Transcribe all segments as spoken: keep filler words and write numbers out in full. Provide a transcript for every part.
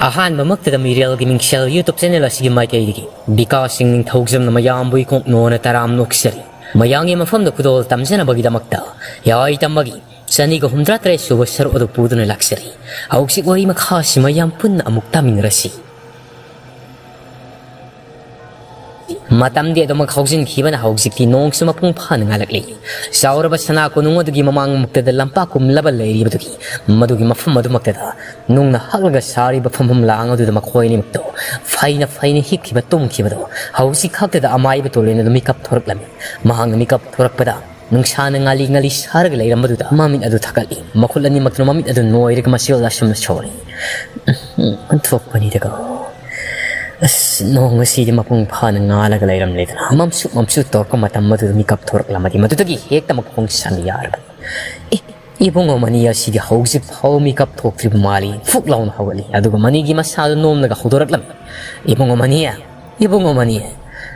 ꯑꯍꯥꯟꯕꯃꯛꯇꯗ ꯃꯤꯔꯦꯜꯒꯤ ꯃꯤꯡꯁꯦꯜ YouTube channel ꯑꯁꯤꯒꯤ ꯃꯥꯏꯀꯩꯗꯒꯤ ꯕꯤꯀꯥꯁ ꯁꯤꯡ ꯅꯤꯡꯊꯧꯖꯝꯅ ꯃꯌꯥꯝꯕꯨ ꯏꯀꯣꯛ ꯅꯣꯟꯅ ꯇꯔꯥꯝꯅ ꯑꯣꯛꯆꯔꯤ꯫ ꯃꯌꯥꯝꯒꯤ ꯃꯐꯝꯗ ꯈꯨꯗꯣꯜ ꯇꯝꯖꯅꯕꯒꯤꯗꯃꯛꯇ ꯌꯥꯏ ꯇꯝꯕꯒꯤ ꯆꯅꯤꯒ ꯍꯨꯝꯗ꯭ꯔꯥ ꯇꯔꯦꯠ ꯁꯨꯕ ꯁꯔꯨꯛ ꯑꯗꯨ ꯄꯨꯗꯨꯅ ꯂꯥꯛꯆꯔꯤ꯫ ꯍꯧꯖꯤꯛ ꯋꯥꯔꯤ ꯃꯈꯥ ꯑꯁꯤ ꯃꯌꯥꯝ ꯄꯨꯟꯅ ꯑꯃꯨꯛ ꯇꯥꯃꯤꯟꯅꯔꯁꯤ꯫ ꯃꯇꯝꯗꯤ ꯑꯗꯨꯃꯛ ꯍꯧꯖꯤꯟꯈꯤꯕꯅ ꯍꯧꯖꯤꯛꯇꯤ ꯅꯣꯡꯁꯨ ꯃꯄꯨꯡ ꯐꯥꯅ ꯉꯥꯜꯂꯛꯂꯤ꯫ ꯆꯥꯎꯔꯕ ꯁꯅꯥ ꯀꯣꯅꯨꯡ ꯑꯗꯨꯒꯤ ꯃꯃꯥꯡꯃꯛꯇꯗ ꯂꯝꯄꯥꯛ ꯀꯨꯝꯂꯕ ꯂꯩꯔꯤꯕꯗꯨꯒꯤ ꯃꯗꯨꯒꯤ ꯃꯐꯝ ꯑꯗꯨꯃꯛꯇꯗ ꯅꯨꯡꯅ ꯍꯛꯂꯒ ꯁꯥꯔꯤꯕ ꯐꯝꯐꯝ ꯂꯥꯡ ꯑꯗꯨꯗ ꯃꯈꯣꯏ ꯑꯅꯤꯃꯛꯇꯣ ꯐꯩꯅ ꯐꯩꯅ ꯍꯤꯞꯈꯤꯕ ꯇꯨꯝꯈꯤꯕꯗꯣ ꯍꯧꯖꯤꯛ ꯈꯛꯇꯗ ꯑꯃꯥꯏꯕ ꯇꯣꯂꯦꯟ ꯑꯗꯨ ꯃꯤꯀꯞ ꯊꯣꯔꯛꯂꯝꯃꯤ꯫ ꯃꯍꯥꯛꯅ ꯃꯤꯀꯞ ꯊꯣꯔꯛꯄꯗ ꯅꯨꯡꯁꯥꯅ ꯉꯥꯂꯤ ꯉꯥꯂꯤ ꯁꯥꯔꯒ ꯂꯩꯔꯝꯕꯗꯨꯗ ꯃꯃꯤꯠ ꯑꯗꯨ ꯊꯛꯀꯠꯂꯤ꯫ ꯃꯈꯨꯠ ꯑꯅꯤꯃꯛꯇꯨꯅ ꯃꯃꯤꯠ ꯑꯗꯨ ꯅꯣꯏꯔꯒ ꯃꯁꯤꯜꯗ ꯑꯁꯨꯝꯅ ꯁꯣꯜꯂꯤ꯫ "ꯎꯝ, ꯑꯣꯟꯊꯣꯛꯄꯅꯤꯗꯀꯣ꯫ ꯑꯁ, ꯅꯣꯡ ꯑꯁꯤꯗꯤ ꯃꯄꯨꯡ ꯐꯥꯅ ꯉꯥꯜꯂꯒ ꯂꯩꯔꯝꯂꯦꯗꯅ, ꯃꯝꯁꯨ ꯃꯝꯁꯨ ꯇꯧꯔꯛꯄ ꯃꯇꯝ ꯑꯗꯨꯗ ꯃꯤꯀꯞ ꯊꯣꯔꯛꯂꯝꯃꯗꯤ ꯃꯗꯨꯗꯒꯤ ꯍꯦꯛꯇ ꯃꯈꯣꯡ ꯁꯝꯕ ꯌꯥꯔꯕꯅꯤ꯫ ꯑꯦ, ꯏꯕꯨꯡꯉꯣ ꯃꯅꯤ ꯑꯁꯤꯗꯤ ꯍꯧꯖꯤꯛ ꯐꯥꯎ ꯃꯤꯀꯞ ꯊꯣꯛꯇ꯭ꯔꯤꯕ ꯃꯥꯜꯂꯤ꯫" ꯐꯨꯛ ꯂꯥꯎꯅ ꯍꯧꯒꯠꯂꯤ꯫ ꯑꯗꯨꯒ ꯃꯅꯤꯒꯤ ꯃꯁꯥꯗꯨ ꯅꯣꯝꯂꯒ ꯍꯧꯗꯣꯔꯛꯂꯝꯃꯤ꯫ "ꯏꯕꯨꯡꯉꯣ ꯃꯅꯤ, ꯏꯕꯨꯡꯉꯣ ꯃꯅꯤ,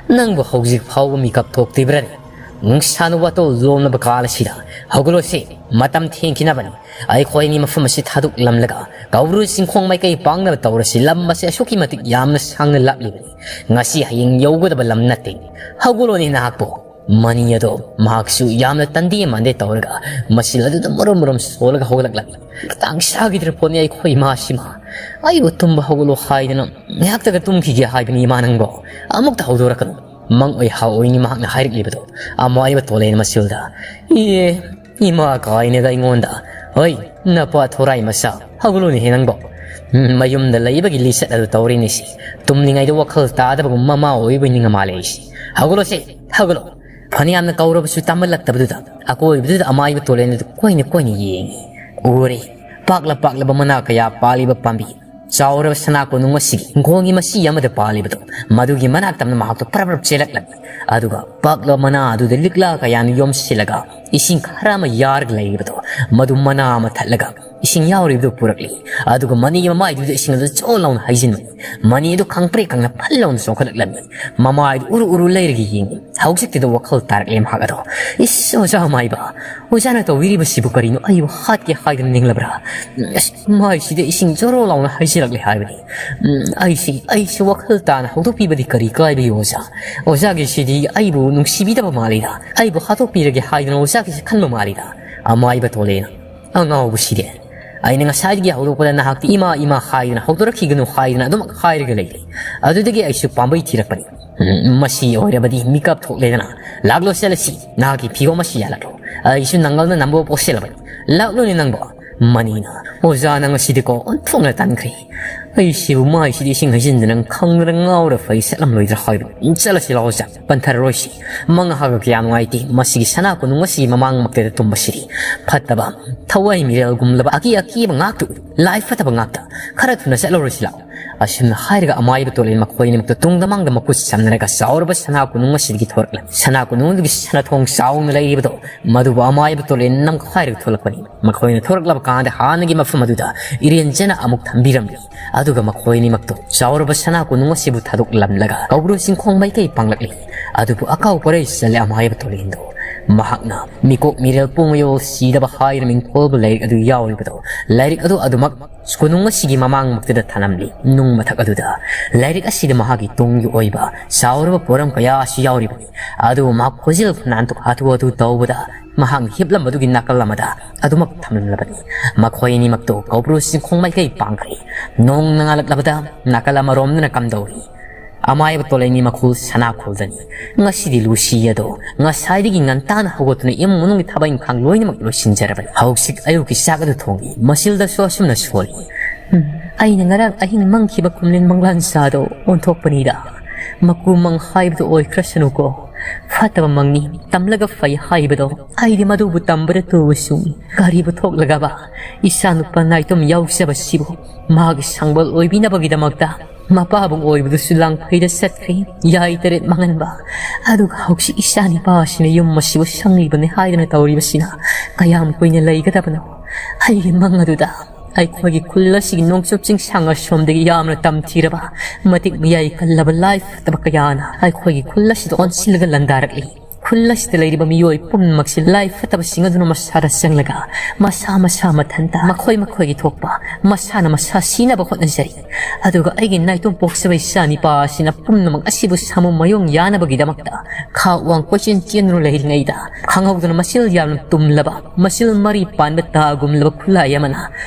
ꯅꯪꯕꯨ ꯍꯧꯖꯤꯛ ꯐꯥꯎꯕ ꯃꯤꯀꯞ ꯊꯣꯛꯇ꯭ꯔꯤꯕ꯭ꯔꯅꯦ? ꯅꯨꯡꯁꯥꯅ ꯋꯥꯇꯣꯜ ꯂꯣꯝꯂꯕ ꯀꯥꯜ ꯑꯁꯤꯗ ꯍꯧꯒꯠꯂꯣꯁꯤ, ꯃꯇꯝ ꯊꯦꯡꯈꯤꯅꯕꯅꯤ꯫ ꯑꯩꯈꯣꯏ ꯑꯅꯤ ꯃꯐꯝ ꯑꯁꯤ ꯊꯥꯗꯣꯛꯂꯝꯂꯒ ꯀꯧꯕ꯭ꯔꯨ ꯆꯤꯡꯈꯣꯡ ꯃꯥꯏꯀꯩ ꯄꯥꯡꯅꯕ ꯇꯧꯔꯁꯤ꯫ ꯂꯝ ꯑꯁꯤ ꯑꯁꯨꯛꯀꯤ ꯃꯇꯤꯛ ꯌꯥꯝꯅ ꯁꯥꯡꯅ ꯂꯥꯞꯂꯤꯕꯅꯤ꯫ ꯉꯁꯤ ꯍꯌꯦꯡ ꯌꯧꯒꯗꯕ ꯂꯝ ꯅꯠꯇꯦ꯫ ꯍꯧꯒꯠꯂꯣꯅꯦ ꯅꯍꯥꯛꯄꯨ꯫" ꯃꯅꯤ ꯑꯗꯣ ꯃꯍꯥꯛꯁꯨ ꯌꯥꯝꯅ ꯇꯟꯗꯦ ꯃꯥꯟꯗꯦ ꯇꯧꯔꯒ ꯃꯁꯤꯜ ꯑꯗꯨꯗ ꯃꯔꯨꯝ ꯃꯔꯨꯝ ꯁꯣꯜꯂꯒ ꯍꯧꯒꯠꯂꯛꯂꯝꯃꯤ꯫ ꯈꯤꯇꯪ ꯁꯥꯈꯤꯗ꯭ꯔ ꯄꯣꯠꯅꯤ ꯑꯩꯈꯣꯏ ꯏꯃꯥꯁꯤꯃ꯫ ꯑꯩꯕꯨ ꯇꯨꯝꯕ ꯍꯧꯒꯠꯂꯣ ꯍꯥꯏꯗꯅ ꯉꯥꯏꯍꯥꯛꯇꯒ ꯇꯨꯝꯈꯤꯒꯦ ꯍꯥꯏꯕꯅꯤ ꯏꯃꯥ ꯅꯪꯕꯣ꯫ ꯑꯃꯨꯛꯇ ꯍꯧꯗꯣꯔꯛꯀꯅꯨ꯫ ꯃꯪ ꯑꯣꯏ ꯍꯥ ꯑꯣꯏꯅꯤ ꯃꯍꯥꯛꯅ ꯍꯥꯏꯔꯛꯂꯤꯕꯗꯣ꯫ ꯑꯃꯥꯏꯕ ꯇꯣꯂꯦꯟ ꯃꯁꯤꯜꯗ, "ꯏꯌꯦ, ꯏꯃꯥ ꯀꯥꯏꯅꯒ ꯑꯩꯉꯣꯟꯗ꯫ ꯍꯣꯏ, ꯅꯄꯥ ꯊꯣꯔꯥꯏ ꯃꯆꯥ, ꯍꯧꯒꯠꯂꯨꯅꯦꯍꯦ ꯅꯪꯕꯣ꯫ ꯎꯝ, ꯃꯌꯨꯝꯗ ꯂꯩꯕꯒꯤ ꯂꯤꯆꯠ ꯑꯗꯨ ꯇꯧꯔꯤꯅꯦ ꯁꯤ꯫ ꯇꯨꯝꯂꯤꯉꯩꯗ ꯋꯥꯈꯜ ꯇꯥꯗꯕꯒꯨꯝ ꯃꯃꯥ ꯑꯣꯏꯕ ꯅꯤꯡꯉ ꯃꯥꯜꯂꯦ ꯑꯩꯁꯦ꯫ ꯍꯧꯒꯠꯂꯣꯁꯦ, ꯍꯧꯒꯠꯂꯣ꯫" ꯐꯅꯌꯥꯝꯅ ꯀꯧꯔꯕꯁꯨ ꯇꯥꯃꯜꯂꯛꯇꯕꯗꯨꯗ ꯑꯀꯣꯏꯕꯗꯨꯗ ꯑꯃꯥꯏꯕ ꯇꯣꯂꯦꯟ ꯑꯗꯨ ꯀꯣꯏꯅ ꯀꯣꯏꯅ ꯌꯦꯡꯉꯤ꯫ ꯎꯔꯦ, ꯄꯥꯛꯂ ꯄꯥꯛꯂꯕ ꯃꯅꯥ ꯀꯌꯥ ꯄꯥꯜꯂꯤꯕ ꯄꯥꯝꯕꯤ꯫ ꯆꯥꯎꯔꯕ ꯁꯅꯥ ꯀꯣꯅꯨꯡ ꯑꯁꯤꯒꯤ ꯏꯪꯈꯣꯜꯒꯤ ꯃꯁꯤ ꯑꯃꯗ ꯄꯥꯜꯂꯤꯕꯗꯣ, ꯃꯗꯨꯒꯤ ꯃꯅꯥꯛꯇꯝꯅ ꯃꯍꯥꯛꯇꯣ ꯄ꯭ꯔꯞ ꯄ꯭ꯔꯞ ꯆꯦꯜꯂꯛꯂꯝꯃꯤ꯫ ꯑꯗꯨꯒ ꯄꯥꯛꯂꯕ ꯃꯅꯥ ꯑꯗꯨꯗ ꯂꯤꯛꯂꯥ ꯀꯌꯥꯅ ꯌꯣꯝꯁꯤꯜꯂꯒ ꯏꯁꯤꯡ ꯈꯔ ꯑꯃ ꯌꯥꯔꯒ ꯂꯩꯔꯤꯕꯗꯣ, ꯃꯗꯨ ꯃꯅꯥ ꯑꯃ ꯊꯠꯂꯒ ꯏꯁꯤꯡ ꯌꯥꯎꯔꯤꯕꯗꯨ ꯄꯨꯔꯛꯂꯤ꯫ ꯑꯗꯨꯒ ꯃꯅꯤꯒꯤ ꯃꯃꯥꯏꯗꯨꯗ ꯏꯁꯤꯡ ꯑꯗꯨ ꯆꯣ ꯂꯥꯎꯅ ꯍꯩꯖꯤꯟꯕꯅꯤ꯫ ꯃꯅꯤ ꯑꯗꯨ ꯈꯪꯄ꯭ꯔꯦꯛ ꯈꯪꯅ ꯐꯜ ꯂꯥꯎꯅ ꯆꯣꯡꯈꯠꯂꯛꯂꯝꯃꯤ꯫ ꯃꯃꯥꯏꯗꯨ ꯎꯔꯨ ꯎꯔꯨ ꯂꯩꯔꯒ ꯌꯦꯡꯉꯤ꯫ ꯍꯧꯖꯤꯛꯇꯤꯗ ꯋꯥꯈꯜ ꯇꯥꯔꯛꯂꯦ ꯃꯍꯥꯛ ꯑꯗꯣ꯫ "ꯏꯁ, ꯑꯣꯖꯥ ꯃꯥꯏꯕ, ꯑꯣꯖꯥꯅ ꯇꯧꯕꯤꯔꯤꯕꯁꯤꯕꯨ ꯀꯔꯤꯅꯣ? ꯑꯩꯕꯨ ꯍꯥꯠꯀꯦ ꯍꯥꯏꯗꯨꯅ ꯅꯤꯡꯂꯕ꯭ꯔꯥ? ꯑꯁ, ꯃꯥꯏꯁꯤꯗ ꯏꯁꯤꯡ ꯖꯣꯔꯣ ꯂꯥꯎꯅ ꯍꯩꯖꯤꯜꯂꯛꯂꯦ ꯍꯥꯏꯕꯅꯤ꯫ ꯎꯝ, ꯑꯩꯁꯤ, ꯑꯩꯁꯤ ꯋꯥꯈꯜ ꯇꯥꯅ ꯍꯧꯗꯣꯛꯄꯤꯕꯗꯤ ꯀꯔꯤ ꯀꯥꯏꯕꯒꯦ ꯑꯣꯖꯥ? ꯑꯣꯖꯥꯒꯤꯁꯤꯗꯤ ꯑꯩꯕꯨ ꯅꯨꯡꯁꯤꯕꯤꯗꯕ ꯃꯥꯜꯂꯤꯗ, ꯑꯩꯕꯨ ꯍꯥꯠꯇꯣꯛꯄꯤꯔꯒꯦ ꯍꯥꯏꯗꯨꯅ ꯑꯣꯖꯥꯒꯤꯁꯤ ꯈꯟꯕ ꯃꯥꯜꯂꯤꯗ, ꯑꯃꯥꯏꯕ ꯇꯣꯂꯦꯅ꯫ ꯑꯉꯥꯎꯕꯁꯤꯗꯤ꯫ ꯑꯩꯅ ꯉꯁꯥꯏꯗꯒꯤ ꯍꯧꯗꯣꯛꯄꯗ ꯅꯍꯥꯛꯇꯤ ꯏꯃꯥ, ꯏꯃꯥ ꯍꯥꯏꯗꯨꯅ ꯍꯧꯗꯣꯔꯛꯈꯤꯒꯅꯨ ꯍꯥꯏꯗꯨꯅ ꯑꯗꯨꯃꯛ ꯍꯥꯏꯔꯒ ꯂꯩꯔꯤ꯫ ꯑꯗꯨꯗꯒꯤ ꯑꯩꯁꯨ ꯄꯥꯝꯕꯩ ꯊꯤꯔꯛꯄꯅꯤ꯫ ꯎꯝ, ꯃꯁꯤ ꯑꯣꯏꯔꯕꯗꯤ ꯃꯤꯀꯞ ꯊꯣꯛꯂꯦꯗꯅ꯫ ꯂꯥꯛꯂꯣ ꯆꯠꯂꯁꯤ, ꯅꯍꯥꯛꯀꯤ ꯐꯤꯒꯣꯝ ꯑꯁꯤ ꯌꯥꯜꯂꯛꯂꯣ꯫ ꯑꯩꯁꯨ ꯅꯪꯒꯜꯅ ꯅꯝꯕ ꯄꯣꯛꯁꯤꯜꯂꯕꯅꯤ꯫ ꯂꯥꯛꯂꯣꯅꯦ ꯅꯪꯕꯣ꯫ ꯃꯅꯤꯅ, "ꯑꯣꯖꯥ, ꯅꯪ ꯑꯁꯤꯗꯤꯀꯣ ꯑꯣꯟꯊꯣꯛꯅ ꯇꯟꯈ꯭ꯔꯦ꯫ ꯑꯩꯁꯤꯕꯨ ꯃꯥꯏꯁꯤꯗ ꯏꯁꯤꯡ ꯍꯩꯖꯤꯟꯗꯨꯅ ꯈꯪꯗꯅ ꯉꯥꯎꯔ ꯐꯩ ꯁꯠꯂꯝꯂꯣꯏꯗ꯭ꯔꯥ ꯍꯥꯏꯕꯅꯤ꯫ ꯆꯠꯂꯁꯤ ꯂꯥꯛꯑꯣ ꯑꯣꯖꯥ, ꯄꯟꯊꯔꯔꯣꯏꯁꯤ꯫ ꯃꯪ ꯍꯥꯒ ꯀꯌꯥ ꯅꯨꯡꯉꯥꯏꯇꯦ꯫ ꯃꯁꯤꯒꯤ ꯁꯅꯥ ꯀꯣꯅꯨꯡ ꯑꯁꯤꯒꯤ ꯃꯃꯥꯡꯃꯛꯇꯗ ꯇꯨꯝꯕꯁꯤꯗꯤ꯫ ꯐꯠꯇꯕ, ꯊꯋꯥꯏ ꯃꯤꯔꯦꯜꯒꯨꯝꯂꯕ ꯑꯀꯤ ꯑꯀꯤꯕ ꯉꯥꯛꯇ ꯎꯏ꯫ ꯂꯥꯏ ꯐꯠꯇꯕ ꯉꯥꯛꯇ꯫ ꯈꯔ ꯊꯨꯅ ꯆꯠꯂꯧꯔꯁꯤ ꯂꯥꯛꯑꯣ꯫" ꯑꯁꯨꯝꯅ ꯍꯥꯏꯔꯒ ꯑꯃꯥꯏꯕ ꯇꯣꯂꯦꯟ ꯃꯈꯣꯏ ꯑꯅꯤꯃꯛꯇ ꯇꯨꯡꯗ ꯃꯥꯡꯗ ꯃꯈꯨꯠ ꯁꯝꯅꯔꯒ ꯆꯥꯎꯔꯕ ꯁꯅꯥ ꯀꯣꯅꯨꯡ ꯑꯁꯤꯗꯒꯤ ꯊꯣꯔꯛꯂꯝꯃꯤ꯫ ꯁꯅꯥ ꯀꯣꯅꯨꯡ ꯑꯗꯨꯒꯤ ꯁꯅꯥꯊꯣꯡ ꯆꯥꯎꯅ ꯂꯩꯔꯤꯕꯗꯣ, ꯃꯗꯨꯕꯨ ꯑꯃꯥꯏꯕ ꯇꯣꯂꯦꯟ ꯅꯝꯈꯥꯏꯔꯒ ꯊꯣꯛꯂꯛꯄꯅꯤ꯫ ꯃꯈꯣꯏꯅ ꯊꯣꯔꯛꯂꯕ ꯀꯥꯟꯗ ꯍꯥꯟꯅꯒꯤ ꯃꯐꯝ ꯑꯗꯨꯗ ꯏꯔꯦꯟꯖꯅ ꯑꯃꯨꯛ ꯊꯝꯕꯤꯔꯝꯂꯤ꯫ ꯑꯗꯨꯒ ꯃꯈꯣꯏ ꯑꯅꯤꯃꯛꯇꯣ ꯆꯥꯎꯔꯕ ꯁꯅꯥ ꯀꯣꯅꯨꯡ ꯑꯁꯤꯕꯨ ꯊꯥꯗꯣꯛꯂꯝꯂꯒ ꯀꯧꯕ꯭ꯔꯨ ꯆꯤꯡꯈꯣꯡ ꯃꯥꯏꯀꯩ ꯄꯥꯡꯂꯛꯂꯤ꯫ ꯑꯗꯨꯕꯨ ꯑꯀꯥꯎ ꯄꯔꯩ ꯆꯜꯂꯦ ꯑꯃꯥꯏꯕ ꯇꯣꯂꯦꯟꯗꯣ꯫ ꯃꯍꯥꯛꯅ ꯃꯤꯀꯣꯛ ꯃꯤꯔꯦꯜ ꯄꯨꯝ ꯃꯌꯣꯜ ꯁꯤꯗꯕ ꯍꯥꯏꯅ ꯃꯤꯡꯊꯣꯜꯕ ꯂꯥꯏꯔꯤꯛ ꯑꯗꯨ ꯌꯥꯎꯔꯤꯕꯗꯣ, ꯂꯥꯏꯔꯤꯛ ꯑꯗꯨ ꯑꯗꯨꯃꯛ ꯀꯣꯅꯨꯡ ꯑꯁꯤꯒꯤ ꯃꯃꯥꯡꯃꯛꯇꯗ ꯊꯅꯝꯂꯤ꯫ ꯅꯨꯡ ꯃꯊꯛ ꯑꯗꯨꯗ ꯂꯥꯏꯔꯤꯛ ꯑꯁꯤꯗ ꯃꯍꯥꯛꯀꯤ ꯇꯨꯡꯒꯤ ꯑꯣꯏꯕ ꯆꯥꯎꯔꯕ ꯄꯣꯔꯝ ꯀꯌꯥ ꯑꯁꯤ ꯌꯥꯎꯔꯤꯕꯅꯤ꯫ ꯑꯗꯨꯕꯨ ꯃꯍꯥꯛ ꯈꯣꯏꯖꯦꯜ ꯈꯨꯅꯥꯟꯗꯨ ꯍꯥꯊꯨ ꯍꯥꯊꯨ ꯇꯧꯕꯗ ꯃꯍꯥꯛꯅ ꯍꯤꯞꯂꯝꯕꯗꯨꯒꯤ ꯅꯥꯀꯜ ꯑꯃꯗ ꯑꯗꯨꯃꯛ ꯊꯝꯂꯝꯂꯕꯅꯤ꯫ ꯃꯈꯣꯏ ꯑꯅꯤꯃꯛꯇꯨ ꯀꯧꯕ꯭ꯔꯨ ꯆꯤꯡꯈꯣꯡ ꯃꯥꯏꯀꯩ ꯄꯥꯡꯈ꯭ꯔꯦ꯫ ꯅꯣꯡ ꯅꯉꯥꯜꯂꯛꯂꯕꯗ ꯅꯥꯀꯜ ꯑꯃꯔꯣꯝꯗꯅ ꯀꯝꯗꯧꯔꯤ? ꯑꯃꯥꯏꯕ ꯇꯣꯂꯩꯅꯤ ꯃꯈꯨꯜ ꯁꯅꯥ ꯈꯨꯜꯗꯅꯤ꯫ ꯉꯁꯤꯗꯤ ꯂꯨꯁꯤ ꯑꯗꯣ ꯉꯁꯥꯏꯗꯒꯤ ꯉꯟꯇꯥꯅ ꯍꯧꯒꯠꯇꯨꯅ ꯏꯃꯨꯡ ꯃꯅꯨꯡꯒꯤ ꯊꯕꯛ ꯏꯪꯈꯥꯡ ꯂꯣꯏꯅꯃꯛ ꯂꯣꯏꯁꯤꯟꯖꯔꯕꯅꯤ꯫ ꯍꯧꯖꯤꯛ ꯑꯌꯨꯛꯀꯤ ꯆꯥꯛ ꯑꯗꯨ ꯊꯣꯡꯏ꯫ ꯃꯁꯤꯜꯗꯁꯨ ꯑꯁꯨꯝꯅ ꯁꯣꯜꯂꯤ꯫ "ꯎꯝ, ꯑꯩꯅ ꯉꯔꯥꯡ ꯑꯍꯤꯡ ꯃꯪꯈꯤꯕ ꯀꯨꯝꯂꯦꯟ ꯃꯪꯂꯥꯟ ꯆꯥꯗꯣ ꯑꯣꯟꯊꯣꯛꯄꯅꯤꯗ꯫ ꯃꯀꯨ ꯃꯪ ꯍꯥꯏꯕꯗꯨ ꯑꯣꯏꯈ꯭ꯔꯁꯅꯨꯀꯣ꯫ ꯐꯠꯇꯕ ꯃꯪꯅꯤ, ꯇꯝꯂꯒ ꯐꯩ ꯍꯥꯏꯕꯗꯣ꯫ ꯑꯩꯗꯤ ꯃꯗꯨꯕꯨ ꯇꯝꯕꯗ ꯇꯨꯕ ꯆꯨꯝꯃꯤ꯫ ꯀꯔꯤꯕꯨ ꯊꯣꯛꯂꯒꯕ? ꯏꯆꯥꯅꯨꯄꯥ ꯅꯥꯏꯇꯣꯝ ꯌꯥꯎꯖꯕꯁꯤꯕꯨ ꯃꯥꯒꯤ ꯁꯪꯕꯜ ꯑꯣꯏꯕꯤꯅꯕꯒꯤꯗꯃꯛꯇ ꯃꯄꯥꯕꯨꯡ ꯑꯣꯏꯕꯗꯨꯁꯨ ꯂꯥꯡꯐꯩꯗ ꯆꯠꯈ꯭ꯔꯦ, ꯌꯥꯏ ꯇꯔꯦꯠ ꯃꯥꯡꯍꯟꯕ꯫ ꯑꯗꯨꯒ ꯍꯧꯖꯤꯛ ꯏꯆꯥ ꯅꯤꯄꯥ ꯑꯁꯤꯅ ꯌꯨꯝ ꯑꯁꯤꯕꯨ ꯁꯪꯂꯤꯕꯅꯤ ꯍꯥꯏꯗꯨꯅ ꯇꯧꯔꯤꯕꯁꯤꯅ ꯀꯌꯥꯝ ꯀꯨꯏꯅ ꯂꯩꯒꯗꯕꯅꯣ? ꯑꯩꯒꯤ ꯃꯪ ꯑꯗꯨꯗ ꯑꯩꯈꯣꯏꯒꯤ ꯈꯨꯜ ꯑꯁꯤꯒꯤ ꯅꯣꯡꯆꯨꯞ ꯆꯤꯡꯁꯥꯡ ꯑꯁꯣꯝꯗꯒꯤ ꯌꯥꯝꯅ ꯇꯝꯊꯤꯔꯕ, ꯃꯇꯤꯛ ꯃꯌꯥꯏ ꯀꯜꯂꯕ ꯂꯥꯏ ꯐꯠꯇꯕ ꯀꯌꯥꯅ ꯑꯩꯈꯣꯏꯒꯤ ꯈꯨꯜ ꯑꯁꯤꯗ ꯑꯣꯟꯁꯤꯜꯂꯒ ꯂꯥꯟꯗꯥꯔꯛꯂꯤ꯫ ꯈꯨꯜ ꯑꯁꯤꯗ ꯂꯩꯔꯤꯕ ꯃꯤꯑꯣꯏ ꯄꯨꯝꯅꯃꯛꯁꯤ ꯂꯥꯏ ꯐꯠꯇꯕꯁꯤꯡ ꯑꯗꯨꯅ ꯃꯁꯥꯗ ꯆꯪꯂꯒ ꯃꯁꯥ ꯃꯁꯥ ꯃꯊꯟꯇ ꯃꯈꯣꯏ ꯃꯈꯣꯏꯒꯤ ꯊꯣꯛꯄ ꯃꯁꯥꯅ ꯃꯁꯥ ꯁꯤꯅꯕ ꯍꯣꯠꯅꯖꯔꯤ꯫ ꯑꯗꯨꯒ ꯑꯩꯒꯤ ꯅꯥꯏꯇꯣꯝ ꯄꯣꯛꯆꯕ ꯏꯆꯥ ꯅꯤꯄꯥ ꯑꯁꯤꯅ ꯄꯨꯝꯅꯃꯛ ꯑꯁꯤꯕꯨ ꯁꯥꯃꯨ ꯃꯌꯣꯡ ꯌꯥꯅꯕꯒꯤꯗꯃꯛꯇ ꯈꯥ ꯋꯥꯡ ꯀꯣꯏꯆꯦꯟ ꯆꯦꯟꯗꯨꯅ ꯂꯩꯔꯤꯉꯩꯗ, ꯈꯪꯍꯧꯗꯅ ꯃꯆꯤꯜ ꯌꯥꯝꯅ ꯇꯨꯝꯂꯕ, ꯃꯆꯤꯜ ꯃꯔꯤ ꯄꯥꯟꯕ ꯇꯥꯒꯨꯝꯂꯕ ꯈꯨꯠꯂꯥꯏ ꯑꯃꯅ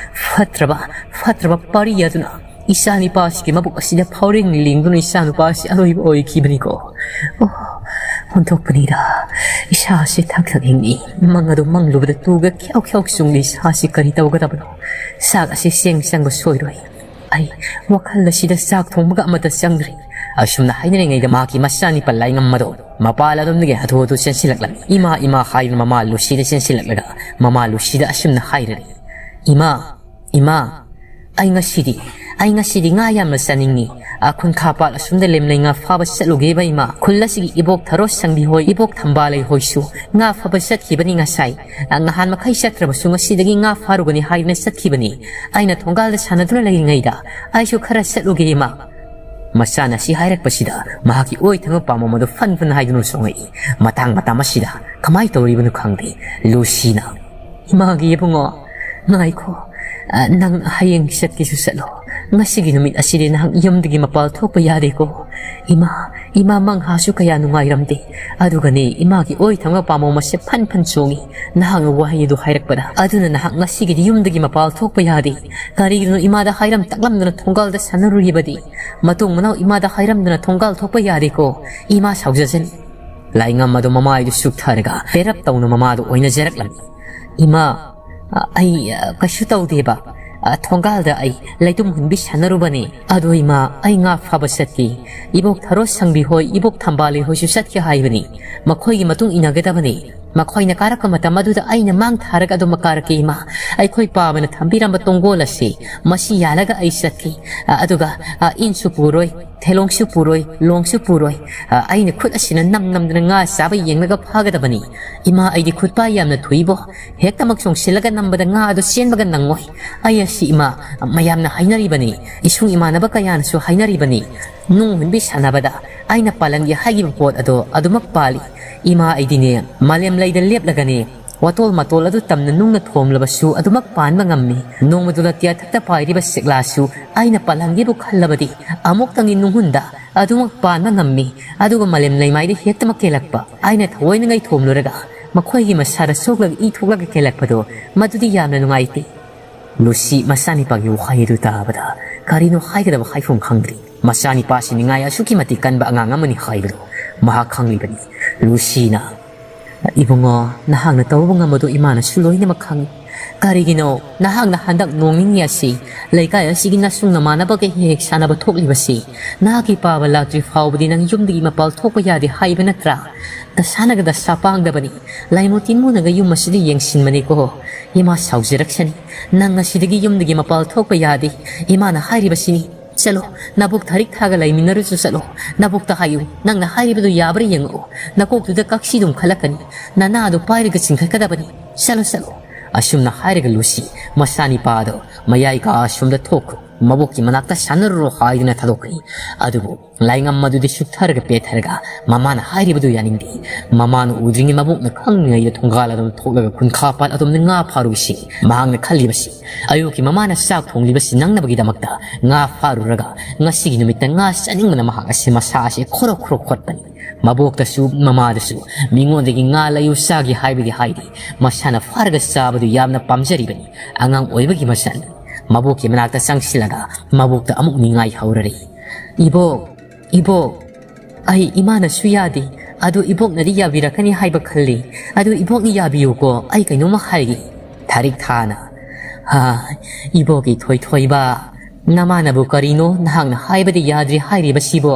ꯐꯠꯇ꯭ꯔꯕ, ꯐꯠꯇ꯭ꯔꯕ ꯄꯥꯔꯤ ꯑꯗꯨꯅ ꯏꯆꯥ ꯅꯤꯄꯥꯁꯤꯒꯤ ꯃꯕꯨꯛ ꯑꯁꯤꯗ ꯐꯥꯎꯔꯦꯡ ꯂꯦꯡꯗꯨꯅ ꯏꯆꯥ ꯅꯨꯄꯥꯁꯤ ꯑꯔꯣꯏꯕ ꯑꯣꯏꯈꯤꯕꯅꯤꯀꯣ꯫ ꯑꯣ, ꯑꯣꯟꯊꯣꯛꯄꯅꯤꯗ꯫ ꯏꯁꯥꯁꯤ ꯊꯛ ꯊꯛ ꯍꯤꯡꯉꯤ꯫ ꯃꯪ ꯑꯗꯨ ꯃꯪꯂꯨꯕꯗ ꯇꯨꯒ ꯈ꯭ꯌꯥꯎ ꯈ꯭ꯌꯥꯎ ꯆꯨꯡꯂꯤ꯫ ꯏꯁꯥꯁꯤ ꯀꯔꯤ ꯇꯧꯒꯗꯕꯅꯣ? ꯆꯥꯛ ꯑꯁꯤ ꯆꯦꯡ ꯆꯪꯕ ꯁꯣꯏꯔꯣꯏ꯫ ꯑꯩ ꯋꯥꯈꯜ ꯑꯁꯤꯗ ꯆꯥꯛ ꯊꯣꯡꯕꯒ ꯑꯃꯠꯇ ꯆꯪꯗ꯭ꯔꯤ꯫ ꯑꯁꯨꯝꯅ ꯍꯥꯏꯅꯔꯤꯉꯩꯗ ꯃꯍꯥꯛꯀꯤ ꯃꯆꯥꯅꯤꯄꯥ ꯂꯥꯏꯉꯝ ꯑꯗꯣ ꯃꯄꯥꯜ ꯑꯗꯣꯝꯗꯒꯤ ꯍꯥꯊꯨ ꯍꯥꯊꯨ ꯆꯦꯟꯁꯤꯜꯂꯛꯂꯝꯃꯤ꯫ "ꯏꯃꯥ, ꯏꯃꯥ" ꯍꯥꯏꯗꯨꯅ ꯃꯃꯥ ꯂꯨꯁꯤꯗ ꯆꯦꯟꯁꯤꯜꯂꯛꯂꯒ ꯃꯃꯥ ꯂꯨꯁꯤꯗ ꯑꯁꯨꯝꯅ ꯍꯥꯏꯔꯔꯤ, "ꯏꯃꯥ, ꯏꯃꯥ, ꯑꯩ ꯉꯁꯤꯗꯤ, ꯑꯩ ꯉꯁꯤꯗꯤ ꯉꯥ ꯌꯥꯝꯅ ꯆꯥꯅꯤꯡꯉꯤ꯫ ꯑ, ꯈꯨꯟꯈꯥ ꯄꯥꯠ ꯑꯁꯨꯝꯗ ꯂꯦꯝꯂꯩ ꯉꯥ ꯐꯥꯕ ꯆꯠꯂꯨꯒꯦꯕ ꯏꯃꯥ꯫ ꯈꯨꯜ ꯑꯁꯤꯒꯤ ꯏꯕꯣꯛ ꯊꯔꯣ ꯁꯪꯕꯤ ꯍꯣꯏ, ꯏꯕꯣꯛ ꯊꯝꯕꯥꯂꯩ ꯍꯣꯏꯁꯨ ꯉꯥ ꯐꯥꯕ ꯆꯠꯈꯤꯕꯅꯤ ꯉꯁꯥꯏ꯫ ꯑ, ꯅꯍꯥꯟ ꯃꯈꯩ ꯆꯠꯇ꯭ꯔꯕꯁꯨ ꯉꯁꯤꯗꯒꯤ ꯉꯥ ꯐꯥꯔꯨꯒꯅꯤ ꯍꯥꯏꯗꯨꯅ ꯆꯠꯈꯤꯕꯅꯤ꯫ ꯑꯩꯅ ꯊꯣꯡꯒꯥꯜꯗ ꯁꯥꯟꯅꯗꯨꯅ ꯂꯩꯔꯤꯉꯩꯗ ꯑꯩꯁꯨ ꯈꯔ ꯆꯠꯂꯨꯒꯦ ꯏꯃꯥ"꯫ ꯃꯆꯥꯅ ꯑꯁꯤ ꯍꯥꯏꯔꯛꯄꯁꯤꯗ ꯃꯍꯥꯛꯀꯤ ꯑꯣꯏ ꯊꯪꯕ ꯄꯥꯝꯕꯣꯝ ꯑꯗꯨ ꯐꯟ ꯐꯟ ꯍꯥꯏꯗꯨꯅ ꯆꯣꯡꯉꯛꯏ꯫ ꯃꯇꯥꯡ ꯃꯇꯝ ꯑꯁꯤꯗ ꯀꯃꯥꯏ ꯇꯧꯔꯤꯕꯅꯣ ꯈꯪꯗꯦ꯫ ꯂꯨꯁꯤꯅ, "ꯏꯃꯥꯒꯤ ꯏꯕꯨꯡꯉꯣ, ꯉꯥꯏꯈꯣ꯫ ꯑ, ꯅꯪ ꯍꯌꯦꯡ ꯆꯠꯀꯦꯁꯨ ꯆꯠꯂꯣ꯫ ꯉꯁꯤꯒꯤ ꯅꯨꯃꯤꯠ ꯑꯁꯤꯗꯤ ꯅꯍꯥꯛ ꯌꯨꯝꯗꯒꯤ ꯃꯄꯥꯜ ꯊꯣꯛꯄ ꯌꯥꯗꯦꯀꯣ꯫ ꯏꯃꯥ, ꯏꯃꯥ ꯃꯪꯍꯥꯁꯨ ꯀꯌꯥ ꯅꯨꯡꯉꯥꯏꯔꯝꯗꯦ꯫ ꯑꯗꯨꯒꯅꯦ, ꯏꯃꯥꯒꯤ ꯑꯣꯏ ꯊꯪꯕ ꯄꯥꯝꯕꯣꯝ ꯑꯁꯦ ꯐꯟ ꯐꯟ ꯆꯣꯡꯉꯤ꯫ ꯅꯍꯥꯛꯅ ꯋꯥꯍꯩ ꯑꯗꯨ ꯍꯥꯏꯔꯛꯄꯗ꯫ ꯑꯗꯨꯅ ꯅꯍꯥꯛ ꯉꯁꯤꯒꯤꯗꯤ ꯌꯨꯝꯗꯒꯤ ꯃꯄꯥꯜ ꯊꯣꯛꯄ ꯌꯥꯗꯦ꯫ ꯀꯔꯤꯒꯤꯅꯣ ꯏꯃꯥꯗ ꯍꯥꯏꯔꯝ ꯇꯥꯛꯂꯝꯗꯅ ꯊꯣꯡꯒꯥꯜꯗ ꯁꯥꯟꯅꯔꯨꯔꯤꯕꯗꯤ? ꯃꯇꯨꯡ ꯃꯅꯥꯎ ꯏꯃꯥꯗ ꯍꯥꯏꯔꯝꯗꯅ ꯊꯣꯡꯒꯥꯜ ꯊꯣꯛꯄ ꯌꯥꯗꯦꯀꯣ꯫ ꯏꯃꯥ ꯁꯥꯎꯖꯖꯅꯤ"꯫ ꯂꯥꯏꯉꯝ ꯑꯗꯨ ꯃꯃꯥꯏꯗꯨ ꯆꯨꯞꯊꯔꯒ ꯄꯦꯔꯞ ꯇꯧꯅ ꯃꯃꯥꯗꯨ ꯑꯣꯏꯅꯖꯔꯛꯂꯝꯃꯤ꯫ "ꯏꯃꯥ, ꯑ, ꯑꯩ, ꯑ, ꯀꯩꯁꯨ ꯇꯧꯗꯦꯕ꯫ ꯑ, ꯊꯣꯡꯒꯥꯜꯗ ꯑꯩ ꯂꯩꯇꯨꯝ ꯍꯨꯟꯕꯤ ꯁꯥꯟꯅꯔꯨꯕꯅꯦ꯫ ꯑꯗꯣ ꯏꯃꯥ, ꯑꯩ ꯉꯥ ꯐꯥꯕ ꯆꯠꯀꯦ꯫ ꯏꯕꯣꯛ ꯊꯔꯣ ꯁꯪꯕꯤ ꯍꯣꯏ, ꯏꯕꯣꯛ ꯊꯝꯕꯥꯂꯩ ꯍꯣꯏꯁꯨ ꯆꯠꯀꯦ ꯍꯥꯏꯕꯅꯤ꯫ ꯃꯈꯣꯏꯒꯤ ꯃꯇꯨꯡ ꯏꯟꯅꯒꯗꯕꯅꯤ"꯫ ꯃꯈꯣꯏꯅ ꯀꯥꯔꯛꯄ ꯃꯇꯝ ꯑꯗꯨꯗ ꯑꯩꯅ ꯃꯥꯡ ꯊꯥꯔꯒ ꯑꯗꯨꯃꯛ ꯀꯥꯔꯛꯀꯦ, ꯏꯃꯥ꯫ ꯑꯩꯈꯣꯏ ꯄꯥꯕꯅ ꯊꯝꯕꯤꯔꯝꯕ ꯇꯣꯡꯒꯣꯜ ꯑꯁꯤ ꯃꯁꯤ ꯌꯥꯜꯂꯒ ꯑꯩ ꯆꯠꯈꯤ꯫ ꯑ, ꯑꯗꯨꯒ, ꯑ, ꯏꯟꯁꯨ ꯄꯨꯔꯣꯏ, ꯊꯦꯂꯣꯡꯁꯨ ꯄꯨꯔꯣꯏ, ꯂꯣꯡꯁꯨ ꯄꯨꯔꯣꯏ꯫ ꯑ, ꯑꯩꯅ ꯈꯨꯠ ꯑꯁꯤꯅ ꯅꯝ ꯅꯝꯗꯅ ꯉꯥ ꯆꯥꯕ ꯌꯦꯡꯂꯒ ꯐꯥꯒꯗꯕꯅꯤ꯫ ꯏꯃꯥ, ꯑꯩꯗꯤ ꯈꯨꯠꯄꯥꯏ ꯌꯥꯝꯅ ꯊꯨꯏꯕꯣ꯫ ꯍꯦꯛꯇꯃꯛ ꯆꯣꯡꯁꯤꯜꯂꯒ ꯅꯝꯕꯗ ꯉꯥ ꯑꯗꯨ ꯆꯦꯟꯕꯒ ꯅꯪꯉꯣꯏ꯫ ꯑꯩ ꯑꯁꯤ, ꯏꯃꯥ, ꯃꯌꯥꯝꯅ ꯍꯥꯏꯅꯔꯤꯕꯅꯤ꯫ ꯏꯁꯨꯡ ꯏꯃꯥꯟꯅꯕ ꯀꯌꯥꯅꯁꯨ ꯍꯥꯏꯅꯔꯤꯕꯅꯤ꯫ ꯅꯨꯡ ꯍꯨꯟꯕꯤ ꯁꯥꯟꯅꯕꯗ ꯑꯩꯅ ꯄꯥꯜꯍꯟꯒꯦ ꯍꯥꯏꯈꯤꯕ ꯄꯣꯠ ꯑꯗꯣ ꯑꯗꯨꯃꯛ ꯄꯥꯜꯂꯤ꯫ ꯏꯃꯥ, ꯑꯩꯗꯤꯅꯦ, ꯃꯥꯂꯦꯝ ꯂꯩꯗ ꯂꯦꯞꯂꯒꯅꯦ, ꯋꯥꯇꯣꯜ ꯃꯇꯣꯜ ꯑꯗꯨ ꯇꯝꯅ ꯅꯨꯡꯅ ꯊꯣꯝꯂꯕꯁꯨ ꯑꯗꯨꯃꯛ ꯄꯥꯟꯕ ꯉꯝꯃꯤ꯫ ꯅꯣꯡꯃ ꯗꯨꯂꯇꯤꯌꯥ ꯊꯛꯇ ꯄꯥꯏꯔꯤꯕ ꯁꯤꯛꯂꯥꯁꯨ ꯑꯩꯅ ꯄꯥꯜꯍꯟꯒꯦꯕꯨ ꯈꯜꯂꯕꯗꯤ ꯑꯃꯨꯛꯇꯪꯒꯤ ꯅꯨꯡꯍꯨꯟꯗ ꯑꯗꯨꯃꯛ ꯄꯥꯟꯕ ꯉꯝꯃꯤ꯫ ꯑꯗꯨꯒ ꯃꯥꯂꯦꯝ ꯂꯩꯃꯥꯏꯗ ꯍꯦꯛꯇꯃꯛ ꯀꯦꯜꯂꯛꯄ, ꯑꯩꯅ ꯊꯑꯣꯏꯅꯉꯩ ꯊꯣꯝꯂꯨꯔꯒ ꯃꯈꯣꯏꯒꯤ ꯃꯁꯥꯗ ꯁꯣꯛꯂꯒ ꯏ ꯊꯣꯛꯂꯒ ꯀꯦꯜꯂꯛꯄꯗꯣ, ꯃꯗꯨꯗꯤ ꯌꯥꯝꯅ ꯅꯨꯡꯉꯥꯏꯇꯦ꯫ ꯂꯨꯁꯤ ꯃꯆꯥꯅꯤꯄꯥꯒꯤ ꯋꯥꯍꯩ ꯑꯗꯨ ꯇꯥꯕꯗ ꯀꯔꯤꯅꯣ ꯍꯥꯏꯒꯗꯕ ꯍꯥꯏꯐꯝ ꯈꯪꯗ꯭ꯔꯤ꯫ ꯃꯆꯥꯅꯤꯄꯥꯁꯤ ꯅꯤꯡꯉꯥꯏ ꯑꯁꯨꯛꯀꯤ ꯃꯇꯤꯛ ꯀꯟꯕ ꯑꯉꯥꯡ ꯑꯃꯅꯤ ꯍꯥꯏꯕꯗꯨ ꯃꯍꯥꯛ ꯈꯪꯂꯤꯕꯅꯤ꯫ ꯂꯨꯁꯤꯅ, "ꯏꯕꯨꯡꯉꯣ, ꯅꯍꯥꯛꯅ ꯇꯧꯕ ꯉꯝꯕꯗꯨ ꯏꯃꯥꯅꯁꯨ ꯂꯣꯏꯅꯃꯛ ꯈꯪꯏ꯫ ꯀꯔꯤꯒꯤꯅꯣ ꯅꯍꯥꯛꯅ ꯍꯟꯗꯛ ꯅꯣꯡ ꯅꯤꯅꯤ ꯑꯁꯤ ꯂꯩꯀꯥꯏ ꯑꯁꯤꯒꯤ ꯅꯁꯨꯡ ꯅꯃꯥꯟꯅꯕꯒ ꯍꯦꯛ ꯍꯦꯛ ꯁꯥꯟꯅꯕ ꯊꯣꯛꯂꯤꯕꯁꯤ? ꯅꯍꯥꯛꯀꯤ ꯄꯥꯕ ꯂꯥꯛꯇ꯭ꯔꯤ ꯐꯥꯎꯕꯗꯤ ꯅꯪ ꯌꯨꯝꯗꯒꯤ ꯃꯄꯥꯜ ꯊꯣꯛꯄ ꯌꯥꯗꯦ ꯍꯥꯏꯕ ꯅꯠꯇ꯭ꯔꯥ? ꯅꯁꯥꯅꯒ ꯗꯁꯥ ꯄꯥꯡꯗꯕꯅꯤ꯫ ꯂꯥꯏꯃꯨ ꯇꯤꯟꯃꯨꯅꯒ ꯌꯨꯝ ꯑꯁꯤꯗ ꯌꯦꯡꯁꯤꯟꯕꯅꯤꯀꯣ꯫ ꯏꯃꯥ ꯁꯥꯎꯖꯔꯛꯁꯅꯤ꯫ ꯅꯪ ꯉꯁꯤꯗꯒꯤ ꯌꯨꯝꯗꯒꯤ ꯃꯄꯥꯜ ꯊꯣꯛꯄ ꯌꯥꯗꯦ꯫ ꯏꯃꯥꯅ ꯍꯥꯏꯔꯤꯕꯁꯤꯅꯤ꯫ ꯆꯠꯂꯣ, ꯅꯕꯣꯛ ꯊꯥꯔꯤꯛ ꯊꯥꯒ ꯂꯩꯃꯤꯟꯅꯔꯨꯆꯣ ꯆꯠꯂꯣ꯫ ꯅꯕꯣꯛꯇ ꯍꯥꯏꯌꯨ, ꯅꯪꯅ ꯍꯥꯏꯔꯤꯕꯗꯨ ꯌꯥꯕ꯭ꯔꯥ ꯌꯦꯡꯉꯛꯑꯣ꯫ ꯅꯀꯣꯛꯇꯨꯗ ꯀꯛꯁꯤꯗꯨꯝ ꯈꯜꯂꯛꯀꯅꯤ꯫ ꯅꯅꯥꯗꯨ ꯄꯥꯏꯔꯒ ꯆꯤꯡꯈꯠꯀꯗꯕꯅꯤ꯫ ꯆꯠꯂꯣ, ꯆꯠꯂꯣ꯫" ꯑꯁꯨꯝꯅ ꯍꯥꯏꯔꯒ ꯂꯨꯁꯤ ꯃꯆꯥꯅꯤꯄꯥꯗꯣ ꯃꯌꯥꯏ ꯀꯥ ꯑꯁꯣꯝꯗ ꯊꯣꯛꯈ꯭ꯔꯣ, ꯃꯕꯣꯛꯀꯤ ꯃꯅꯥꯛꯇ ꯁꯥꯟꯅꯔꯨꯔꯣ ꯍꯥꯏꯗꯨꯅ ꯊꯥꯗꯣꯛꯈ꯭ꯔꯦ꯫ ꯑꯗꯨꯕꯨ ꯂꯥꯏꯉꯝ ꯑꯗꯨꯗꯤ ꯁꯨꯛꯊꯔꯒ ꯄꯦꯊꯔꯒ ꯃꯃꯥꯅ ꯍꯥꯏꯔꯤꯕꯗꯨ ꯌꯥꯅꯤꯡꯗꯦ꯫ ꯃꯃꯥꯅ ꯎꯗ꯭ꯔꯤꯉꯩ ꯃꯕꯣꯛꯅ ꯈꯪꯂꯤꯉꯩꯗ ꯊꯣꯡꯒꯥꯜ ꯑꯗꯨꯝ ꯊꯣꯛꯂꯒ ꯈꯨꯟꯈꯥ ꯄꯥꯠ ꯑꯗꯨꯝꯅ ꯉꯥ ꯐꯥꯔꯨꯁꯤ꯫ ꯃꯍꯥꯛꯅ ꯈꯜꯂꯤꯕꯁꯤ, ꯑꯌꯨꯛꯀꯤ ꯃꯃꯥꯅ ꯆꯥꯛ ꯊꯣꯡꯂꯤꯕꯁꯤ ꯅꯪꯅꯕꯒꯤꯗꯃꯛꯇ ꯉꯥ ꯐꯥꯔꯨꯔꯒ ꯉꯁꯤꯒꯤ ꯅꯨꯃꯤꯠꯇ ꯉꯥ ꯆꯥꯅꯤꯡꯕꯅ ꯃꯍꯥꯛ ꯑꯁꯤ ꯃꯁꯥ ꯑꯁꯤ ꯈꯣꯔꯣꯛ ꯈꯣꯔꯣꯛ ꯈꯣꯠꯄꯅꯤ꯫ ꯃꯕꯣꯛꯇꯁꯨ ꯃꯃꯥꯗꯁꯨ ꯃꯤꯉꯣꯟꯗꯒꯤ ꯉꯥ ꯂꯩꯌꯨ ꯆꯥꯒꯦ ꯍꯥꯏꯕꯗꯤ ꯍꯥꯏꯗꯦ꯫ ꯃꯁꯥꯅ ꯐꯥꯔꯒ ꯆꯥꯕꯗꯨ ꯌꯥꯝꯅ ꯄꯥꯝꯖꯔꯤꯕꯅꯤ꯫ ꯑꯉꯥꯡ ꯑꯣꯏꯕꯒꯤ ꯃꯆꯜ꯫ ꯃꯕꯣꯛꯀꯤ ꯃꯅꯥꯛꯇ ꯆꯪꯁꯤꯜꯂꯒ ꯃꯕꯣꯛꯇ ꯑꯃꯨꯛ ꯅꯤꯡꯉꯥꯏ ꯍꯧꯔꯔꯤ꯫ "ꯏꯕꯣꯛ, ꯏꯕꯣꯛ, ꯑꯩ ꯏꯃꯥꯅꯁꯨ ꯌꯥꯗꯦ꯫ ꯑꯗꯨ ꯏꯕꯣꯛꯅꯗꯤ ꯌꯥꯕꯤꯔꯛꯀꯅꯤ ꯍꯥꯏꯕ ꯈꯜꯂꯤ꯫ ꯑꯗꯨ ꯏꯕꯣꯛꯅ ꯌꯥꯕꯤꯌꯨꯀꯣ, ꯑꯩ ꯀꯩꯅꯣꯝꯃ ꯍꯥꯏꯒꯦ꯫" ꯊꯥꯔꯤꯛ ꯊꯥꯅ, "ꯍꯥ, ꯏꯕꯣꯛꯀꯤ ꯊꯣꯏꯊꯣꯏꯕ, ꯅꯃꯥꯅꯕꯨ ꯀꯔꯤꯅꯣ ꯅꯍꯥꯛꯅ ꯍꯥꯏꯕꯗꯤ ꯌꯥꯗ꯭ꯔꯤ ꯍꯥꯏꯔꯤꯕꯁꯤꯕꯣ?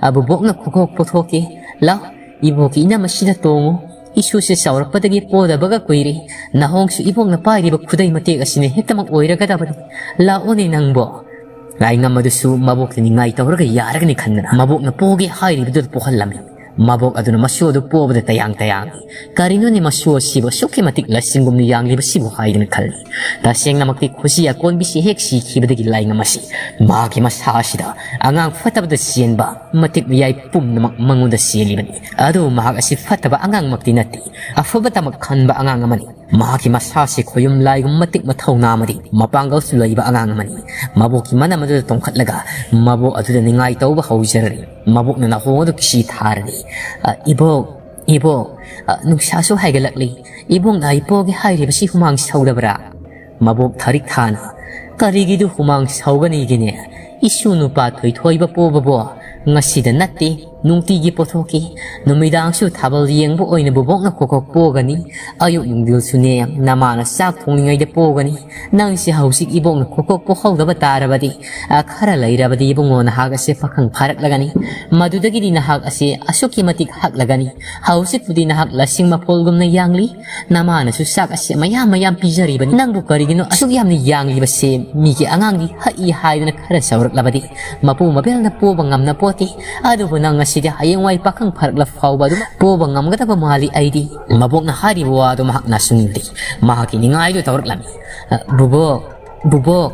ꯑꯕꯨꯕꯣꯛꯅ ꯈꯨꯈꯣꯛ ꯄꯨꯊꯣꯛꯀꯦ꯫ ꯂꯥꯎ, ꯏꯕꯣꯛꯀꯤ ꯏꯅꯝ ꯑꯁꯤꯗ ꯇꯣꯡꯉꯨ꯫ ꯏꯁꯨꯁꯦ ꯆꯥꯎꯔꯛꯄꯗꯒꯤ ꯄꯣꯗꯕꯒ ꯀꯨꯏꯔꯦ꯫ ꯅꯍꯣꯡꯁꯨ ꯏꯕꯣꯛꯅ ꯄꯥꯏꯔꯤꯕ ꯈꯨꯗꯩ ꯃꯇꯦꯛ ꯑꯁꯤꯅ ꯍꯦꯛꯇꯃꯛ ꯑꯣꯏꯔꯒꯗꯕꯅꯤ꯫ ꯂꯥꯛꯑꯣꯅꯦ ꯅꯪꯕꯣ꯫ ꯂꯥꯏꯉꯝ ꯑꯗꯨꯁꯨ ꯃꯕꯣꯛꯇ ꯅꯤꯡꯉꯥꯏ ꯇꯧꯔꯒ ꯌꯥꯔꯒꯅꯤ ꯈꯟꯗꯅ ꯃꯕꯣꯛꯅ ꯄꯣꯒꯦ ꯍꯥꯏꯔꯤꯕꯗꯨꯗ ꯄꯣꯍꯜꯂꯝꯃꯤ꯫ ꯃꯕꯣꯛ ꯑꯗꯨꯅ ꯃꯁꯨ ꯑꯗꯨ ꯄꯣꯕꯗ ꯇꯌꯥꯡ ꯇꯌꯥꯡꯏ꯫ ꯀꯔꯤꯅꯣꯅꯦ ꯃꯁꯨ ꯑꯁꯤꯕꯨ ꯑꯁꯨꯛꯀꯤ ꯃꯇꯤꯛ ꯂꯁꯤꯡꯒꯨꯝꯅ ꯌꯥꯡꯂꯤꯕꯁꯤꯕꯨ ꯍꯥꯏꯗꯨꯅ ꯈꯜꯂꯤ꯫ ꯇꯁꯦꯡꯅꯃꯛꯇꯤ ꯈꯨꯖꯤ ꯑꯀꯣꯟꯕꯤꯁꯤ ꯍꯦꯛ ꯁꯤꯈꯤꯕꯗꯒꯤ ꯂꯥꯏꯉꯝ ꯑꯁꯤ ꯃꯍꯥꯛꯀꯤ ꯃꯁꯥ ꯑꯁꯤꯗ ꯑꯉꯥꯡ ꯐꯠꯇꯕꯗ ꯆꯦꯟꯕ ꯃꯇꯤꯛ ꯃꯌꯥꯏ ꯄꯨꯝꯅꯃꯛ ꯃꯉꯣꯟꯗ ꯆꯦꯜꯂꯤꯕꯅꯤ꯫ ꯑꯗꯨꯕꯨ ꯃꯍꯥꯛ ꯑꯁꯤ ꯐꯠꯇꯕ ꯑꯉꯥꯡꯃꯛꯇꯤ ꯅꯠꯇꯦ꯫ ꯑꯐꯕꯇꯃꯛ ꯈꯟꯕ ꯑꯉꯥꯡ ꯑꯃꯅꯤ꯫ ꯃꯍꯥꯛꯀꯤ ꯃꯁꯥꯁꯤ ꯈꯣꯌꯨꯝ ꯂꯥꯏꯒꯨꯝ ꯃꯇꯤꯛ ꯃꯊꯧꯅꯥ ꯑꯃꯗꯤ ꯃꯄꯥꯡꯒꯜꯁꯨ ꯂꯩꯕ ꯑꯉꯥꯡ ꯑꯃꯅꯤ꯫ ꯃꯕꯣꯛꯀꯤ ꯃꯅꯝ ꯑꯗꯨꯗ ꯇꯣꯡꯈꯠꯂꯒ ꯃꯕꯣꯛ ꯑꯗꯨꯗ ꯅꯤꯡꯉꯥꯏ ꯇꯧꯕ ꯍꯧꯖꯔꯔꯤ꯫ ꯃꯕꯣꯛꯅ ꯅꯥꯍꯣꯡ ꯑꯗꯨ ꯀꯤꯁꯤ ꯊꯥꯔꯔꯤ꯫ "ꯑ, ꯏꯕꯣꯛ, ꯏꯕꯣꯛ, ꯑ, ꯅꯨꯡꯁꯥꯁꯨ ꯍꯥꯏꯒꯠꯂꯛꯂꯤ꯫ ꯏꯕꯣꯛꯅ ꯑꯩ ꯄꯣꯒꯦ ꯍꯥꯏꯔꯤꯕꯁꯤ ꯍꯨꯃꯥꯡ ꯁꯧꯗꯕ꯭ꯔꯥ?" ꯃꯕꯣꯛ ꯊꯥꯔꯤꯛ ꯊꯥꯅ, "ꯀꯔꯤꯒꯤꯗꯨ ꯍꯨꯃꯥꯡ ꯁꯧꯒꯅꯤꯒꯦꯅꯦ? ꯏꯁꯨ ꯅꯨꯄꯥ ꯊꯣꯏꯊꯣꯏꯕ ꯄꯣꯕꯕꯣ ꯉꯁꯤꯗ ꯅꯠꯇꯦ, ꯅꯨꯡꯇꯤꯒꯤ ꯄꯣꯊꯣꯛꯈꯤ꯫ ꯅꯨꯃꯤꯗꯥꯡꯁꯨ ꯊꯥꯕꯜ ꯌꯦꯡꯕ ꯑꯣꯏꯅ ꯕꯨꯕꯣꯛꯅ ꯈꯣꯛꯈꯣꯛ ꯄꯣꯒꯅꯤ꯫ ꯑꯌꯨꯛ ꯅꯨꯡꯊꯤꯜꯁꯨꯅꯦ ꯅꯃꯥꯅ ꯆꯥꯛ ꯊꯣꯡꯂꯤꯉꯩꯗ ꯄꯣꯒꯅꯤ꯫ ꯅꯪꯁꯦ ꯍꯧꯖꯤꯛ ꯏꯕꯣꯛꯅ ꯈꯣꯛꯈꯣꯛ ꯄꯣꯍꯧꯗꯕ ꯇꯥꯔꯕꯗꯤ, ꯑ, ꯈꯔ ꯂꯩꯔꯕꯗꯤ ꯏꯕꯨꯡꯉꯣ ꯅꯍꯥꯛ ꯑꯁꯦ ꯄꯥꯈꯪ ꯐꯥꯔꯛꯂꯒꯅꯤ꯫ ꯃꯗꯨꯗꯒꯤꯗꯤ ꯅꯍꯥꯛ ꯑꯁꯦ ꯑꯁꯨꯛꯀꯤ ꯃꯇꯤꯛ ꯍꯛꯂꯒꯅꯤ꯫ ꯍꯧꯖꯤꯛꯄꯨꯗꯤ ꯅꯍꯥꯛ ꯂꯁꯤꯡ ꯃꯐꯣꯜꯒꯨꯝꯅ ꯌꯥꯡꯂꯤ꯫ ꯅꯃꯥꯅꯁꯨ ꯆꯥꯛ ꯑꯁꯦ ꯃꯌꯥꯝ ꯃꯌꯥꯝ ꯄꯤꯖꯔꯤꯕꯅꯤ꯫ ꯅꯪꯕꯨ ꯀꯔꯤꯒꯤꯅꯣ ꯑꯁꯨꯛ ꯌꯥꯝꯅ ꯌꯥꯡꯂꯤꯕꯁꯦ? ꯃꯤꯒꯤ ꯑꯉꯥꯡꯗꯤ ꯍꯛꯏ ꯍꯥꯏꯗꯨꯅ ꯈꯔ ꯆꯥꯎꯔꯛꯂꯕꯗꯤ ꯃꯄꯨ ꯃꯕꯦꯜꯅ ꯄꯣꯕ ꯉꯝꯅ ꯄꯣꯠꯇꯦ꯫ ꯑꯗꯨꯕꯨ ꯅꯪ ꯉꯁꯤꯗꯤ ꯍꯌꯦꯡꯋꯥꯏ ꯄꯥꯈꯪ ꯐꯥꯔꯛꯂ ꯐꯥꯎꯕ ꯑꯗꯨꯝ ꯄꯣꯕ ꯉꯝꯒꯗꯕ ꯃꯥꯜꯂꯤ ꯑꯩꯗꯤ꯫" ꯃꯕꯣꯛꯅ ꯍꯥꯏꯔꯤꯕ ꯋꯥꯗꯨ ꯃꯍꯥꯛ ꯅꯥꯁꯤꯡꯗꯦ꯫ ꯃꯍꯥꯛꯀꯤ ꯅꯤꯡꯉꯥꯏꯗꯨ ꯇꯧꯔꯛꯂꯝꯃꯤ꯫ "ꯑ, ꯕꯨꯕꯣꯛ, ꯕꯨꯕꯣꯛ,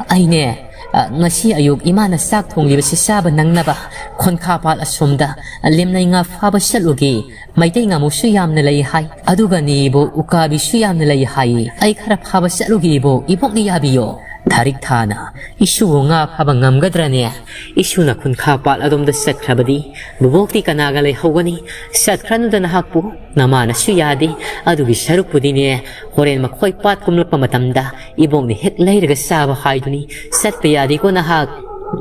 ꯑꯩꯅꯦ, ꯑ, ꯉꯁꯤ ꯑꯌꯨꯛ ꯏꯃꯥꯅ ꯆꯥꯛ ꯊꯣꯡꯂꯤꯕꯁꯤ ꯆꯥꯕ ꯅꯪꯅꯕ ꯈꯣꯟꯈꯥ ꯄꯥꯠ ꯑꯁꯣꯝꯗ ꯂꯦꯝꯅꯩ ꯉꯥ ꯐꯥꯕ ꯆꯠꯂꯨꯒꯦ꯫ ꯃꯩꯇꯩ ꯉꯥꯃꯨꯁꯨ ꯌꯥꯝꯅ ꯂꯩ ꯍꯥꯏ꯫ ꯑꯗꯨꯒꯅꯦ ꯏꯕꯣꯛ, ꯎꯀꯥꯕꯤꯁꯨ ꯌꯥꯝꯅ ꯂꯩ ꯍꯥꯏꯌꯦ꯫ ꯑꯩ ꯈꯔ ꯐꯥꯕ ꯆꯠꯂꯨꯒꯦ ꯏꯕꯣꯛ, ꯏꯕꯣꯛꯅ ꯌꯥꯕꯤꯌꯣ꯫" ꯊꯥꯔꯤꯛ ꯊꯥꯅ, "ꯏꯁꯨꯕꯨ ꯉꯥ ꯐꯥꯕ ꯉꯝꯒꯗ꯭ꯔꯅꯦ? ꯏꯁꯨꯅ ꯈꯨꯟꯈꯥ ꯄꯥꯠ ꯑꯗꯣꯝꯗ ꯆꯠꯈ꯭ꯔꯕꯗꯤ ꯕꯨꯕꯣꯛꯇꯤ ꯀꯅꯥꯒ ꯂꯩꯍꯧꯒꯅꯤ? ꯆꯠꯈ꯭ꯔꯅꯨꯗ ꯅꯍꯥꯛꯄꯨ꯫ ꯅꯃꯥꯅꯁꯨ ꯌꯥꯗꯦ꯫ ꯑꯗꯨꯒꯤ ꯁꯔꯨꯛꯄꯨꯗꯤꯅꯦ, ꯍꯣꯔꯦꯟ ꯃꯈꯣꯏ ꯄꯥꯠ ꯀꯨꯝꯂꯛꯄ ꯃꯇꯝꯗ ꯏꯕꯣꯛꯅ ꯍꯦꯛ ꯂꯩꯔꯒ ꯆꯥꯕ ꯍꯥꯏꯗꯨꯅꯤ꯫ ꯆꯠꯄ ꯌꯥꯗꯦꯀꯣ ꯅꯍꯥꯛ?"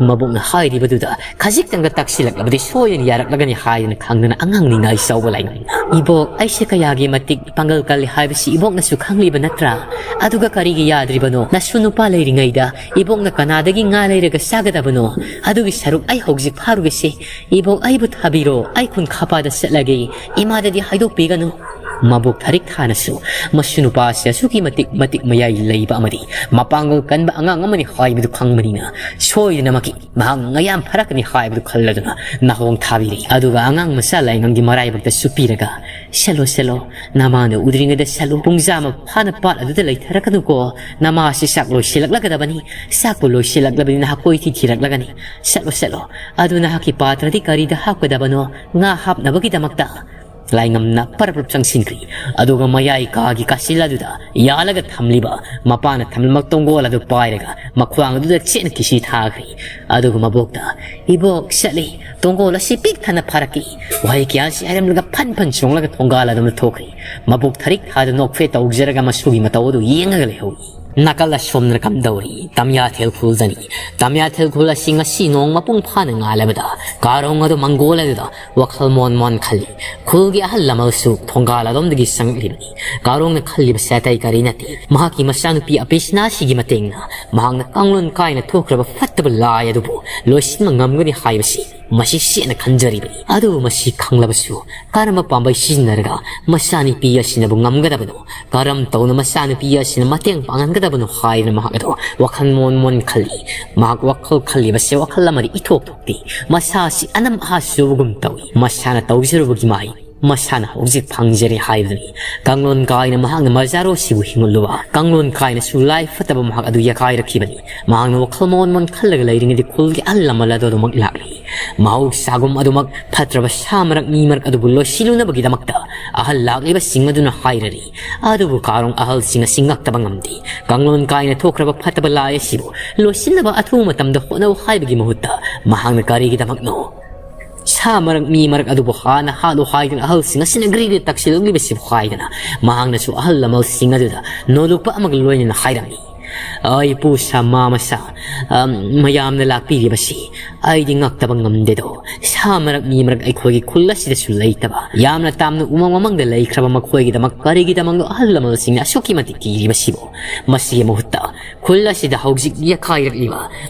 ꯃꯕꯣꯛꯅ ꯍꯥꯏꯔꯤꯕꯗꯨꯗ ꯈꯖꯤꯛꯇꯪꯒ ꯇꯛꯁꯤꯜꯂꯛꯂꯕꯗꯤ ꯁꯣꯏꯗꯅ ꯌꯥꯔꯛꯂꯒꯅꯤ ꯍꯥꯏꯗꯨꯅ ꯈꯪꯗꯅ ꯑꯉꯥꯡ ꯅꯤꯡꯉꯥꯏ ꯆꯥꯎꯕ ꯂꯥꯏꯉꯝꯅ, "ꯏꯕꯣꯛ, ꯑꯩꯁꯦ ꯀꯌꯥꯒꯤ ꯃꯇꯤꯛ ꯄꯥꯡꯒꯜ ꯀꯜꯂꯤ ꯍꯥꯏꯕꯁꯤ ꯏꯕꯣꯛꯅꯁꯨ ꯈꯪꯂꯤꯕ ꯅꯠꯇ꯭ꯔꯥ? ꯑꯗꯨꯒ ꯀꯔꯤꯒꯤ ꯌꯥꯗ꯭ꯔꯤꯕꯅꯣ? ꯅꯁꯨ ꯅꯨꯄꯥ ꯂꯩꯔꯤꯉꯩꯗ ꯏꯕꯣꯛꯅ ꯀꯅꯥꯗꯒꯤ ꯉꯥ ꯂꯩꯔꯒ ꯆꯥꯒꯗꯕꯅꯣ? ꯑꯗꯨꯒꯤ ꯁꯔꯨꯛ ꯑꯩ ꯍꯧꯖꯤꯛ ꯐꯥꯔꯨꯒꯦꯁꯦ꯫ ꯏꯕꯣꯛ, ꯑꯩꯕꯨ ꯊꯥꯕꯤꯔꯣ, ꯑꯩ ꯈꯨꯟ ꯈꯥꯄꯥꯗ ꯆꯠꯂꯒꯦ, ꯏꯃꯥꯗꯗꯤ ꯍꯥꯏꯗꯣꯛꯄꯤꯒꯅꯨ"꯫ ꯃꯕꯣꯛ ꯊꯔꯤꯛ ꯊꯥꯅꯁꯨ ꯃꯁꯨ ꯅꯨꯄꯥꯁꯤ ꯑꯁꯨꯛꯀꯤ ꯃꯇꯤꯛ ꯃꯇꯤꯛ ꯃꯌꯥꯏ ꯂꯩꯕ ꯑꯃꯗꯤ ꯃꯄꯥꯡꯒꯜ ꯀꯟꯕ ꯑꯉꯥꯡ ꯑꯃꯅꯤ ꯍꯥꯏꯕꯗꯨ ꯈꯪꯕꯅꯤꯅ, ꯁꯣꯏꯗꯅꯃꯛꯀꯤ ꯃꯍꯥꯛ ꯉꯥ ꯌꯥꯝ ꯐꯥꯔꯛꯀꯅꯤ ꯍꯥꯏꯕꯗꯨ ꯈꯜꯂꯗꯨꯅ ꯅꯥꯍꯣꯡ ꯊꯥꯕꯤꯔꯦ꯫ ꯑꯗꯨꯒ ꯑꯉꯥꯡ ꯃꯆꯥ ꯂꯥꯏꯉꯝꯒꯤ ꯃꯔꯥꯏꯕꯛꯇꯁꯨ ꯄꯤꯔꯒ, "ꯆꯠꯂꯣ, ꯆꯠꯂꯣ, ꯅꯃꯥꯅ ꯎꯗ꯭ꯔꯤꯉꯩꯗ ꯆꯠꯂꯨ꯫ ꯄꯨꯡ ꯆꯥꯝꯃ ꯐꯥꯅ ꯄꯥꯠ ꯑꯗꯨꯗ ꯂꯩꯊꯔꯛꯀꯅꯨꯀꯣ꯫ ꯅꯃꯥꯁꯤ ꯆꯥꯛ ꯂꯣꯏꯁꯤꯜꯂꯛꯂꯒꯗꯕꯅꯤ꯫ ꯆꯥꯛꯄꯨ ꯂꯣꯏꯁꯤꯜꯂꯛꯂꯕꯗꯤ ꯅꯍꯥꯛ ꯀꯣꯏꯊꯤ ꯊꯤꯔꯛꯂꯒꯅꯤ꯫ ꯆꯠꯂꯣ, ꯆꯠꯂꯣ꯫ ꯑꯗꯨ ꯅꯍꯥꯛꯀꯤ ꯄꯥꯇ꯭ꯔꯗꯤ ꯀꯔꯤꯗ ꯍꯥꯞꯀꯗꯕꯅꯣ? ꯉꯥ ꯍꯥꯞꯅꯕꯒꯤꯗꯃꯛꯇ"꯫ ꯂꯥꯏꯉꯝꯅ ꯄꯔꯞ ꯄꯔꯞ ꯆꯪꯁꯤꯟꯈ꯭ꯔꯤ꯫ ꯑꯗꯨꯒ ꯃꯌꯥꯏ ꯀꯥꯒꯤ ꯀꯥꯆꯤꯜ ꯑꯗꯨꯗ ꯌꯥꯜꯂꯒ ꯊꯝꯂꯤꯕ ꯃꯄꯥꯅ ꯊꯝꯂꯝꯕ ꯇꯣꯡꯒꯣꯜ ꯑꯗꯨ ꯄꯥꯏꯔꯒ ꯃꯈ꯭ꯋꯥꯡ ꯑꯗꯨꯗ ꯆꯦꯠꯅ ꯀꯤꯁꯤ ꯊꯥꯈ꯭ꯔꯤ꯫ ꯑꯗꯨꯒ ꯃꯕꯣꯛꯇ, "ꯏꯕꯣꯛ, ꯆꯠꯂꯤ꯫ ꯇꯣꯡꯒꯣꯜ ꯑꯁꯤ ꯄꯤꯛ ꯊꯟꯅ ꯐꯥꯔꯛꯏ"꯫ ꯋꯥꯍꯩ ꯀꯌꯥꯁꯤ ꯍꯥꯏꯔꯝꯂꯒ ꯐꯟ ꯐꯟ ꯆꯣꯡꯂꯒ ꯊꯣꯡꯒꯥꯜ ꯑꯗꯣꯝꯗ ꯊꯣꯛꯈ꯭ꯔꯤ꯫ ꯃꯕꯣꯛ ꯊꯔꯤꯛ ꯊꯥꯗ ꯅꯣꯛꯐꯦ ꯇꯧꯖꯔꯒ ꯃꯁꯨꯒꯤ ꯃꯇꯧ ꯑꯗꯨ ꯌꯦꯡꯉꯒ ꯂꯩꯍꯧꯏ꯫ ꯅꯥꯀꯜ ꯑꯁꯣꯝꯗꯅ ꯀꯝꯗꯧꯔꯤ? ꯇꯝꯌꯥꯊꯦꯜ ꯈꯨꯜꯗꯅꯤ꯫ ꯇꯝꯌꯥꯊꯦꯜ ꯈꯨꯜ ꯑꯁꯤ ꯉꯁꯤ ꯅꯣꯡ ꯃꯄꯨꯡ ꯐꯥꯅ ꯉꯥꯜꯂꯕꯗ ꯀꯥꯔꯣꯡ ꯑꯗꯨ ꯃꯪꯒꯣꯜ ꯑꯗꯨꯗ ꯋꯥꯈꯜ ꯃꯣꯟ ꯃꯣꯟ ꯈꯜꯂꯤ꯫ ꯈꯨꯜꯒꯤ ꯑꯍꯜ ꯂꯃꯟꯁꯨ ꯊꯣꯡꯒꯥꯜ ꯑꯗꯣꯝꯗꯒꯤ ꯆꯪꯂꯛꯂꯤꯕꯅꯤ꯫ ꯀꯥꯔꯣꯡꯅ ꯈꯜꯂꯤꯕꯁꯦ ꯑꯇꯩ ꯀꯔꯤ ꯅꯠꯇꯦ, ꯃꯍꯥꯛꯀꯤ ꯃꯆꯥꯅꯨꯄꯤ ꯑꯄꯦꯁꯅꯥꯁꯤꯒꯤ ꯃꯇꯦꯡꯅ ꯃꯍꯥꯛꯅ ꯀꯥꯡꯂꯣꯟ ꯀꯥꯏꯅ ꯊꯣꯛꯈ꯭ꯔꯕ ꯐꯠꯇꯕ ꯂꯥꯏ ꯑꯗꯨꯕꯨ ꯂꯣꯏꯁꯤꯟꯕ ꯉꯝꯒꯅꯤ ꯍꯥꯏꯕꯁꯤ ꯃꯁꯤ ꯁꯦꯠꯅ ꯈꯟꯖꯔꯤꯕꯅꯤ꯫ ꯑꯗꯨꯕꯨ ꯃꯁꯤ ꯈꯪꯂꯕꯁꯨ ꯀꯔꯝꯕ ꯄꯥꯝꯕꯩ ꯁꯤꯖꯤꯟꯅꯔꯒ ꯃꯆꯥꯅꯨꯄꯤ ꯑꯁꯤꯅꯕꯨ ꯉꯝꯒꯗꯕꯅꯣ? ꯀꯔꯝ ꯇꯧꯅ ꯃꯆꯥꯅꯨꯄꯤ ꯑꯁꯤꯅ ꯃꯇꯦꯡ ꯄꯥꯡꯍꯟꯒꯗꯕꯅꯣ ꯍꯥꯏꯗꯅ ꯃꯍꯥꯛ ꯑꯗꯣ ꯋꯥꯈꯜ ꯃꯣꯟ ꯃꯣꯟ ꯈꯜꯂꯤ꯫ ꯃꯍꯥꯛ ꯋꯥꯈꯜ ꯈꯜꯂꯤꯕꯁꯦ ꯋꯥꯈꯜ ꯑꯃꯗꯤ ꯏꯊꯣꯛ ꯊꯣꯛꯇꯦ꯫ ꯃꯁꯥ ꯑꯁꯤ ꯑꯅꯝ ꯑꯍꯥ ꯆꯨꯕꯒꯨꯝ ꯇꯧꯏ꯫ ꯃꯁꯥꯅ ꯇꯧꯖꯔꯨꯕꯒꯤ ꯃꯍꯩ ꯃꯁꯥꯅ ꯍꯧꯖꯤꯛ ꯐꯪꯖꯔꯦ ꯍꯥꯏꯕꯗꯨꯅꯤ꯫ ꯀꯥꯡꯂꯣꯟ ꯀꯥꯏꯅ ꯃꯍꯥꯛꯅ ꯃꯖꯥꯔꯣꯁꯤꯕꯨ ꯍꯤꯡꯍꯜꯂꯨꯕ, ꯀꯥꯡꯂꯣꯟ ꯀꯥꯏꯅꯁꯨ ꯂꯥꯏ ꯐꯠꯇꯕ ꯃꯍꯥꯛ ꯑꯗꯨ ꯌꯥꯀꯥꯏꯔꯛꯈꯤꯕꯅꯤ꯫ ꯃꯍꯥꯛꯅ ꯋꯥꯈꯜ ꯃꯣꯟ ꯃꯣꯟ ꯈꯜꯂꯒ ꯂꯩꯔꯤꯉꯩꯗ ꯈꯨꯜꯒꯤ ꯑꯍꯜ ꯂꯃꯟ ꯑꯗꯨ ꯑꯗꯨꯃꯛ ꯂꯥꯛꯂꯤ꯫ ꯃꯍꯧꯁꯥꯒꯨꯝ ꯑꯗꯨꯃꯛ ꯐꯠꯇ꯭ꯔꯕ ꯁꯥ ꯃꯔꯛ ꯃꯤ ꯃꯔꯛ ꯑꯗꯨꯕꯨ ꯂꯣꯏꯁꯤꯜꯂꯨꯅꯕꯒꯤꯗꯃꯛꯇ ꯑꯍꯜ ꯂꯥꯛꯂꯤꯕꯁꯤꯡ ꯑꯗꯨꯅ ꯍꯥꯏꯔꯔꯤ꯫ ꯑꯗꯨꯕꯨ ꯀꯥꯔꯣꯡ ꯑꯍꯜꯁꯤꯡ ꯑꯁꯤ ꯉꯛꯇꯕ ꯉꯝꯗꯦ꯫ ꯀꯥꯡꯂꯣꯟ ꯀꯥꯏꯅ ꯊꯣꯛꯈ꯭ꯔꯕ ꯐꯠꯇꯕ ꯂꯥꯏ ꯑꯁꯤꯕꯨ ꯂꯣꯏꯁꯤꯟꯅꯕ ꯑꯊꯨꯕ ꯃꯇꯝꯗ ꯍꯣꯠꯅꯧ ꯍꯥꯏꯕꯒꯤ ꯃꯍꯨꯠꯇ ꯃꯍꯥꯛꯅ ꯀꯔꯤꯒꯤꯗꯃꯛꯅꯣ? ꯁꯥ ꯃꯔꯛ ꯃꯤ ꯃꯔꯛ ꯑꯗꯨꯕꯨ ꯍꯥꯟꯅ ꯍꯥꯠꯂꯨ ꯍꯥꯏꯗꯨꯅ ꯑꯍꯜꯁꯤꯡ ꯑꯁꯤꯅ ꯒ꯭ꯔꯤꯒ꯭ꯔꯤ ꯇꯛꯁꯤꯜꯂꯛꯂꯤꯕꯁꯤꯕꯨ ꯍꯥꯏꯗꯅ ꯃꯍꯥꯛꯅꯁꯨ ꯑꯍꯜ ꯂꯃꯟꯁꯤꯡ ꯑꯗꯨꯗ ꯅꯣꯂꯨꯛꯄ ꯑꯃꯒ ꯂꯣꯏꯅꯅ ꯍꯥꯏꯔꯝꯃꯤ꯫ ꯑꯩ ꯄꯨ ꯁꯥ ꯃꯥ ꯃꯁꯥ, ꯑꯝ, ꯃꯌꯥꯝꯅ ꯂꯥꯛꯄꯤꯔꯤꯕꯁꯤ ꯑꯩꯗꯤ ꯉꯛꯇꯕ ꯉꯝꯗꯦꯗꯣ꯫ ꯁꯥ ꯃꯔꯛ ꯃꯤ ꯃꯔꯛ ꯑꯩꯈꯣꯏꯒꯤ ꯈꯨꯜ ꯑꯁꯤꯗꯁꯨ ꯂꯩꯇꯕ, ꯌꯥꯝꯅ ꯇꯥꯝꯅ ꯎꯃꯪ ꯃꯃꯥꯡꯗ ꯂꯩꯈ꯭ꯔꯕ ꯃꯈꯣꯏꯒꯤꯗꯃꯛ ꯀꯔꯤꯒꯤꯗꯃꯛꯅꯣ ꯑꯍꯜ ꯂꯃꯟꯁꯤꯡꯅ ꯑꯁꯨꯛꯀꯤ ꯃꯇꯤꯛ ꯀꯤꯔꯤꯕꯁꯤꯕꯣ? ꯃꯁꯤꯒꯤ ꯃꯍꯨꯠꯇ ꯈꯨꯜ ꯑꯁꯤꯗ ꯍꯧꯖꯤꯛ ꯌꯥꯀꯥꯏꯔꯛꯂꯤꯕ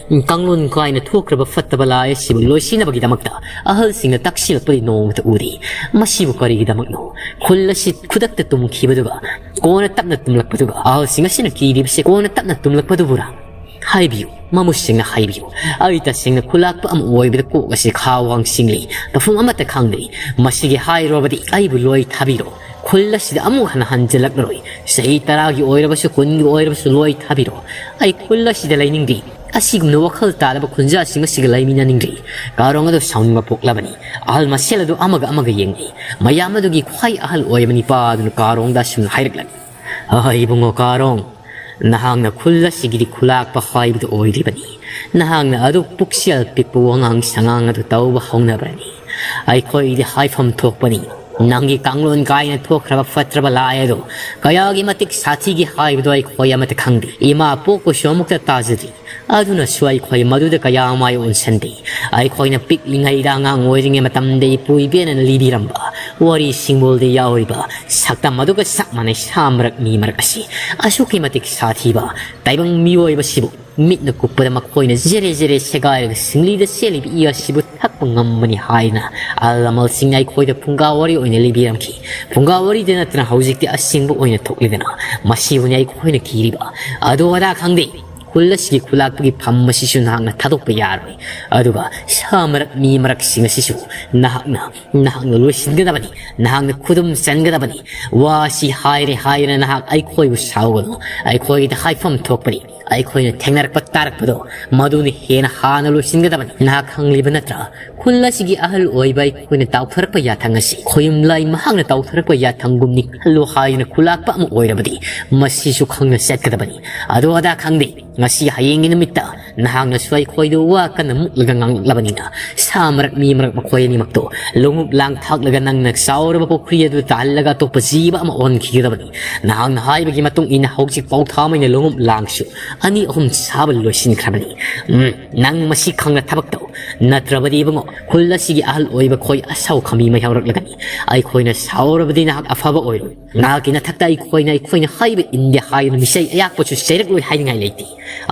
ꯀꯥꯡꯂꯣꯟ ꯀꯥꯏꯅ ꯊꯣꯛꯈ꯭ꯔꯕ ꯐꯠꯇꯕ ꯂꯥꯏ ꯑꯁꯤꯕꯨ ꯂꯣꯏꯁꯤꯟꯅꯕꯒꯤꯗꯃꯛꯇ ꯑꯍꯜꯁꯤꯡꯅ ꯇꯛꯁꯤꯜꯂꯛꯄꯗꯤ ꯅꯣꯡꯃꯇ ꯎꯗꯦ꯫ ꯃꯁꯤꯕꯨ ꯀꯔꯤꯒꯤꯗꯃꯛꯅꯣ? ꯈꯨꯜ ꯑꯁꯤ ꯈꯨꯗꯛꯇ ꯇꯨꯝꯈꯤꯕꯗꯨꯒ ꯀꯣꯟꯅ ꯇꯞꯅ ꯇꯨꯝꯂꯛꯄꯗꯨꯒ, ꯑꯍꯜꯁꯤꯡ ꯑꯁꯤꯅ ꯀꯤꯔꯤꯕꯁꯦ ꯀꯣꯟꯅ ꯇꯞꯅ ꯇꯨꯝꯂꯛꯄꯗꯨꯕꯨꯔꯥ? ꯍꯥꯏꯕꯤꯌꯨ, ꯃꯃꯨꯠ ꯁꯦꯡꯅ ꯍꯥꯏꯕꯤꯌꯨ꯫ ꯑꯩ ꯇꯁꯦꯡꯅ ꯈꯨꯂꯥꯛꯄ ꯑꯃ ꯑꯣꯏꯕꯗ ꯀꯣꯛ ꯑꯁꯤ ꯈꯥ ꯋꯥꯡ ꯆꯤꯡꯂꯤ, ꯃꯐꯝ ꯑꯃꯠꯇ ꯈꯪꯗ꯭ꯔꯤ꯫ ꯃꯁꯤꯒꯤ ꯍꯥꯏꯔꯨꯔꯕꯗꯤ ꯑꯩꯕꯨ ꯂꯣꯏ ꯊꯥꯕꯤꯔꯣ꯫ ꯈꯨꯜ ꯑꯁꯤꯗ ꯑꯃꯨꯛ ꯍꯟꯅ ꯍꯟꯖꯤꯜꯂꯛꯂꯔꯣꯏ꯫ ꯆꯍꯤ ꯇꯔꯥꯒꯤ ꯑꯣꯏꯔꯕꯁꯨ, ꯀꯨꯟꯒꯤ ꯑꯣꯏꯔꯕꯁꯨ ꯂꯣꯏ ꯊꯥꯕꯤꯔꯣ꯫ ꯑꯩ ꯈꯨꯜ ꯑꯁꯤꯗ ꯂꯩꯅꯤꯡꯗꯦ꯫ ꯑꯁꯤꯒꯨꯝꯅ ꯋꯥꯈꯜ ꯇꯥꯗꯕ ꯈꯨꯟꯖꯥꯁꯤꯡ ꯑꯁꯤꯒ ꯂꯩꯃꯤꯟꯅꯅꯤꯡꯗ꯭ꯔꯤ꯫ ꯀꯥꯔꯣꯡ ꯑꯗꯨ ꯁꯥꯎꯅꯤꯡꯕ ꯄꯣꯛꯂꯕꯅꯤ꯫ ꯑꯍꯜ ꯃꯁꯦꯜ ꯑꯗꯨ ꯑꯃꯒ ꯑꯃꯒ ꯌꯦꯡꯅꯩ꯫ ꯃꯌꯥꯝ ꯑꯗꯨꯒꯤ ꯈ꯭ꯋꯥꯏ ꯑꯍꯜ ꯑꯣꯏꯕ ꯅꯤꯄꯥ ꯑꯗꯨꯅ ꯀꯥꯔꯣꯡꯗ ꯑꯁꯨꯝꯅ ꯍꯥꯏꯔꯛꯂꯝꯃꯤ, "ꯑꯍ, ꯏꯕꯨꯡꯉꯣ ꯀꯥꯔꯣꯡ, ꯅꯍꯥꯛꯅ ꯈꯨꯜ ꯑꯁꯤꯒꯤꯗꯤ ꯈꯨꯂꯥꯛꯄ ꯍꯥꯏꯕꯗꯨ ꯑꯣꯏꯔꯤꯕꯅꯤ꯫ ꯅꯍꯥꯛꯅ ꯑꯗꯨ ꯄꯨꯛꯆꯦꯜ ꯄꯤꯛꯄ ꯋꯥꯉꯥꯡ ꯁꯉꯥꯡ ꯑꯗꯨ ꯇꯧꯕ ꯍꯧꯅꯕ꯭ꯔꯅꯤ? ꯑꯩꯈꯣꯏꯗꯤ ꯍꯥꯏꯐꯝ ꯊꯣꯛꯄꯅꯤ꯫ ꯅꯪꯒꯤ ꯀꯥꯡꯂꯣꯟ ꯀꯥꯏꯅ ꯊꯣꯛꯈ꯭ꯔꯕ ꯐꯠꯇ꯭ꯔꯕ ꯂꯥꯏ ꯑꯗꯨ ꯀꯌꯥꯒꯤ ꯃꯇꯤꯛ ꯁꯥꯊꯤꯒꯦ ꯍꯥꯏꯕꯗꯨ ꯑꯩꯈꯣꯏ ꯑꯃꯠꯇ ꯈꯪꯗꯦ꯫ ꯏꯃꯥ ꯄꯣꯛꯄꯁꯨ ꯑꯃꯨꯛꯇ ꯇꯥꯖꯗ꯭ꯔꯤ꯫ ꯑꯗꯨꯅꯁꯨ ꯑꯩꯈꯣꯏ ꯃꯗꯨꯗ ꯀꯌꯥ ꯃꯥꯏ ꯑꯣꯟꯁꯤꯟꯗꯦ꯫ ꯑꯩꯈꯣꯏꯅ ꯄꯤꯛꯂꯤꯉꯩꯗ, ꯑꯉꯥꯡ ꯑꯣꯏꯔꯤꯉꯩ ꯃꯇꯝꯗ ꯏꯄꯨ ꯏꯕꯦꯟꯅ ꯂꯤꯕꯤꯔꯝꯕ ꯋꯥꯔꯤ ꯁꯤꯡꯕꯣꯜꯗ ꯌꯥꯎꯔꯤꯕ ꯁꯛꯇꯝ ꯑꯗꯨꯒ ꯆꯞ ꯃꯥꯟꯅꯩ꯫ ꯁꯥ ꯃꯔꯛ ꯃꯤ ꯃꯔꯛ ꯑꯁꯤ ꯑꯁꯨꯛꯀꯤ ꯃꯇꯤꯛ ꯁꯥꯊꯤꯕ, ꯇꯥꯏꯕꯪ ꯃꯤꯑꯣꯏꯕꯁꯤꯕꯨ ꯃꯤꯠꯅ ꯀꯨꯞꯄꯗ ꯃꯈꯣꯏꯅ ꯖꯦꯔꯦ ꯖꯦꯔꯦ ꯁꯦꯒꯥꯏꯔꯒ ꯁꯤꯡꯂꯤꯗ ꯆꯦꯜꯂꯤꯕ ꯏ ꯑꯁꯤꯕꯨ ꯊꯛꯄ ꯉꯝꯕꯅꯤ" ꯍꯥꯏꯅ ꯑꯍꯜ ꯂꯃꯟꯁꯤꯡꯅ ꯑꯩꯈꯣꯏꯗ ꯐꯨꯡꯒꯥ ꯋꯥꯔꯤ ꯑꯣꯏꯅ ꯂꯤꯕꯤꯔꯝꯈꯤ꯫ ꯐꯨꯡꯒꯥ ꯋꯥꯔꯤꯗ ꯅꯠꯇꯅ ꯍꯧꯖꯤꯛꯇꯤ ꯑꯁꯦꯡꯕ ꯑꯣꯏꯅ ꯊꯣꯛꯂꯤꯗꯅ꯫ ꯃꯁꯤꯕꯨꯅꯤ ꯑꯩꯈꯣꯏꯅ ꯀꯤꯔꯤꯕ꯫ ꯑꯗꯨ ꯑꯗꯥ ꯈꯪꯗꯦ꯫ ꯈꯨꯜ ꯑꯁꯤꯒꯤ ꯈꯨꯂꯥꯛꯄꯒꯤ ꯐꯝ ꯑꯁꯤꯁꯨ ꯅꯍꯥꯛꯅ ꯊꯥꯗꯣꯛꯄ ꯌꯥꯔꯣꯏ꯫ ꯑꯗꯨꯒ ꯁꯥ ꯃꯔꯛ ꯃꯤ ꯃꯔꯛꯁꯤꯡ ꯑꯁꯤꯁꯨ ꯅꯍꯥꯛꯅ, ꯅꯍꯥꯛꯅ ꯂꯣꯏꯁꯤꯟꯒꯗꯕꯅꯤ꯫ ꯅꯍꯥꯛꯅ ꯈꯨꯗꯨꯝ ꯆꯟꯒꯗꯕꯅꯤ꯫ ꯋꯥ ꯑꯁꯤ ꯍꯥꯏꯔꯦ ꯍꯥꯏꯗꯅ ꯅꯍꯥꯛ ꯑꯩꯈꯣꯏꯕꯨ ꯁꯥꯎꯒꯅꯨ꯫ ꯑꯩꯈꯣꯏꯒꯤꯗ ꯍꯥꯏꯐꯝ ꯊꯣꯛꯄꯅꯤ꯫ ꯑꯩꯈꯣꯏꯅ ꯊꯦꯡꯅꯔꯛꯄ ꯇꯥꯔꯛꯄꯗꯣ, ꯃꯗꯨꯅ ꯍꯦꯟꯅ ꯍꯥꯟꯅ ꯂꯣꯏꯁꯤꯟꯒꯗꯕꯅꯤ꯫ ꯅꯍꯥꯛ ꯈꯪꯂꯤꯕ ꯅꯠꯇ꯭ꯔꯥ? ꯈꯨꯜ ꯑꯁꯤꯒꯤ ꯑꯍꯜ ꯑꯣꯏꯕ ꯑꯩꯈꯣꯏꯅ ꯇꯥꯎꯊꯔꯛꯄ ꯌꯥꯊꯪ ꯑꯁꯤ ꯈꯣꯌꯨꯝ ꯂꯥꯏ ꯃꯍꯥꯛꯅ ꯇꯥꯎꯊꯔꯛꯄ ꯌꯥꯊꯪꯒꯨꯝꯅꯤ ꯈꯜꯂꯨ ꯍꯥꯏꯗꯨꯅ ꯈꯨꯂꯥꯛꯄ ꯑꯃ ꯑꯣꯏꯔꯕꯗꯤ, ꯃꯁꯤꯁꯨ ꯈꯪꯅ ꯆꯠꯀꯗꯕꯅꯤ꯫ ꯑꯗꯨ ꯑꯗꯥ ꯈꯪꯗꯦ, ꯉꯁꯤ ꯍꯌꯦꯡꯒꯤ ꯅꯨꯃꯤꯠꯇ ꯅꯍꯥꯛꯅꯁꯨ ꯑꯩꯈꯣꯏꯗꯨ ꯋꯥ ꯀꯟꯅ ꯃꯨꯛꯂꯒ ꯉꯥꯡꯂꯛꯂꯕꯅꯤꯅ, ꯁꯥ ꯃꯔꯛ ꯃꯤ ꯃꯔꯛ ꯃꯈꯣꯏ ꯑꯅꯤꯃꯛꯇꯣ ꯂꯣꯡꯎꯞ ꯂꯥꯡ ꯊꯥꯛꯂꯒ ꯅꯪꯅ ꯆꯥꯎꯔꯕ ꯄꯨꯈ꯭ꯔꯤ ꯑꯗꯨ ꯇꯥꯍꯜꯂꯒ ꯑꯇꯣꯞꯄ ꯖꯤꯕ ꯑꯃ ꯑꯣꯟꯈꯤꯒꯗꯕꯅꯤ꯫ ꯅꯍꯥꯛꯅ ꯍꯥꯏꯕꯒꯤ ꯃꯇꯨꯡ ꯏꯟꯅ ꯍꯧꯖꯤꯛ ꯐꯥꯎ ꯊꯥꯃꯩꯅ ꯂꯣꯡꯎꯞ ꯂꯥꯡꯁꯨ ꯑꯅꯤ ꯑꯍꯨꯝ ꯁꯥꯕ ꯂꯣꯏꯁꯤꯟꯈ꯭ꯔꯕꯅꯤ꯫ ꯎꯝ, ꯅꯪ ꯃꯁꯤ ꯈꯪꯅ ꯊꯕꯛ ꯇꯧ꯫ ꯅꯠꯇ꯭ꯔꯕꯗꯤ ꯏꯕꯨꯡꯉꯣ, ꯈꯨꯜ ꯑꯁꯤꯒꯤ ꯑꯍꯜ ꯑꯣꯏꯕ ꯈꯣꯏ ꯑꯁꯥꯎ ꯈꯥꯃꯤ ꯃꯩ ꯍꯧꯔꯛꯂꯒꯅꯤ꯫ ꯑꯩꯈꯣꯏꯅ ꯁꯥꯎꯔꯕꯗꯤ ꯅꯍꯥꯛ ꯑꯐꯕ ꯑꯣꯏꯔꯣꯏ꯫ ꯅꯍꯥꯛꯀꯤ ꯅꯊꯛꯇ ꯑꯩꯈꯣꯏꯅ, ꯑꯩꯈꯣꯏꯅ ꯍꯥꯏꯕ ꯏꯟꯗꯦ ꯍꯥꯏꯗꯨꯅ ꯃꯤꯁꯩ ꯑꯌꯥꯛꯄꯁꯨ ꯆꯩꯔꯛꯂꯣꯏ ꯍꯥꯏꯅꯤꯡꯉꯥꯏ ꯂꯩꯇꯦ꯫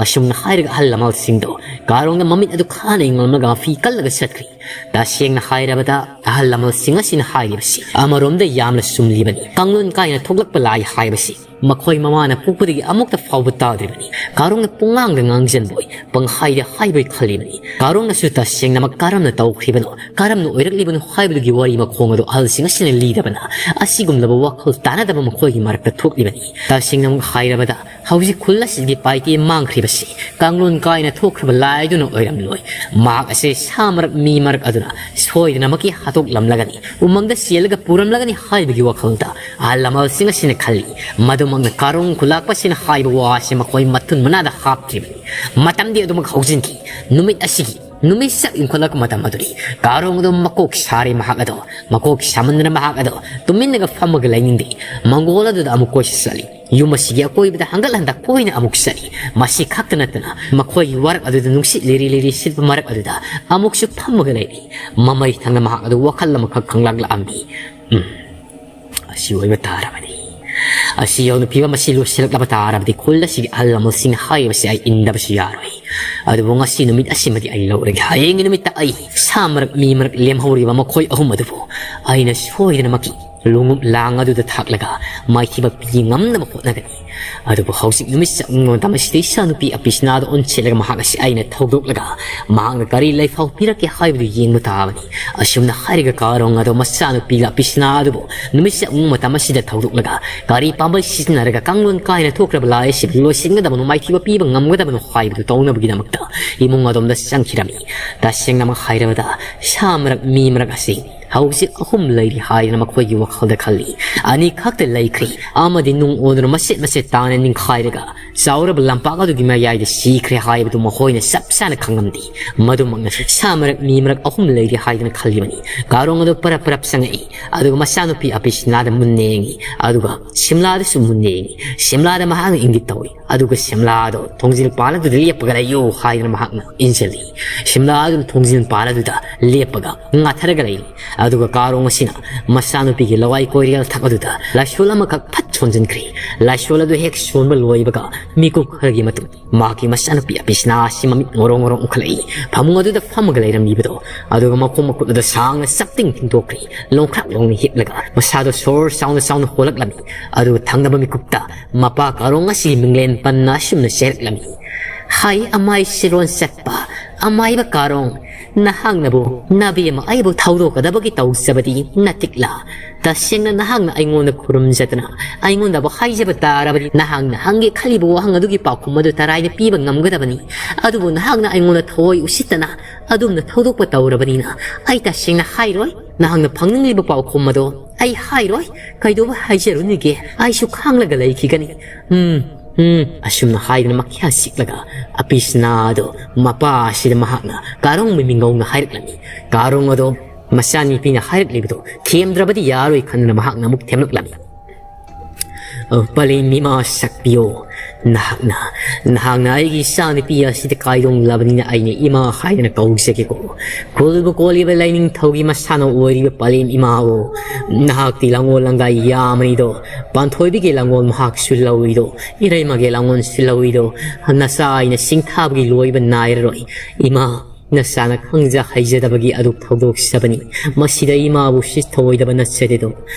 ꯑꯁꯨꯝꯅ ꯍꯥꯏꯔꯒ ꯑꯍꯜ ꯂꯃꯟꯁꯤꯡꯗꯣ ꯀꯥꯔꯣꯡꯅ ꯃꯃꯤꯠ ꯑꯗꯨ ꯈꯥꯅ ꯌꯦꯡꯂꯝꯂꯒ ꯃꯐꯤ ꯀꯜꯂꯒ ꯆꯠꯈ꯭ꯔꯤ꯫ ꯇꯁꯦꯡꯅ ꯍꯥꯏꯔꯕꯗ ꯑꯍꯜ ꯂꯃꯟꯁꯤꯡ ꯑꯁꯤꯅ ꯍꯥꯏꯔꯤꯕꯁꯤ ꯑꯃꯔꯣꯝꯗ ꯌꯥꯝꯅ ꯆꯨꯝꯂꯤꯕꯅꯤ꯫ ꯀꯥꯡꯂꯣꯟ ꯀꯥꯏꯅ ꯊꯣꯛꯂꯛꯄ ꯂꯥꯏ ꯍꯥꯏꯕꯁꯤ ꯃꯈꯣꯏ ꯃꯃꯥꯅ ꯄꯣꯛꯄꯗꯒꯤ ꯑꯃꯨꯛꯇ ꯐꯥꯎꯕ ꯇꯥꯗ꯭ꯔꯤꯕꯅꯤ꯫ ꯀꯥꯔꯣꯡꯅ ꯄꯨꯡꯉꯥꯡꯗ ꯉꯥꯡꯖꯟꯕꯣꯏ ꯄꯪꯍꯥꯏꯗ ꯍꯥꯏꯕꯣꯏ ꯈꯜꯂꯤꯕꯅꯤ꯫ ꯀꯥꯔꯣꯡꯅꯁꯨ ꯇꯁꯦꯡꯅꯃꯛ ꯀꯔꯝꯅ ꯇꯧꯈ꯭ꯔꯤꯕꯅꯣ, ꯀꯔꯝꯅ ꯑꯣꯏꯔꯛꯂꯤꯕꯅꯣ ꯍꯥꯏꯕꯗꯨꯒꯤ ꯋꯥꯔꯤ ꯃꯈꯣꯡ ꯑꯗꯨ ꯑꯍꯜꯁꯤꯡ ꯑꯁꯤꯅ ꯂꯤꯗꯕꯅ ꯑꯁꯤꯒꯨꯝꯂꯕ ꯋꯥꯈꯜ ꯇꯥꯅꯗꯕ ꯃꯈꯣꯏꯒꯤ ꯃꯔꯛꯇ ꯊꯣꯛꯂꯤꯕꯅꯤ꯫ ꯇꯁꯦꯡꯅꯃꯛ ꯍꯥꯏꯔꯕꯗ ꯍꯧꯖꯤꯛ ꯈꯨꯜ ꯑꯁꯤꯒꯤ ꯄꯥꯏꯇꯦ ꯃꯥꯡꯈ꯭ꯔꯤꯕꯁꯤ ꯀꯥꯡꯂꯣꯟ ꯀꯥꯏꯅ ꯊꯣꯛꯈ꯭ꯔꯕ ꯂꯥꯏꯗꯨꯅ ꯑꯣꯏꯔꯝꯂꯣꯏ꯫ ꯃꯍꯥꯛ ꯑꯁꯦ ꯁꯥ ꯃꯔꯛ ꯃꯤ ꯃꯔꯛ ꯑꯗꯨꯅ ꯁꯣꯏꯗꯅꯃꯛꯀꯤ ꯍꯥꯠꯇꯣꯛꯂꯝꯂꯒꯅꯤ, ꯎꯃꯪꯗ ꯆꯦꯜꯂꯒ ꯄꯨꯔꯝꯂꯒꯅꯤ ꯍꯥꯏꯕꯒꯤ ꯋꯥꯈꯜꯗ ꯑꯍꯜ ꯂꯃꯟꯁꯤꯡ ꯑꯁꯤꯅ ꯈꯜꯂꯤ꯫ ꯃꯗꯨꯃꯛꯅ ꯀꯥꯔꯣꯡ ꯈꯨꯂꯥꯛꯄꯁꯤꯅ ꯍꯥꯏꯕ ꯋꯥ ꯑꯁꯤ ꯃꯈꯣꯏ ꯃꯊꯨꯟ ꯃꯅꯥꯗ ꯍꯥꯞꯇ꯭ꯔꯤꯕꯅꯤ꯫ ꯃꯇꯝꯗꯤ ꯑꯗꯨꯃꯛ ꯍꯧꯖꯤꯟꯈꯤ꯫ ꯅꯨꯃꯤꯠ ꯑꯁꯤꯒꯤ ꯅꯨꯃꯤꯠ ꯆꯞ ꯌꯨꯡꯈꯠꯂꯛꯄ ꯃꯇꯝ ꯑꯗꯨꯅꯤ꯫ ꯀꯥꯔꯣꯡ ꯑꯗꯨ ꯃꯀꯣꯛ ꯁꯥꯔꯦ ꯃꯍꯥꯛ ꯑꯗꯣ꯫ ꯃꯀꯣꯛ ꯁꯥꯃꯟꯗꯅ ꯃꯍꯥꯛ ꯑꯗꯣ ꯇꯨꯃꯤꯟꯅꯒ ꯐꯝꯃꯒ ꯂꯩꯅꯤꯡꯗꯦ꯫ ꯃꯪꯒꯣꯜ ꯑꯗꯨꯗ ꯑꯃꯨꯛ ꯀꯣꯏꯆꯠ ꯆꯠꯂꯤ꯫ ꯌꯨꯝ ꯑꯁꯤꯒꯤ ꯑꯀꯣꯏꯕꯗ ꯍꯪꯒꯠ ꯍꯟꯗ ꯀꯣꯏꯅ ꯑꯃꯨꯛ ꯆꯠꯂꯤ꯫ ꯃꯁꯤ ꯈꯛꯇ ꯅꯠꯇꯅ ꯃꯈꯣꯏꯒꯤ ꯋꯥꯔꯛ ꯑꯗꯨꯗ ꯅꯨꯡꯁꯤꯠ ꯂꯤꯔꯤ ꯂꯤꯔꯤ ꯁꯤꯠꯄ ꯃꯔꯛ ꯑꯗꯨꯗ ꯑꯃꯨꯛꯁꯨ ꯐꯝꯃꯒ ꯂꯩꯔꯤ꯫ ꯃꯃꯩ ꯊꯪꯅ ꯃꯍꯥꯛ ꯑꯗꯨ ꯋꯥꯈꯜ ꯑꯃꯈꯛ ꯈꯪꯂꯛꯂꯛꯑꯝꯃꯤ꯫ ꯎꯝ, ꯑꯁꯤ ꯑꯣꯏꯕ ꯇꯥꯔꯕꯅꯤ꯫ ꯑꯁꯤ ꯌꯧꯅ ꯐꯤꯕꯝ ꯑꯁꯤ ꯂꯣꯏꯁꯤꯜꯂꯛꯂꯕ ꯇꯥꯔꯕꯗꯤ ꯈꯨꯜ ꯑꯁꯤꯒꯤ ꯑꯍꯜ ꯂꯃꯟꯁꯤꯡꯅ ꯍꯥꯏꯔꯤꯕꯁꯤ ꯑꯩ ꯏꯟꯗꯕꯁꯨ ꯌꯥꯔꯣꯏ꯫ ꯑꯗꯨꯕꯨ ꯉꯁꯤ ꯅꯨꯃꯤꯠ ꯑꯁꯤꯃꯗꯤ ꯑꯩ ꯂꯧꯔꯒꯦ꯫ ꯍꯌꯦꯡꯒꯤ ꯅꯨꯃꯤꯠꯇ ꯑꯩ ꯁꯥ ꯃꯔꯛ ꯃꯤ ꯃꯔꯛ ꯂꯦꯝꯍꯧꯔꯤꯕ ꯃꯈꯣꯏ ꯑꯍꯨꯝ ꯑꯗꯨꯕꯨ ꯑꯩꯅ ꯁꯣꯏꯗꯅꯃꯛꯀꯤ ꯂꯣꯡꯎꯞ ꯂꯥꯡ ꯑꯗꯨꯗ ꯊꯥꯛꯂꯒ ꯃꯥꯏꯊꯤꯕ ꯄꯤ ꯉꯝꯅꯕ ꯍꯣꯠꯅꯒꯅꯤ꯫ ꯑꯗꯨꯕꯨ ꯍꯧꯖꯤꯛ ꯅꯨꯃꯤꯠ ꯆꯪꯕ ꯃꯇꯝ ꯑꯁꯤꯗ ꯏꯆꯥꯅꯨꯄꯤ ꯑꯄꯤꯁꯅꯥꯗ ꯑꯣꯟꯁꯤꯜꯂꯒ ꯃꯍꯥꯛ ꯑꯁꯤ ꯑꯩꯅ ꯊꯧꯗꯣꯛꯂꯒ ꯃꯍꯥꯛꯅ ꯀꯔꯤ ꯂꯩꯐꯥꯎ ꯄꯤꯔꯛꯀꯦ ꯍꯥꯏꯕꯗꯨ ꯌꯦꯡꯕ ꯇꯥꯕꯅꯤ꯫ ꯑꯁꯨꯝꯅ ꯍꯥꯏꯔꯒ ꯀꯥꯔꯣꯡ ꯑꯗꯣ ꯃꯆꯥꯅꯨꯄꯤꯒ ꯑꯄꯤꯁꯅꯥ ꯑꯗꯨꯕꯨ ꯅꯨꯃꯤꯠ ꯆꯪꯕ ꯃꯇꯝ ꯑꯁꯤꯗ ꯊꯧꯗꯣꯛꯂꯒ ꯒꯥꯔꯤ ꯄꯥꯝꯕꯩ ꯁꯤꯖꯤꯟꯅꯔꯒ ꯀꯥꯡꯂꯣꯟ ꯀꯥꯏꯅ ꯊꯣꯛꯈ꯭ꯔꯕ ꯂꯥꯏ ꯑꯁꯤꯕꯨ ꯂꯣꯏꯁꯤꯟꯒꯗꯕꯅꯣ, ꯃꯥꯏꯊꯤꯕ ꯄꯤꯕ ꯉꯝꯒꯗꯕꯅꯣ ꯍꯥꯏꯕꯗꯨ ꯇꯧꯅꯕꯒꯤꯗꯃꯛꯇ ꯏꯃꯨꯡ ꯑꯗꯣꯝꯗ ꯆꯪꯈꯤꯔꯝꯃꯤ꯫ ꯇꯁꯦꯡꯅꯃꯛ ꯍꯥꯏꯔꯕꯗ ꯁꯥ ꯃꯔꯛ ꯃꯤ ꯃꯔꯛ ꯑꯁꯤ ꯍꯧꯖꯤꯛ ꯑꯍꯨꯝ ꯂꯩꯔꯤ ꯍꯥꯏꯗꯅ ꯃꯈꯣꯏꯒꯤ ꯋꯥꯈꯜꯗ ꯈꯜꯂꯤ꯫ ꯑꯅꯤꯈꯛꯇ ꯂꯩꯈ꯭ꯔꯦ꯫ ꯑꯃꯗꯤ ꯅꯨꯡ ꯑꯣꯟꯗꯨꯅ ꯃꯆꯦꯠ ꯃꯆꯦꯠ ꯇꯥꯅ ꯅꯤꯡꯈꯥꯏꯔꯒ ꯆꯥꯎꯔꯕ ꯂꯝꯄꯥꯛ ꯑꯗꯨꯒꯤ ꯃꯌꯥꯏꯗ ꯁꯤꯈ꯭ꯔꯦ ꯍꯥꯏꯕꯗꯨ ꯃꯈꯣꯏꯅ ꯆꯞ ꯆꯥꯅ ꯈꯪꯂꯝꯗꯦ꯫ ꯃꯗꯨꯃꯛꯅ ꯁꯥ ꯃꯔꯛ ꯃꯤ ꯃꯔꯛ ꯑꯍꯨꯝ ꯂꯩꯔꯤ ꯍꯥꯏꯗꯅ ꯈꯜꯂꯤꯕꯅꯤ꯫ ꯀꯥꯔꯣꯡ ꯑꯗꯨ ꯄꯔꯞ ꯄꯔꯞ ꯆꯪꯉꯛꯏ꯫ ꯑꯗꯨꯒ ꯃꯆꯥꯅꯨꯄꯤ ꯑꯄꯤꯁꯅꯥꯗ ꯃꯨꯟꯅ ꯌꯦꯡꯉꯤ꯫ ꯑꯗꯨꯒ ꯁꯤꯝꯂꯥꯗꯁꯨ ꯃꯨꯟꯅ ꯌꯦꯡꯉꯤ꯫ ꯁꯤꯝꯂꯥꯗ ꯃꯍꯥꯛꯅ ꯏꯪꯒꯤꯠ ꯇꯧꯏ꯫ ꯑꯗꯨꯒ ꯁꯤꯝꯂꯥ ꯑꯗꯨ ꯊꯣꯡꯖꯤꯜ ꯄꯥꯜ ꯑꯗꯨꯗ ꯂꯦꯞꯄꯒ ꯂꯩꯌꯨ ꯍꯥꯏꯗꯨꯅ ꯃꯍꯥꯛꯅ ꯏꯟꯁꯤꯜꯂꯤ꯫ ꯁꯤꯝꯂꯥ ꯑꯗꯨꯅ ꯊꯣꯡꯖꯤꯜ ꯄꯥꯜ ꯑꯗꯨꯗ ꯂꯦꯞꯄꯒ ꯉꯥꯊꯔꯒ ꯂꯩꯔꯤ꯫ ꯑꯗꯨꯒ ꯀꯥꯔꯣꯡ ꯑꯁꯤꯅ ꯃꯆꯥꯅꯨꯄꯤꯒꯤ ꯂꯋꯥꯏ ꯀꯣꯏꯔꯦꯜ ꯊꯛ ꯑꯗꯨꯗ ꯂꯥꯏꯁꯣꯜ ꯑꯃꯈꯛ ꯐꯠ ꯁꯣꯟꯖꯤꯟꯈ꯭ꯔꯦ꯫ ꯂꯥꯏꯁꯣꯜ ꯑꯗꯨ ꯍꯦꯛ ꯁꯣꯟꯕ ꯂꯣꯏꯕꯒ ꯃꯤꯀꯨꯞ ꯈꯔꯒꯤ ꯃꯇꯨꯡ ꯃꯍꯥꯛꯀꯤ ꯃꯆꯥꯅꯨꯄꯤ ꯑꯄꯤꯁꯅꯥ ꯑꯁꯤ ꯃꯃꯤꯠ ꯉꯣꯔꯣꯡ ꯉꯣꯔꯣꯡ ꯎꯈꯠꯂꯛꯏ꯫ ꯐꯃꯨꯡ ꯑꯗꯨꯗ ꯐꯝꯃꯒ ꯂꯩꯔꯝꯂꯤꯕꯗꯣ꯫ ꯑꯗꯨꯒ ꯃꯈꯣꯡ ꯃꯈꯨꯠ ꯑꯗꯨ ꯁꯥꯡꯅ ꯆꯞꯇꯤꯡ ꯇꯤꯡꯊꯣꯛꯈ꯭ꯔꯦ꯫ ꯂꯣꯡꯈ꯭ꯔꯥꯛ ꯂꯣꯡꯅ ꯍꯤꯞꯂꯒ ꯃꯁꯥꯗꯣ ꯁꯣꯔ ꯆꯥꯎꯅ ꯆꯥꯎꯅ ꯍꯣꯜꯂꯛꯂꯝꯃꯤ꯫ ꯑꯗꯨꯒ ꯊꯪꯅꯕ ꯃꯤꯀꯨꯞꯇ ꯃꯄꯥ ꯀꯥꯔꯣꯡ ꯑꯁꯤꯒꯤ ꯃꯤꯡꯂꯦꯟ ꯄꯟꯅ ꯑꯁꯨꯝꯅ ꯆꯦꯔꯛꯂꯝꯃꯤ꯫ ꯍꯥꯏ ꯑꯃꯥꯏ ꯁꯤꯔꯣꯟ ꯆꯠꯄ ꯑꯃꯥꯏꯕ ꯀꯥꯔꯣꯡ, ꯅꯍꯥꯛꯅꯕꯨ ꯅꯕꯦꯝꯃ ꯑꯩꯕꯨ ꯊꯧꯗꯣꯛꯀꯗꯕꯒꯤ ꯇꯧꯖꯕꯗꯤ ꯅꯠꯇꯤꯛꯂꯥ? ꯇꯁꯦꯡꯅ ꯅꯍꯥꯛꯅ ꯑꯩꯉꯣꯟꯗ ꯈꯨꯔꯨꯝꯖꯗꯅ ꯑꯩꯉꯣꯟꯗꯕꯨ ꯍꯥꯏꯖꯕ ꯇꯥꯔꯕꯗꯤ ꯅꯍꯥꯛꯅ ꯍꯪꯒꯦ ꯈꯜꯂꯤꯕ ꯋꯥꯍꯪ ꯑꯗꯨꯒꯤ ꯄꯥꯎꯈꯨꯝ ꯑꯗꯨ ꯇꯔꯥꯏꯅ ꯄꯤꯕ ꯉꯝꯒꯗꯕꯅꯤ꯫ ꯑꯗꯨꯕꯨ ꯅꯍꯥꯛꯅ ꯑꯩꯉꯣꯟꯗ ꯊꯑꯣꯏ ꯎꯁꯤꯠꯇꯅ ꯑꯗꯨꯝꯅ ꯊꯧꯗꯣꯛꯄ ꯇꯧꯔꯕꯅꯤꯅ ꯑꯩ ꯇꯁꯦꯡꯅ ꯍꯥꯏꯔꯣꯏ꯫ ꯅꯍꯥꯛꯅ ꯐꯪꯅꯤꯡꯂꯤꯕ ꯄꯥꯎꯈꯨꯝ ꯑꯗꯣ ꯑꯩ ꯍꯥꯏꯔꯣꯏ꯫ ꯀꯩꯗꯧꯕ ꯍꯥꯏꯖꯔꯨꯅꯤꯒꯦ? ꯑꯩꯁꯨ ꯈꯥꯡꯂꯒ ꯂꯩꯈꯤꯒꯅꯤ꯫ ꯎꯝ, ꯎꯝ, ꯑꯁꯨꯝꯅ ꯍꯥꯏꯗꯨꯅ ꯃꯈ꯭ꯌꯥ ꯆꯤꯛꯂꯒ ꯑꯄꯤꯁꯅꯥ ꯑꯗꯣ ꯃꯄꯥ ꯑꯁꯤꯗ ꯃꯍꯥꯛꯅ ꯀꯥꯔꯣꯡ ꯃꯃꯤꯡ ꯉꯧꯅ ꯍꯥꯏꯔꯛꯂꯝꯃꯤ꯫ ꯀꯥꯔꯣꯡ ꯑꯗꯣ ꯃꯆꯥꯅꯨꯄꯤꯅ ꯍꯥꯏꯔꯛꯂꯤꯕꯗꯨ ꯊꯦꯝꯗ꯭ꯔꯕꯗꯤ ꯌꯥꯔꯣꯏ ꯈꯟꯗꯨꯅ ꯃꯍꯥꯛꯅ ꯑꯃꯨꯛ ꯊꯦꯝꯂꯛꯂꯝꯃꯤ꯫ "ꯑ, ꯄꯂꯦꯝ ꯏꯃꯥ ꯁꯛꯄꯤꯌꯣ, ꯅꯍꯥꯛꯅ, ꯅꯍꯥꯛꯅ ꯑꯩꯒꯤ ꯏꯆꯥꯅꯨꯄꯤ ꯑꯁꯤꯗ ꯀꯥꯏꯗꯣꯡꯂꯕꯅꯤꯅ ꯑꯩꯅ ꯏꯃꯥ ꯍꯥꯏꯗꯅ ꯀꯧꯖꯒꯦꯀꯣ꯫ ꯈꯨꯜꯕꯨ ꯀꯣꯜꯂꯤꯕ ꯂꯥꯏꯅꯤꯡꯊꯧꯒꯤ ꯃꯁꯥꯅ ꯑꯣꯏꯔꯤꯕ ꯄꯂꯦꯝ ꯏꯃꯥ ꯑꯣ, ꯅꯍꯥꯛꯇꯤ ꯂꯥꯡꯒꯣꯜ ꯂꯪꯒꯥꯏ ꯌꯥꯝꯕꯅꯤꯗꯣ, ꯄꯥꯟꯊꯣꯏꯕꯤꯒꯤ ꯂꯥꯡꯒꯣꯜ ꯃꯍꯥꯛꯁꯨ ꯂꯧꯏꯗꯣ, ꯏꯔꯩꯃꯒꯤ ꯂꯥꯡꯒꯣꯜꯁꯨ ꯂꯧꯏꯗꯣ, ꯅꯆꯥ ꯑꯩꯅ ꯁꯤꯡꯊꯥꯕꯒꯤ ꯂꯣꯏꯕ ꯅꯥꯏꯔꯔꯣꯏ꯫ ꯏꯃꯥ, ꯅꯆꯥꯅ ꯈꯪꯖ ꯍꯩꯖꯗꯕꯒꯤ ꯑꯗꯨꯛ ꯊꯧꯗꯣꯛꯆꯕꯅꯤ꯫ ꯃꯁꯤꯗ ꯏꯃꯥꯕꯨ ꯁꯤ ꯊꯧꯑꯣꯏꯗꯕ ꯅꯠꯆꯗꯦꯗꯣ꯫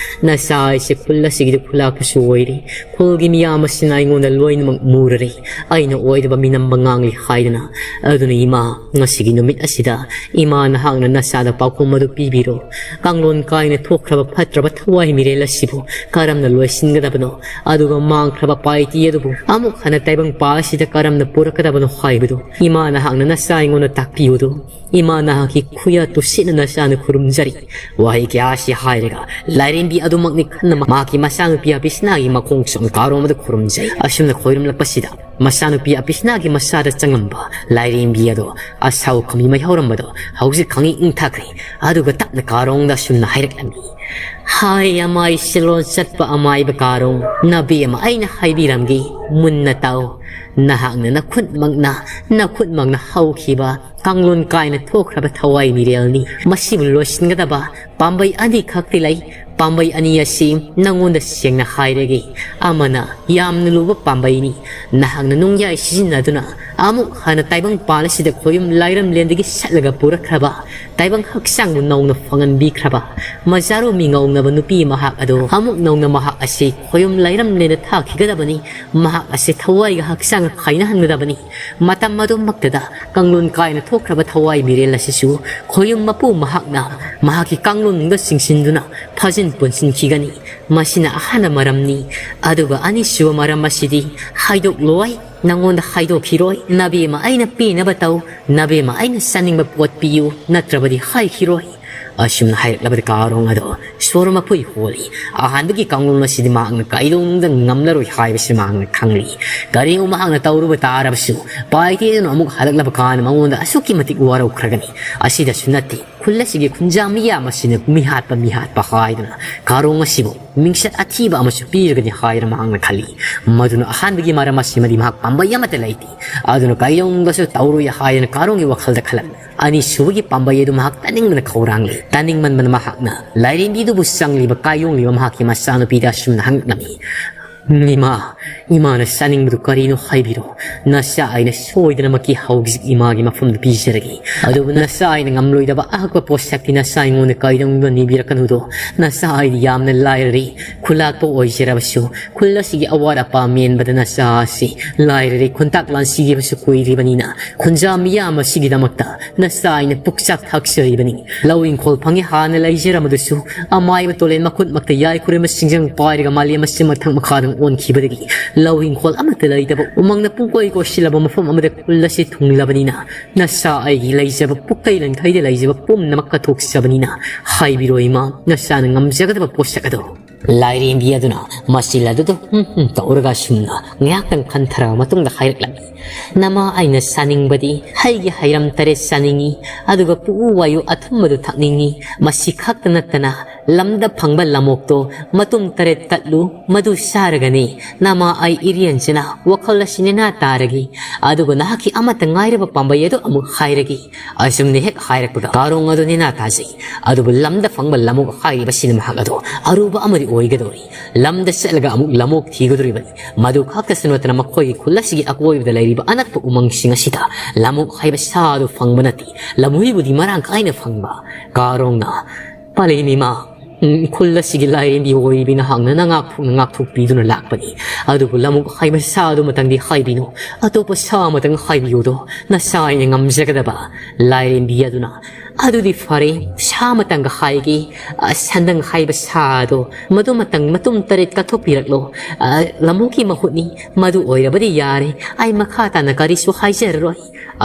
ꯅꯆꯥ ꯑꯩꯁꯦ ꯈꯨꯜ ꯑꯁꯤꯒꯤꯗꯤ ꯈꯨꯂꯥꯛꯄꯁꯨ ꯑꯣꯏꯔꯤ꯫ ꯈꯨꯜꯒꯤ ꯃꯤꯌꯥꯝ ꯑꯁꯤꯅ ꯑꯩꯉꯣꯟꯗ ꯂꯣꯏꯅꯃꯛ ꯃꯨꯔꯔꯦ꯫ ꯑꯩꯅ ꯑꯣꯏꯗꯕ ꯃꯤꯅꯝꯕ ꯉꯥꯡꯂꯤ ꯍꯥꯏꯗꯅ꯫ ꯑꯗꯨꯅ ꯏꯃꯥ, ꯉꯁꯤꯒꯤ ꯅꯨꯃꯤꯠ ꯑꯁꯤꯗ ꯏꯃꯥ ꯅꯍꯥꯛꯅ ꯅꯆꯥꯗ ꯄꯥꯎꯈꯨꯝ ꯑꯗꯨ ꯄꯤꯕꯤꯔꯣ꯫ ꯀꯥꯡꯂꯣꯟ ꯀꯥꯏꯅ ꯊꯣꯛꯈ꯭ꯔꯕ ꯐꯠꯇ꯭ꯔꯕ ꯊꯋꯥꯏ ꯃꯤꯔꯦꯜ ꯑꯁꯤꯕꯨ ꯀꯔꯝꯅ ꯂꯣꯏꯁꯤꯟꯒꯗꯕꯅꯣ? ꯑꯗꯨꯒ ꯃꯥꯡꯈ꯭ꯔꯕ ꯄꯥꯏꯇꯤ ꯑꯗꯨꯕꯨ ꯑꯃꯨꯛ ꯍꯟꯅ ꯇꯥꯏꯕꯪ ꯄꯥ ꯑꯁꯤꯗ ꯀꯔꯝꯅ ꯄꯨꯔꯛꯀꯗꯕꯅꯣ ꯍꯥꯏꯕꯗꯨ ꯏꯃꯥ ꯅꯍꯥꯛꯅ ꯅꯆꯥ ꯑꯩꯉꯣꯟꯗ ꯇꯥꯛꯄꯤꯌꯨ꯫ ꯏꯃꯥ, ꯅꯍꯥꯛꯀꯤ ꯈꯨꯌꯥ ꯇꯨꯁꯤꯠꯅ ꯅꯆꯥꯅ ꯈꯨꯔꯨꯝꯖꯔꯤ꯫ ꯋꯥꯍꯩ ꯀꯌꯥ ꯑꯁꯤ ꯍꯥꯏꯔꯒ ꯂꯥꯏꯔꯦꯝꯕꯤ ꯑꯗꯨꯃꯛꯅꯤ ꯈꯟꯅ ꯃꯍꯥꯛꯀꯤ ꯃꯆꯥꯅꯨꯄꯤ ꯑꯕꯤꯁꯅꯥꯒꯤ ꯃꯈꯣꯡ ꯁꯣꯛꯅ ꯀꯥꯔꯣꯡ ꯑꯃꯗ ꯈꯨꯔꯨꯝꯖꯩ꯫ ꯑꯁꯨꯝꯅ ꯈꯣꯏꯔꯝꯂꯛꯄꯁꯤꯗ ꯃꯆꯥꯅꯨꯄꯤ ꯑꯕꯤꯁꯅꯥꯒꯤ ꯃꯆꯥꯗ ꯆꯪꯉꯝꯕ ꯂꯥꯏꯔꯦꯝꯕꯤ ꯑꯗꯣ ꯑꯁꯥꯎ ꯈꯝꯕꯤ ꯃꯩ ꯍꯧꯔꯝꯕꯗꯣ ꯍꯧꯖꯤꯛ ꯈꯪꯏꯪ ꯏꯪꯊꯈ꯭ꯔꯦ꯫ ꯑꯗꯨꯒ ꯇꯞꯅ ꯀꯥꯔꯣꯡꯗ ꯑꯁꯨꯝꯅ ꯍꯥꯏꯔꯛꯂꯝꯃꯤ, "ꯍꯥꯏ ꯑꯃꯥꯏ ꯁꯤꯂꯣꯟ ꯆꯠꯄ ꯑꯃꯥꯏꯕ ꯀꯥꯔꯣꯡ, ꯅꯕꯦꯝꯃ ꯑꯩꯅ ꯍꯥꯏꯕꯤꯔꯝꯒꯦ, ꯃꯨꯟꯅ ꯇꯥꯎ꯫ ꯅꯍꯥꯛꯅ ꯅꯈꯨꯠꯃꯛꯅ, ꯅꯈꯨꯠꯃꯛꯅ ꯍꯧꯈꯤꯕ ꯀꯥꯡꯂꯣꯟ ꯀꯥꯏꯅ ꯊꯣꯛꯈ꯭ꯔꯕ ꯊꯋꯥꯏ ꯃꯤꯔꯦꯜꯅꯤ꯫ ꯃꯁꯤꯕꯨ ꯂꯣꯏꯁꯤꯟꯒꯗꯕ ꯄꯥꯝꯕꯩ ꯑꯅꯤꯈꯛꯇꯤ ꯂꯩ꯫ ꯄꯥꯝꯕꯩ ꯑꯅꯤ ꯑꯁꯤ ꯅꯉꯣꯟꯗ ꯁꯦꯡꯅ ꯍꯥꯏꯔꯒꯦ꯫ ꯑꯃꯅ ꯌꯥꯝꯅ ꯂꯨꯕ ꯄꯥꯝꯕꯩꯅꯤ꯫ ꯅꯍꯥꯛꯅ ꯅꯨꯡꯌꯥꯏ ꯁꯤꯖꯤꯟꯅꯗꯨꯅ ꯑꯃꯨꯛ ꯍꯟꯅ ꯇꯥꯏꯕꯪ ꯄꯥꯜ ꯑꯁꯤꯗ ꯈꯣꯌꯨꯝ ꯂꯥꯏꯔꯝꯂꯦꯟꯗꯒꯤ ꯁꯠꯂꯒ ꯄꯨꯔꯛꯈ꯭ꯔꯕ, ꯇꯥꯏꯕꯪ ꯍꯛꯆꯥꯡꯕꯨ ꯅꯧꯅ ꯐꯪꯍꯟꯕꯤꯈ꯭ꯔꯕ, ꯃꯖꯥꯔꯨ ꯃꯤꯉꯧꯅꯕ ꯅꯨꯄꯤ ꯃꯍꯥꯛ ꯑꯗꯨ ꯑꯃꯨꯛ ꯅꯧꯅ ꯃꯍꯥꯛ ꯑꯁꯤ ꯈꯣꯌꯨꯝ ꯂꯥꯏꯔꯝꯂꯦꯟꯗ ꯊꯥꯈꯤꯒꯗꯕꯅꯤ꯫ ꯃꯍꯥꯛ ꯑꯁꯤ ꯊꯋꯥꯏꯒ ꯍꯛꯆꯥꯡꯒ ꯈꯥꯏꯅꯍꯟꯒꯗꯕꯅꯤ꯫ ꯃꯇꯝ ꯑꯗꯨꯃꯛꯇꯗ ꯀꯥꯡꯂꯣꯟ ꯀꯥꯏꯅ ꯊꯣꯛꯈ꯭ꯔꯕ ꯊꯋꯥꯏ ꯃꯤꯔꯦꯜ ꯑꯁꯤꯁꯨ ꯈꯣꯌꯨꯝ ꯃꯄꯨ ꯃꯍꯥꯛꯅ ꯃꯍꯥꯛꯀꯤ ꯀꯥꯡꯂꯣꯟꯗ ꯆꯤꯡꯁꯤꯟꯗꯨꯅ ꯐꯥꯖꯤꯟ ꯄꯨꯟꯁꯤꯟꯈꯤꯒꯅꯤ꯫ ꯃꯁꯤꯅ ꯑꯍꯥꯟꯕ ꯃꯔꯝꯅꯤ꯫ ꯑꯗꯨꯒ ꯑꯅꯤꯁꯨꯕ ꯃꯔꯝ ꯑꯁꯤꯗꯤ ꯍꯥꯏꯗꯣꯛꯂꯣꯏ, ꯅꯉꯣꯟꯗ ꯍꯥꯏꯗꯣꯛꯈꯤꯔꯣꯏ꯫ ꯅꯕꯦꯝꯃ ꯑꯩꯅ ꯄꯦꯟꯅꯕ ꯇꯧ, ꯅꯕꯦꯝꯃ ꯑꯩꯅ ꯆꯥꯅꯤꯡꯕ ꯄꯣꯠ ꯄꯤꯌꯨ, ꯅꯠꯇ꯭ꯔꯕꯗꯤ ꯍꯥꯏꯈꯤꯔꯣꯏ꯫" ꯑꯁꯨꯝꯅ ꯍꯥꯏꯔꯛꯂꯕꯗ ꯀꯥꯔꯣꯡ ꯑꯗꯣ ꯁꯣꯔ ꯃꯄꯨꯏ ꯍꯣꯜꯂꯤ꯫ ꯑꯍꯥꯟꯕꯒꯤ ꯀꯥꯡꯂꯣꯟ ꯑꯁꯤꯗꯤ ꯃꯍꯥꯛꯅ ꯀꯩꯗꯧꯅꯨꯡꯗ ꯉꯝꯂꯔꯣꯏ ꯍꯥꯏꯕꯁꯤ ꯃꯍꯥꯛꯅ ꯈꯪꯂꯤ꯫ ꯀꯔꯤꯒꯨꯝꯕ ꯃꯍꯥꯛꯅ ꯇꯧꯔꯨꯕ ꯇꯥꯔꯕꯁꯨ ꯄꯥꯏꯊꯦꯗꯨꯅ ꯑꯃꯨꯛ ꯍꯜꯂꯛꯂꯕ ꯀꯥꯟꯗ ꯃꯉꯣꯟꯗ ꯑꯁꯨꯛꯀꯤ ꯃꯇꯤꯛ ꯋꯥꯔꯧꯈ꯭ꯔꯒꯅꯤ꯫ ꯑꯁꯤꯗꯁꯨ ꯅꯠꯇꯦ, ꯈꯨꯜ ꯑꯁꯤꯒꯤ ꯈꯨꯟꯖꯥ ꯃꯤꯌꯥꯝ ꯑꯁꯤꯅ ꯃꯤꯍꯥꯠꯄ ꯃꯤꯍꯥꯠꯄ ꯍꯥꯏꯗꯨꯅ ꯀꯥꯔꯣꯡ ꯑꯁꯤꯕꯨ ꯃꯤꯡꯆꯠ ꯑꯊꯤꯕ ꯑꯃꯁꯨ ꯄꯤꯔꯒꯅꯤ ꯍꯥꯏꯗꯨꯅ ꯃꯍꯥꯛꯅ ꯈꯜꯂꯤ꯫ ꯃꯗꯨꯅ ꯑꯍꯥꯟꯕꯒꯤ ꯃꯔꯝ ꯑꯁꯤꯃꯗꯤ ꯃꯍꯥꯛ ꯄꯥꯝꯕꯩ ꯑꯃꯠꯇ ꯂꯩꯇꯦ꯫ ꯑꯗꯨꯅ ꯀꯩꯗꯧꯅꯨꯡꯗꯁꯨ ꯇꯧꯔꯣꯏ ꯍꯥꯏꯗꯨꯅ ꯀꯥꯔꯣꯡꯒꯤ ꯋꯥꯈꯜꯗ ꯈꯜꯂꯝꯃꯤ꯫ ꯑꯅꯤꯁꯨꯕꯒꯤ ꯄꯥꯝꯕꯩ ꯑꯗꯨ ꯃꯍꯥꯛ ꯇꯥꯅꯤꯡꯕꯅ ꯈꯧꯔꯥꯡꯂꯤ꯫ ꯇꯥꯅꯤꯡꯃꯟꯕꯅ ꯃꯍꯥꯛꯅ ꯂꯥꯏꯔꯦꯝꯕꯤꯗꯨꯕꯨ ꯆꯪꯂꯤꯕ ꯀꯥꯏꯌꯣꯡꯂꯤꯕ ꯃꯍꯥꯛꯀꯤ ꯃꯆꯥꯅꯨꯄꯤꯗ ꯑꯁꯨꯝꯅ ꯍꯪꯂꯝꯃꯤ, "ꯏꯃꯥ, ꯏꯃꯥꯅ ꯆꯥꯅꯤꯡꯕꯗꯨ ꯀꯔꯤꯅꯣ ꯍꯥꯏꯕꯤꯔꯣ꯫ ꯅꯆꯥ ꯑꯩꯅ ꯁꯣꯏꯗꯅꯃꯛꯀꯤ ꯍꯧꯖꯤꯛ ꯏꯃꯥꯒꯤ ꯃꯐꯝꯗ ꯄꯤꯖꯔꯒꯦ꯫ ꯑꯗꯨꯕꯨ ꯅꯆꯥ ꯑꯩꯅ ꯉꯝꯂꯣꯏꯗꯕ ꯑꯍꯛꯄ ꯄꯣꯠꯁꯛꯇꯤ ꯅꯆꯥ ꯑꯩꯉꯣꯟꯗ ꯀꯔꯤꯗꯧꯅꯨꯡꯗ ꯅꯤꯕꯤꯔꯛꯀꯅꯨꯗꯣ꯫ ꯅꯆꯥ ꯑꯩꯗꯤ ꯌꯥꯝꯅ ꯂꯥꯏꯔꯔꯦ꯫ ꯈꯨꯜꯂꯥꯛꯄ ꯑꯣꯏꯖꯔꯕꯁꯨ ꯈꯨꯜ ꯑꯁꯤꯒꯤ ꯑꯋꯥꯠ ꯑꯄꯥ ꯃꯦꯟꯕꯗ ꯅꯆꯥ ꯑꯁꯤ ꯂꯥꯏꯔꯔꯦ꯫ ꯈꯨꯟꯇꯥꯛ ꯂꯥꯟꯁꯤꯈꯤꯕꯁꯨ ꯀꯨꯏꯗ꯭ꯔꯤꯕꯅꯤꯅ ꯈꯨꯟꯖꯥ ꯃꯤꯌꯥꯝ ꯑꯁꯤꯒꯤꯗꯃꯛꯇ ꯅꯆꯥ ꯑꯩꯅ ꯄꯨꯛꯆꯥꯛ ꯊꯥꯛꯆꯔꯤꯕꯅꯤ꯫ ꯂꯧ ꯏꯪꯈꯣꯜ ꯐꯪꯉꯦ ꯍꯥꯟꯅ ꯂꯩꯖꯔꯝꯕꯗꯨꯁꯨ ꯑꯃꯥꯏꯕ ꯇꯣꯂꯦꯟ ꯃꯈꯨꯠꯃꯛꯇ ꯌꯥꯏ ꯈꯨꯔꯦꯝꯕ ꯁꯤꯡꯖꯪ ꯄꯥꯏꯔꯒ ꯃꯥꯂꯦꯝ ꯑꯁꯤ ꯃꯊꯛ ꯃꯈꯥꯗ ꯑꯣꯟꯈꯤꯕꯗꯒꯤ ꯂꯧ ꯏꯪꯈꯣꯜ ꯑꯃꯠꯇ ꯂꯩꯇꯕ ꯎꯃꯪꯅ ꯄꯨꯡꯀꯣꯏ ꯀꯣꯏꯁꯤꯜꯂꯕ ꯃꯐꯝ ꯑꯃꯗ ꯈꯨꯜ ꯑꯁꯤ ꯊꯨꯡꯂꯕꯅꯤꯅ, ꯅꯆꯥ ꯑꯩꯒꯤ ꯂꯩꯖꯕ ꯄꯨꯛꯀꯩ ꯂꯟꯈꯩꯗ ꯂꯩꯖꯕ ꯄꯨꯝꯅꯃꯛ ꯀꯠꯊꯣꯛꯆꯕꯅꯤꯅ, ꯍꯥꯏꯕꯤꯔꯣ ꯏꯃꯥ, ꯅꯆꯥꯅ ꯉꯝꯖꯒꯗꯕ ꯄꯣꯠꯁꯛ ꯑꯗꯣ꯫ ꯂꯥꯏꯔꯦꯝꯕꯤ ꯑꯗꯨꯅ ꯃꯆꯤꯜ ꯑꯗꯨꯗ ꯍꯨꯝ ꯍꯨꯝ ꯇꯧꯔꯒ ꯑꯁꯨꯝꯅ ꯉꯥꯏꯍꯥꯛꯇꯪ ꯈꯟꯊꯔꯕ ꯃꯇꯨꯡꯗ ꯍꯥꯏꯔꯛꯂꯝꯃꯤ, "ꯅꯃꯥ, ꯑꯩꯅ ꯆꯥꯅꯤꯡꯕꯗꯤ ꯍꯩꯒꯤ ꯍꯩꯔꯝ ꯇꯔꯦꯠ ꯆꯥꯅꯤꯡꯏ, ꯑꯗꯨꯒ ꯄꯨꯛꯎ ꯋꯥꯌꯨ ꯑꯊꯨꯝꯕꯗꯨ ꯊꯛꯅꯤꯡꯏ꯫ ꯃꯁꯤ ꯈꯛꯇ ꯅꯠꯇꯅ ꯂꯝꯗ ꯐꯪꯕ ꯂꯃꯣꯛꯇꯣ ꯃꯇꯨꯝ ꯇꯔꯦꯠ ꯀꯠꯂꯨ, ꯃꯗꯨ ꯆꯥꯔꯒꯅꯤ ꯅꯃꯥ ꯑꯩ ꯏꯔꯦꯟꯖꯅ ꯋꯥꯈꯜ ꯑꯁꯤ ꯅꯦꯅꯥ ꯇꯥꯔꯒꯦ꯫ ꯑꯗꯨꯒ ꯅꯍꯥꯛꯀꯤ ꯑꯃꯠꯇ ꯉꯥꯏꯔꯕ ꯄꯥꯝꯕꯩ ꯑꯗꯨ ꯑꯃꯨꯛ ꯍꯥꯏꯔꯒꯦ꯫" ꯑꯁꯨꯝꯅ ꯍꯦꯛ ꯍꯥꯏꯔꯛꯄꯒ ꯀꯥꯔꯣꯡ ꯑꯗꯨ ꯅꯦꯅꯥ ꯇꯥꯖꯩ꯫ ꯑꯗꯨꯕꯨ ꯂꯝꯗ ꯐꯪꯕ ꯂꯃꯣꯛ ꯍꯥꯏꯔꯤꯕꯁꯤꯅ ꯃꯍꯥꯛ ꯑꯗꯣ ꯑꯔꯨꯕ ꯑꯃꯗꯤ ꯑꯣꯏꯒꯗꯧꯔꯤ꯫ ꯂꯝꯗ ꯆꯠꯂꯒ ꯑꯃꯨꯛ ꯂꯃꯣꯛ ꯊꯤꯒꯗꯧꯔꯤꯕꯅꯤ꯫ ꯃꯗꯨ ꯈꯛꯇꯁꯨ ꯅꯠꯇꯅ ꯃꯈꯣꯏꯒꯤ ꯈꯨꯜ ꯑꯁꯤꯒꯤ ꯑꯀꯣꯏꯕꯗ ꯂꯩꯔꯤꯕ ꯑꯅꯛꯄ ꯎꯃꯪꯁꯤꯡ ꯑꯁꯤꯗ ꯂꯃꯣꯛ ꯍꯥꯏꯕ ꯁꯥ ꯑꯗꯨ ꯐꯪꯕ ꯅꯠꯇꯦ꯫ ꯂꯝꯍꯨꯏꯕꯨꯗꯤ ꯃꯔꯥꯡ ꯀꯥꯏꯅ ꯐꯪꯕ꯫ ꯀꯥꯔꯣꯡꯅ, "ꯄꯥꯂꯦꯝ ꯏꯃꯥ, ꯎꯝ, ꯈꯨꯜ ꯑꯁꯤꯒꯤ ꯂꯥꯏꯔꯦꯝꯕꯤ ꯑꯣꯏꯔꯤꯕꯤ ꯅꯍꯥꯛꯅ ꯅꯉꯥꯛ ꯐꯨꯛꯅ ꯉꯥꯛꯊꯣꯛꯄꯤꯗꯨꯅ ꯂꯥꯛꯄꯅꯤ꯫ ꯑꯗꯨꯕꯨ ꯂꯃꯣꯛ ꯍꯥꯏꯕ ꯁꯥ ꯑꯗꯨꯃꯇꯪꯗꯤ ꯍꯥꯏꯕꯤꯅꯨ꯫ ꯑꯇꯣꯞꯄ ꯁꯥ ꯑꯃꯇꯪ ꯍꯥꯏꯕꯤꯌꯨꯗꯣ, ꯅꯆꯥ ꯑꯩꯅ ꯉꯝꯖꯒꯗꯕ꯫" ꯂꯥꯏꯔꯦꯝꯕꯤ ꯑꯗꯨꯅ, "ꯑꯗꯨꯗꯤ ꯐꯔꯦ, ꯁꯥ ꯑꯃꯇꯪꯒ ꯍꯥꯏꯒꯦ꯫ ꯑ, ꯁꯟꯗꯪ ꯍꯥꯏꯕ ꯁꯥ ꯑꯗꯣ, ꯃꯗꯨꯃꯇꯪ ꯃꯇꯨꯝ ꯇꯔꯦꯠ ꯀꯠꯊꯣꯛꯄꯤꯔꯛꯂꯣ꯫ ꯑ, ꯂꯃꯣꯛꯀꯤ ꯃꯍꯨꯠꯅꯤ, ꯃꯗꯨ ꯑꯣꯏꯔꯕꯗꯤ ꯌꯥꯔꯦ꯫ ꯑꯩ ꯃꯈꯥ ꯇꯥꯅ ꯀꯔꯤꯁꯨ ꯍꯥꯏꯖꯔꯔꯣꯏ꯫"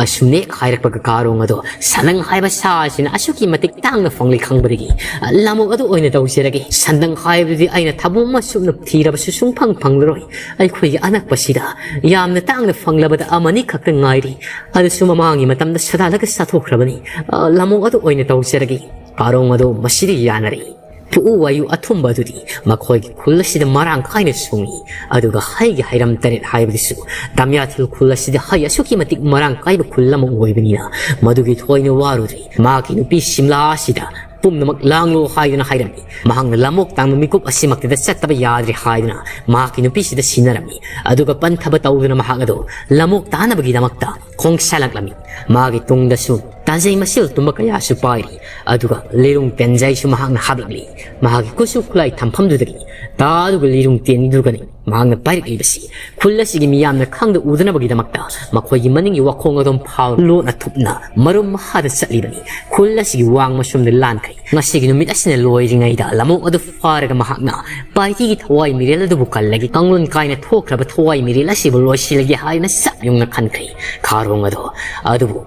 ꯑꯁꯨꯝꯅ ꯍꯦꯛ ꯍꯥꯏꯔꯛꯄꯒ ꯀꯥꯔꯣꯡ ꯑꯗꯣ, "ꯁꯟꯗꯪ ꯍꯥꯏꯕ ꯁꯥ ꯑꯁꯤꯅ ꯑꯁꯨꯛꯀꯤ ꯃꯇꯤꯛ ꯇꯥꯡꯅ ꯐꯪꯂꯤ ꯈꯪꯕꯗꯒꯤ, ꯑ, ꯂꯃꯣꯛ ꯑꯗꯨ ꯑꯣꯏꯅ ꯇꯧꯖꯔꯒꯦ꯫ ꯁꯟꯗꯪ ꯍꯥꯏꯕꯗꯨꯗꯤ ꯑꯩꯅ ꯊꯕꯛ ꯑꯃ ꯁꯨꯞꯅ ꯊꯤꯔꯕꯁꯨ ꯁꯨꯡꯐꯪ ꯐꯪꯂꯔꯣꯏ꯫ ꯑꯩꯈꯣꯏꯒꯤ ꯑꯅꯛꯄꯁꯤꯗ ꯌꯥꯝꯅ ꯇꯥꯡꯅ ꯐꯪꯂꯕꯗ ꯑꯃꯅꯤ ꯈꯛꯇ ꯉꯥꯏꯔꯤ꯫ ꯑꯗꯨꯁꯨ ꯃꯃꯥꯡꯒꯤ ꯃꯇꯝꯗ ꯁꯗꯥꯜꯂꯒ ꯆꯥꯊꯣꯛꯈ꯭ꯔꯕꯅꯤ꯫ ꯑ, ꯂꯃꯣꯛ ꯑꯗꯨ ꯑꯣꯏꯅ ꯇꯧꯖꯔꯒꯦ꯫" ꯀꯥꯔꯣꯡ ꯑꯗꯣ ꯃꯁꯤꯗ ꯌꯥꯅꯔꯦ꯫ ꯄꯨꯛꯎ ꯋꯥꯌꯨ ꯑꯊꯨꯝꯕ ꯑꯗꯨꯗꯤ ꯃꯈꯣꯏꯒꯤ ꯈꯨꯜ ꯑꯁꯤꯗ ꯃꯔꯥꯡ ꯀꯥꯏꯅ ꯁꯨꯡꯏ꯫ ꯑꯗꯨꯒ ꯍꯩꯒꯤ ꯍꯩꯔꯝ ꯇꯔꯦꯠ ꯍꯥꯏꯕꯗꯨꯁꯨ ꯇꯝꯌꯥꯊꯦꯜ ꯈꯨꯜ ꯑꯁꯤꯗ ꯍꯩ ꯑꯁꯨꯛꯀꯤ ꯃꯇꯤꯛ ꯃꯔꯥꯡ ꯀꯥꯏꯕ ꯈꯨꯜ ꯑꯃ ꯑꯣꯏꯕꯅꯤꯅ, ꯃꯗꯨꯒꯤ ꯊꯣꯏꯅ ꯋꯥꯔꯨꯗ꯭ꯔꯦ꯫ ꯃꯍꯥꯛꯀꯤ ꯅꯨꯄꯤ ꯁꯤꯝꯂꯥ ꯑꯁꯤꯗ ꯄꯨꯝꯅꯃꯛ ꯂꯥꯡꯂꯣ ꯍꯥꯏꯗꯨꯅ ꯍꯥꯏꯔꯝꯃꯤ꯫ ꯃꯍꯥꯛꯅ ꯂꯃꯣꯛ ꯇꯥꯡꯕ ꯃꯤꯀꯨꯞ ꯑꯁꯤꯃꯛꯇꯗ ꯆꯠꯇꯕ ꯌꯥꯗ꯭ꯔꯦ ꯍꯥꯏꯗꯨꯅ ꯃꯍꯥꯛꯀꯤ ꯅꯨꯄꯤꯁꯤꯗ ꯁꯤꯟꯅꯔꯝꯃꯤ꯫ ꯑꯗꯨꯒ ꯄꯟꯊꯕ ꯇꯧꯗꯨꯅ ꯃꯍꯥꯛ ꯑꯗꯨ ꯂꯃꯣꯛ ꯇꯥꯅꯕꯒꯤꯗꯃꯛꯇ ꯈꯣꯡꯁꯥꯜꯂꯛꯂꯝꯃꯤ꯫ ꯃꯥꯒꯤ ꯇꯨꯡꯗꯁꯨ ꯑꯖꯩ ꯃꯁꯦꯜ ꯇꯨꯝꯕ ꯀꯌꯥꯁꯨ ꯄꯥꯏꯔꯤ꯫ ꯑꯗꯨꯒ ꯂꯤꯔꯨꯡ ꯇꯦꯟꯖꯩꯁꯨ ꯃꯍꯥꯛꯅ ꯍꯥꯞꯂꯛꯂꯤ꯫ ꯃꯍꯥꯛꯀꯤ ꯈꯨꯠꯁꯨ ꯈꯨꯠꯂꯥꯏ ꯊꯝꯐꯝꯗꯨꯗꯒꯤ ꯇꯥꯗꯨꯒ ꯂꯤꯔꯨꯡ ꯇꯦꯟꯗꯨꯒꯅꯤ ꯃꯍꯥꯛꯅ ꯄꯥꯏꯔꯛꯂꯤꯕꯁꯤ꯫ ꯈꯨꯜ ꯑꯁꯤꯒꯤ ꯃꯤꯌꯥꯝꯅ ꯈꯪꯗ ꯎꯗꯅꯕꯒꯤꯗꯃꯛꯇ ꯃꯈꯣꯏꯒꯤ ꯃꯅꯤꯡꯒꯤ ꯋꯥꯈꯣꯡ ꯑꯗꯨꯝ ꯐꯥꯎ ꯂꯣꯠꯅ ꯊꯨꯞꯅ ꯃꯔꯨꯝ ꯃꯈꯥꯗ ꯆꯠꯂꯤꯕꯅꯤ꯫ ꯈꯨꯜ ꯑꯁꯤꯒꯤ ꯋꯥꯡꯃ ꯁꯣꯝꯗ ꯂꯥꯟꯈ꯭ꯔꯦ꯫ ꯉꯁꯤꯒꯤ ꯅꯨꯃꯤꯠ ꯑꯁꯤꯅ ꯂꯣꯏꯔꯤꯉꯩꯗ ꯂꯝꯑꯣꯛ ꯑꯗꯨ ꯐꯥꯔꯒ ꯃꯍꯥꯛꯅ ꯄꯥꯏꯇꯤꯒꯤ ꯊꯋꯥꯏ ꯃꯤꯔꯦꯜ ꯑꯗꯨꯕꯨ ꯀꯜꯂꯒꯦ, ꯀꯥꯡꯂꯣꯟ ꯀꯥꯏꯅ ꯊꯣꯛꯈ꯭ꯔꯕ ꯊꯋꯥꯏ ꯃꯤꯔꯦꯜ ꯑꯁꯤꯕꯨ ꯂꯣꯏꯁꯤꯜꯂꯒꯦ ꯍꯥꯏꯅ ꯆꯞ ꯌꯨꯡꯅ ꯈꯟꯈ꯭ꯔꯦ ꯈꯥꯔꯣꯡ ꯑꯗꯣ꯫ ꯑꯗꯨꯕꯨ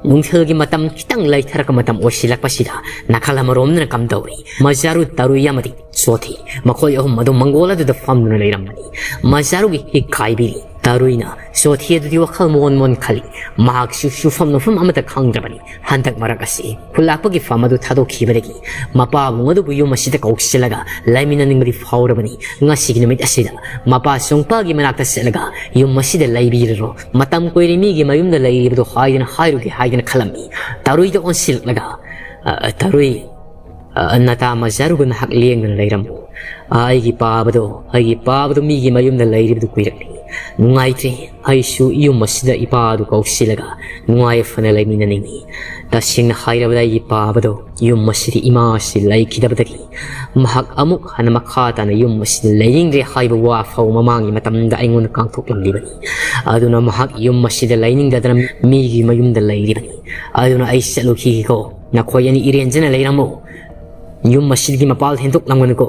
ꯅꯨꯡꯊꯤꯜꯒꯤ ꯃꯇꯝ ꯈꯤꯇꯪ ꯂꯩꯊꯔꯛꯄ ꯃꯇꯝ ꯑꯣꯏꯁꯤꯜꯂꯛꯄꯁꯤꯗ ꯅꯥꯀꯜ ꯑꯃꯔꯣꯝꯗꯅ ꯀꯝꯗꯧꯔꯤ? ꯃꯖꯥꯔꯨ, ꯇꯔꯨꯏ ꯑꯃꯗꯤ ꯁꯣꯊꯤ, ꯃꯈꯣꯏ ꯑꯍꯨꯝ ꯑꯗꯨ ꯃꯪꯒꯣꯜ ꯑꯗꯨꯗ ꯐꯝꯗꯨꯅ ꯂꯩꯔꯝꯕꯅꯤ꯫ ꯃꯖꯥꯔꯨꯒꯤ ꯍꯤꯛ ꯀꯥꯏꯕꯤꯔꯤ꯫ ꯇꯔꯨꯏꯅ ꯁꯣꯊꯤ ꯑꯗꯨꯗꯤ ꯋꯥꯈꯜ ꯃꯣꯟ ꯃꯣꯟ ꯈꯜꯂꯤ꯫ ꯃꯍꯥꯛꯁꯨ ꯁꯨꯐꯝ ꯅꯣꯐꯝ ꯑꯃꯠꯇ ꯈꯪꯗ꯭ꯔꯕꯅꯤ꯫ ꯍꯟꯗꯛ ꯃꯔꯛ ꯑꯁꯤ ꯈꯨꯜꯂꯥꯛꯄꯒꯤ ꯐꯝ ꯑꯗꯨ ꯊꯥꯗꯣꯛꯈꯤꯕꯗꯒꯤ ꯃꯄꯥꯕꯨꯡ ꯑꯗꯨꯕꯨ ꯌꯨꯝ ꯑꯁꯤꯗ ꯀꯧꯁꯤꯜꯂꯒ ꯂꯩꯃꯤꯟꯅꯅꯤꯡꯕꯗꯤ ꯐꯥꯎꯔꯕꯅꯤ꯫ ꯉꯁꯤꯒꯤ ꯅꯨꯃꯤꯠ ꯑꯁꯤꯗ ꯃꯄꯥ ꯁꯣꯡꯄꯥꯒꯤ ꯃꯅꯥꯛꯇ ꯆꯠꯂꯒ ꯌꯨꯝ ꯑꯁꯤꯗ ꯂꯩꯕꯤꯔꯔꯣ, ꯃꯇꯝ ꯀꯨꯏꯔꯦ ꯃꯤꯒꯤ ꯃꯌꯨꯝꯗ ꯂꯩꯔꯤꯕꯗꯣ ꯍꯥꯏꯗꯅ ꯍꯥꯏꯔꯨꯒꯦ ꯍꯥꯏꯗꯅ ꯈꯜꯂꯝꯃꯤ꯫ ꯇꯔꯨꯏꯗ ꯑꯣꯟꯁꯤꯜꯂꯛꯂꯒ, "ꯑ, ꯑ, ꯇꯔꯨꯏ, ꯑ, ꯅꯇꯥ ꯃꯖꯥꯔꯨꯒ ꯅꯍꯥꯛ ꯂꯦꯡꯗꯅ ꯂꯩꯔꯝꯃꯨ꯫ ꯑ, ꯑꯩꯒꯤ ꯄꯥꯕꯗꯣ, ꯑꯩꯒꯤ ꯄꯥꯕꯗꯣ ꯃꯤꯒꯤ ꯃꯌꯨꯝꯗ ꯂꯩꯔꯤꯕꯗꯨ ꯀꯨꯏꯔꯛꯂꯤ꯫ ꯅꯨꯡꯉꯥꯏꯇ꯭ꯔꯦ꯫ ꯑꯩꯁꯨ ꯌꯨꯝ ꯑꯁꯤꯗ ꯏꯄꯥꯗꯨ ꯀꯧꯁꯤꯜꯂꯒ ꯅꯨꯡꯉꯥꯏ ꯌꯥꯏꯐꯅ ꯂꯩꯃꯤꯟꯅꯅꯤꯡꯏ꯫ ꯇꯁꯦꯡꯅ ꯍꯥꯏꯔꯕꯗ ꯑꯩꯒꯤ ꯄꯥꯕꯗꯣ ꯌꯨꯝ ꯑꯁꯤꯗ ꯏꯃꯥ ꯑꯁꯤ ꯂꯩꯈꯤꯗꯕꯗꯒꯤ ꯃꯍꯥꯛ ꯑꯃꯨꯛ ꯍꯟꯅ ꯃꯈꯥ ꯇꯥꯅ ꯌꯨꯝ ꯑꯁꯤꯗ ꯂꯩꯅꯤꯡꯗ꯭ꯔꯦ ꯍꯥꯏꯕ ꯋꯥ ꯐꯥꯎ ꯃꯃꯥꯡꯒꯤ ꯃꯇꯝꯗ ꯑꯩꯉꯣꯟꯗ ꯉꯥꯡꯊꯣꯛꯂꯝꯂꯤꯕꯅꯤ꯫ ꯑꯗꯨꯅ ꯃꯍꯥꯛ ꯌꯨꯝ ꯑꯁꯤꯗ ꯂꯩꯅꯤꯡꯗꯗꯅ ꯃꯤꯒꯤ ꯃꯌꯨꯝꯗ ꯂꯩꯔꯤꯕꯅꯤ꯫ ꯑꯗꯨꯅ ꯑꯩ ꯆꯠꯂꯨꯈꯤꯒꯦꯀꯣ꯫ ꯅꯈꯣꯏ ꯑꯅꯤ ꯏꯔꯦꯟꯖꯅ ꯂꯩꯔꯝꯃꯨ꯫ ꯌꯨꯝ ꯑꯁꯤꯗꯒꯤ ꯃꯄꯥꯜ ꯍꯦꯟꯗꯣꯛꯂꯝꯒꯅꯨꯀꯣ꯫"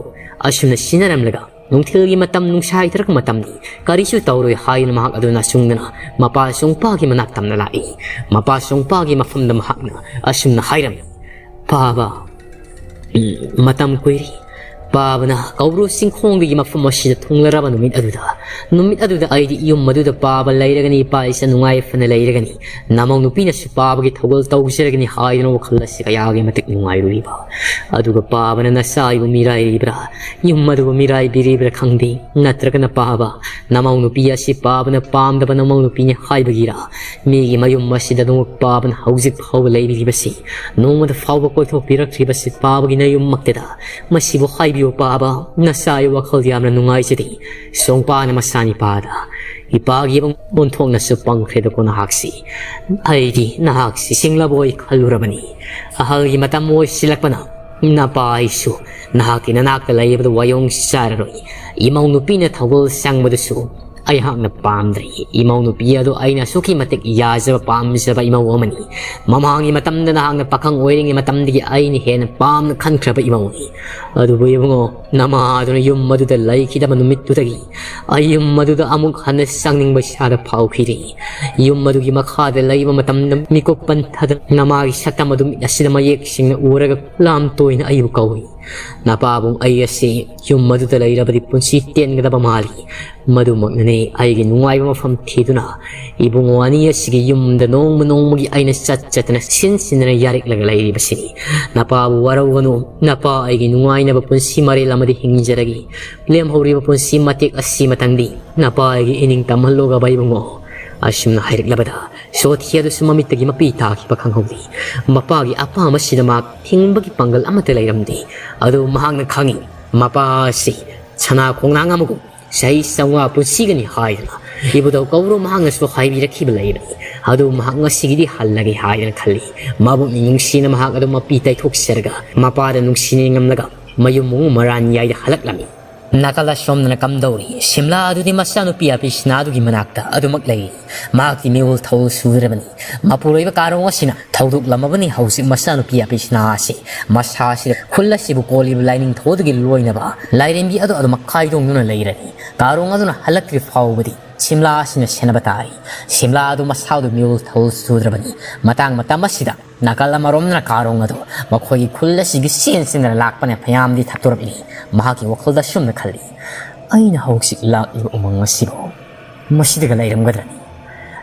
ꯑꯁꯨꯝꯅ ꯁꯤꯟꯅꯔꯝꯂꯒ ꯅꯨꯡꯊꯤꯜꯒꯤ ꯃꯇꯝ ꯅꯨꯡꯁꯥ ꯍꯩꯊꯔꯛꯄ ꯃꯇꯝꯅꯤ꯫ ꯀꯔꯤꯁꯨ ꯇꯧꯔꯣꯏ ꯍꯥꯏꯗꯨꯅ ꯃꯍꯥꯛ ꯑꯗꯨꯅ ꯑꯁꯨꯝꯗꯅ ꯃꯄꯥ ꯁꯣꯡꯄꯥꯒꯤ ꯃꯅꯥꯛ ꯇꯝꯅ ꯂꯥꯛꯏ꯫ ꯃꯄꯥ ꯁꯣꯡꯄꯥꯒꯤ ꯃꯐꯝꯗ ꯃꯍꯥꯛꯅ ꯑꯁꯨꯝꯅ ꯍꯥꯏꯔꯝꯃꯤ, "ꯄꯥꯕ, ꯎꯝ, ꯃꯇꯝ ꯀꯨꯏꯔꯦ꯫ ꯄꯥꯕꯅ ꯀꯧꯕ꯭ꯔꯨ ꯆꯤꯡꯈꯣꯡꯗꯒꯤ ꯃꯐꯝ ꯑꯁꯤꯗ ꯊꯨꯡꯂꯔꯕ ꯅꯨꯃꯤꯠ ꯑꯗꯨꯗ, ꯅꯨꯃꯤꯠ ꯑꯗꯨꯗ ꯑꯩꯗꯤ ꯌꯨꯝ ꯑꯗꯨꯗ ꯄꯥꯕ ꯂꯩꯔꯒꯅꯤ, ꯏꯄꯥ ꯏꯆꯥ ꯅꯨꯡꯉꯥꯏ ꯌꯥꯏꯐꯅ ꯂꯩꯔꯒꯅꯤ꯫ ꯅꯃꯧ ꯅꯨꯄꯤꯅꯁꯨ ꯄꯥꯕꯒꯤ ꯊꯧꯒꯜ ꯇꯧꯖꯔꯒꯅꯤ" ꯍꯥꯏꯗꯨꯅ ꯋꯥꯈꯜ ꯑꯁꯤ ꯀꯌꯥꯒꯤ ꯃꯇꯤꯛ ꯅꯨꯡꯉꯥꯏꯔꯨꯔꯤꯕ꯫ ꯑꯗꯨꯒ ꯄꯥꯕꯅ ꯅꯆꯥ ꯑꯩꯕꯨ ꯃꯤꯔꯥꯏꯔꯤꯕ꯭ꯔꯥ, ꯌꯨꯝ ꯑꯗꯨꯕꯨ ꯃꯤꯔꯥꯏꯕꯤꯔꯤꯕ꯭ꯔꯥ ꯈꯪꯗꯦ꯫ ꯅꯠꯇ꯭ꯔꯒꯅ ꯄꯥꯕ, ꯅꯃꯧ ꯅꯨꯄꯤ ꯑꯁꯤ ꯄꯥꯕꯅ ꯄꯥꯝꯗꯕ ꯅꯃꯧ ꯅꯨꯄꯤꯅꯤ ꯍꯥꯏꯕꯒꯤꯔꯥ? ꯃꯤꯒꯤ ꯃꯌꯨꯝ ꯑꯁꯤꯗ ꯑꯗꯨꯃꯛ ꯄꯥꯕꯅ ꯍꯧꯖꯤꯛ ꯐꯥꯎꯕ ꯂꯩꯕꯤꯔꯤꯕꯁꯤ, ꯅꯣꯡꯃꯗ ꯐꯥꯎꯕ ꯀꯣꯏꯊꯣꯛꯄꯤꯔꯛꯇ꯭ꯔꯤꯕꯁꯤ ꯄꯥꯕꯒꯤ ꯅꯌꯨꯝꯃꯛꯇꯗ꯫ ꯃꯁꯤꯕꯨ ꯍꯥꯏꯕꯤꯌꯨ ꯄꯥꯕ, ꯅꯆꯥ ꯑꯩ ꯋꯥꯈꯜ ꯌꯥꯝꯅ ꯅꯨꯡꯉꯥꯏꯖꯗꯦ꯫ ꯁꯣꯡꯄꯥꯅ ꯃꯆꯥꯅꯤꯄꯥꯗ ꯏꯄꯥꯒꯤ ꯏꯕꯨꯡ ꯑꯣꯟꯊꯣꯛꯅꯁꯨ ꯄꯪꯈ꯭ꯔꯦꯗꯀꯣ ꯅꯍꯥꯛꯁꯤ꯫ ꯑꯩꯗꯤ ꯅꯍꯥꯛꯁꯤ ꯁꯤꯡꯂꯕꯣꯏ ꯈꯜꯂꯨꯔꯕꯅꯤ꯫ ꯑꯍꯜꯒꯤ ꯃꯇꯝ ꯑꯣꯏꯁꯤꯜꯂꯛꯄꯅ ꯅꯄꯥ ꯑꯩꯁꯨ ꯅꯍꯥꯛꯀꯤ ꯅꯅꯥꯛꯇ ꯂꯩꯕꯗ ꯋꯥꯌꯣꯡ ꯆꯥꯔꯔꯣꯏ꯫ ꯏꯃꯧ ꯅꯨꯄꯤꯅ ꯊꯧꯒꯜ ꯆꯪꯕꯗꯨꯁꯨ ꯑꯩꯍꯥꯛꯅ ꯄꯥꯝꯗ꯭ꯔꯦ꯫ ꯏꯃꯧ ꯅꯨꯄꯤ ꯑꯗꯨ ꯑꯩꯅ ꯑꯁꯨꯛꯀꯤ ꯃꯇꯤꯛ ꯌꯥꯖꯕ ꯄꯥꯝꯖꯕ ꯏꯃꯧ ꯑꯃꯅꯤ꯫ ꯃꯃꯥꯡꯒꯤ ꯃꯇꯝꯗ ꯅꯍꯥꯛꯅ ꯄꯥꯈꯪ ꯑꯣꯏꯔꯤꯉꯩ ꯃꯇꯝꯗꯒꯤ ꯑꯩꯅ ꯍꯦꯟꯅ ꯄꯥꯝꯅ ꯈꯟꯈ꯭ꯔꯕ ꯏꯃꯧꯅꯤ꯫ ꯑꯗꯨꯕꯨ ꯏꯕꯨꯡꯉꯣ, ꯅꯃꯥ ꯑꯗꯨꯅ ꯌꯨꯝ ꯑꯗꯨꯗ ꯂꯩꯈꯤꯗꯕ ꯅꯨꯃꯤꯠꯇꯨꯗꯒꯤ ꯑꯩ ꯌꯨꯝ ꯑꯗꯨꯗ ꯑꯃꯨꯛ ꯍꯟꯅ ꯆꯪꯅꯤꯡꯕ ꯏꯁꯥꯗ ꯐꯥꯎꯈꯤꯗꯦ꯫ ꯌꯨꯝ ꯑꯗꯨꯒꯤ ꯃꯈꯥꯗ ꯂꯩꯕ ꯃꯇꯝꯗ ꯃꯤꯀꯨꯞ ꯄꯟꯊꯗꯅ ꯅꯃꯥꯒꯤ ꯁꯛꯇꯝ ꯑꯗꯨ ꯃꯤꯠ ꯑꯁꯤꯗ ꯃꯌꯦꯛ ꯁꯦꯡꯅ ꯎꯔꯒ ꯂꯥꯝ ꯇꯣꯏꯅ ꯑꯩꯕꯨ ꯀꯧꯏ꯫ ꯅꯄꯥꯕꯨꯡ ꯑꯩ ꯑꯁꯤ ꯌꯨꯝ ꯑꯗꯨꯗ ꯂꯩꯔꯕꯗꯤ ꯄꯨꯟꯁꯤ ꯇꯦꯟꯒꯗꯕ ꯃꯥꯜꯂꯤ꯫ ꯃꯗꯨꯃꯛꯅꯅꯦ ꯑꯩꯒꯤ ꯅꯨꯡꯉꯥꯏꯕ ꯃꯐꯝ ꯊꯤꯗꯨꯅ ꯏꯕꯨꯡꯉꯣ ꯑꯅꯤ ꯑꯁꯤꯒꯤ ꯌꯨꯝꯗ ꯅꯣꯡꯃ ꯅꯣꯡꯃꯒꯤ ꯑꯩꯅ ꯆꯠ ꯆꯠꯇꯅ ꯁꯤꯟ ꯁꯤꯟꯗꯅ ꯌꯥꯔꯤꯛꯂꯒ ꯂꯩꯔꯤꯕꯁꯤꯅꯤ꯫ ꯅꯄꯥꯕꯨ ꯋꯥꯔꯧꯒꯅꯨ꯫ ꯅꯄꯥ ꯑꯩꯒꯤ ꯅꯨꯡꯉꯥꯏꯅꯕ ꯄꯨꯟꯁꯤ ꯃꯔꯦꯜ ꯑꯃꯗꯤ ꯍꯤꯡꯖꯔꯒꯦ꯫ ꯂꯦꯝꯍꯧꯔꯤꯕ ꯄꯨꯟꯁꯤ ꯃꯇꯦꯛ ꯑꯁꯤꯃꯇꯪꯗꯤ ꯅꯄꯥ ꯑꯩꯒꯤ ꯏꯅꯤꯡ ꯇꯝꯍꯜꯂꯣꯒꯕ ꯏꯕꯨꯡꯉꯣ꯫ ꯑꯁꯨꯝꯅ ꯍꯥꯏꯔꯛꯂꯕꯗ ꯁꯣꯊꯤ ꯑꯗꯨꯁꯨ ꯃꯃꯤꯠꯇꯒꯤ ꯃꯄꯤ ꯇꯥꯈꯤꯕ ꯈꯪꯍꯧꯗꯦ꯫ ꯃꯄꯥꯒꯤ ꯑꯄꯥꯝꯕꯁꯤꯗ ꯃꯍꯥꯛ ꯊꯤꯡꯕꯒꯤ ꯄꯥꯡꯒꯜ ꯑꯃꯠꯇ ꯂꯩꯔꯝꯗꯦ꯫ ꯑꯗꯨ ꯃꯍꯥꯛꯅ ꯈꯪꯏ, ꯃꯄꯥ ꯑꯁꯤ ꯁꯅꯥ ꯈꯣꯡꯅꯥꯡ ꯑꯃꯒꯨꯝ ꯆꯍꯤ ꯆꯥꯝꯃꯉꯥ ꯄꯨꯟꯁꯤꯒꯅꯤ ꯍꯥꯏꯗꯅ ꯏꯕꯨꯙꯧ ꯀꯧꯕ꯭ꯔꯨ ꯃꯍꯥꯛꯅꯁꯨ ꯍꯥꯏꯕꯤꯔꯛꯈꯤꯕ ꯂꯩꯕꯅꯤ꯫ ꯑꯗꯨ ꯃꯍꯥꯛ ꯉꯁꯤꯒꯤꯗꯤ ꯍꯜꯂꯒꯦ ꯍꯥꯏꯗꯅ ꯈꯜꯂꯤ꯫ ꯃꯕꯨꯛꯅꯤꯡ ꯅꯨꯡꯁꯤꯅ ꯃꯍꯥꯛ ꯑꯗꯨ ꯃꯄꯤ ꯇꯩꯊꯣꯛꯆꯔꯒ ꯃꯄꯥꯗ ꯅꯨꯡꯁꯤꯅ ꯌꯦꯡꯂꯝꯂꯒ ꯃꯌꯨꯝ ꯃꯨꯡ ꯃꯔꯥꯟ ꯌꯥꯏꯗ ꯍꯜꯂꯛꯂꯝꯃꯤ꯫ ꯅꯥꯀꯜ ꯑꯁꯣꯝꯗꯅ ꯀꯝꯗꯧꯔꯤ? ꯁꯤꯝꯂꯥ ꯑꯗꯨꯗꯤ ꯃꯆꯥꯅꯨꯄꯤ ꯑꯄꯤꯁꯅꯥꯗꯨꯒꯤ ꯃꯅꯥꯛꯇ ꯑꯗꯨꯃꯛ ꯂꯩꯔꯤ꯫ ꯃꯍꯥꯛꯇꯤ ꯃꯤꯔꯣꯜ ꯊꯧ ꯁꯨꯗ꯭ꯔꯕꯅꯤ꯫ ꯃꯄꯨꯔꯣꯏꯕ ꯀꯥꯔꯣꯡ ꯑꯁꯤꯅ ꯊꯧꯗꯣꯛꯂꯝꯃꯕꯅꯤ ꯍꯧꯖꯤꯛ ꯃꯆꯥꯅꯨꯄꯤ ꯑꯄꯤꯁꯅꯥ ꯑꯁꯤ꯫ ꯃꯁꯥ ꯑꯁꯤꯗ ꯈꯨꯜ ꯑꯁꯤꯕꯨ ꯀꯣꯜꯂꯤꯕ ꯂꯥꯏꯅꯤꯡ ꯊꯧꯗꯨꯒꯤ ꯂꯣꯏꯅꯕ ꯂꯥꯏꯔꯦꯝꯕꯤ ꯑꯗꯨ ꯑꯗꯨꯃꯛ ꯀꯥꯏꯗꯣꯡꯗꯨꯅ ꯂꯩꯔꯅꯤ꯫ ꯀꯥꯔꯣꯡ ꯑꯗꯨꯅ ꯍꯜꯂꯛꯇ꯭ꯔꯤ ꯐꯥꯎꯕꯗꯤ ꯁꯤꯝꯂꯥ ꯑꯁꯤꯅ ꯁꯦꯟꯅꯕ ꯇꯥꯔꯤ꯫ ꯁꯤꯝꯂꯥ ꯑꯗꯨ ꯃꯁꯥꯗꯨ ꯃꯤꯔꯣꯜ ꯊꯧ ꯁꯨꯗ꯭ꯔꯕꯅꯤ꯫ ꯃꯇꯥꯡ ꯃꯇꯝ ꯑꯁꯤꯗ ꯅꯥꯀꯜ ꯑꯃꯔꯣꯝꯗꯅ ꯀꯥꯔꯣꯡ ꯑꯗꯨ ꯃꯈꯣꯏꯒꯤ ꯈꯨꯜ ꯑꯁꯤꯒꯤ ꯆꯦꯟ ꯆꯦꯟꯗꯅ ꯂꯥꯛꯄꯅ ꯐꯌꯥꯝꯗꯤ ꯊꯥꯞꯇꯣꯔꯛꯂꯤ꯫ ꯃꯍꯥꯛꯀꯤ ꯋꯥꯈꯜꯗ ꯑꯁꯨꯝꯅ ꯈꯜꯂꯤ, "ꯑꯩꯅ ꯍꯧꯖꯤꯛ ꯂꯥꯛꯂꯤꯕ ꯎꯃꯪ ꯑꯁꯤꯕꯨ ꯃꯁꯤꯗꯒ ꯂꯩꯔꯝꯒꯗ꯭ꯔꯅꯤ?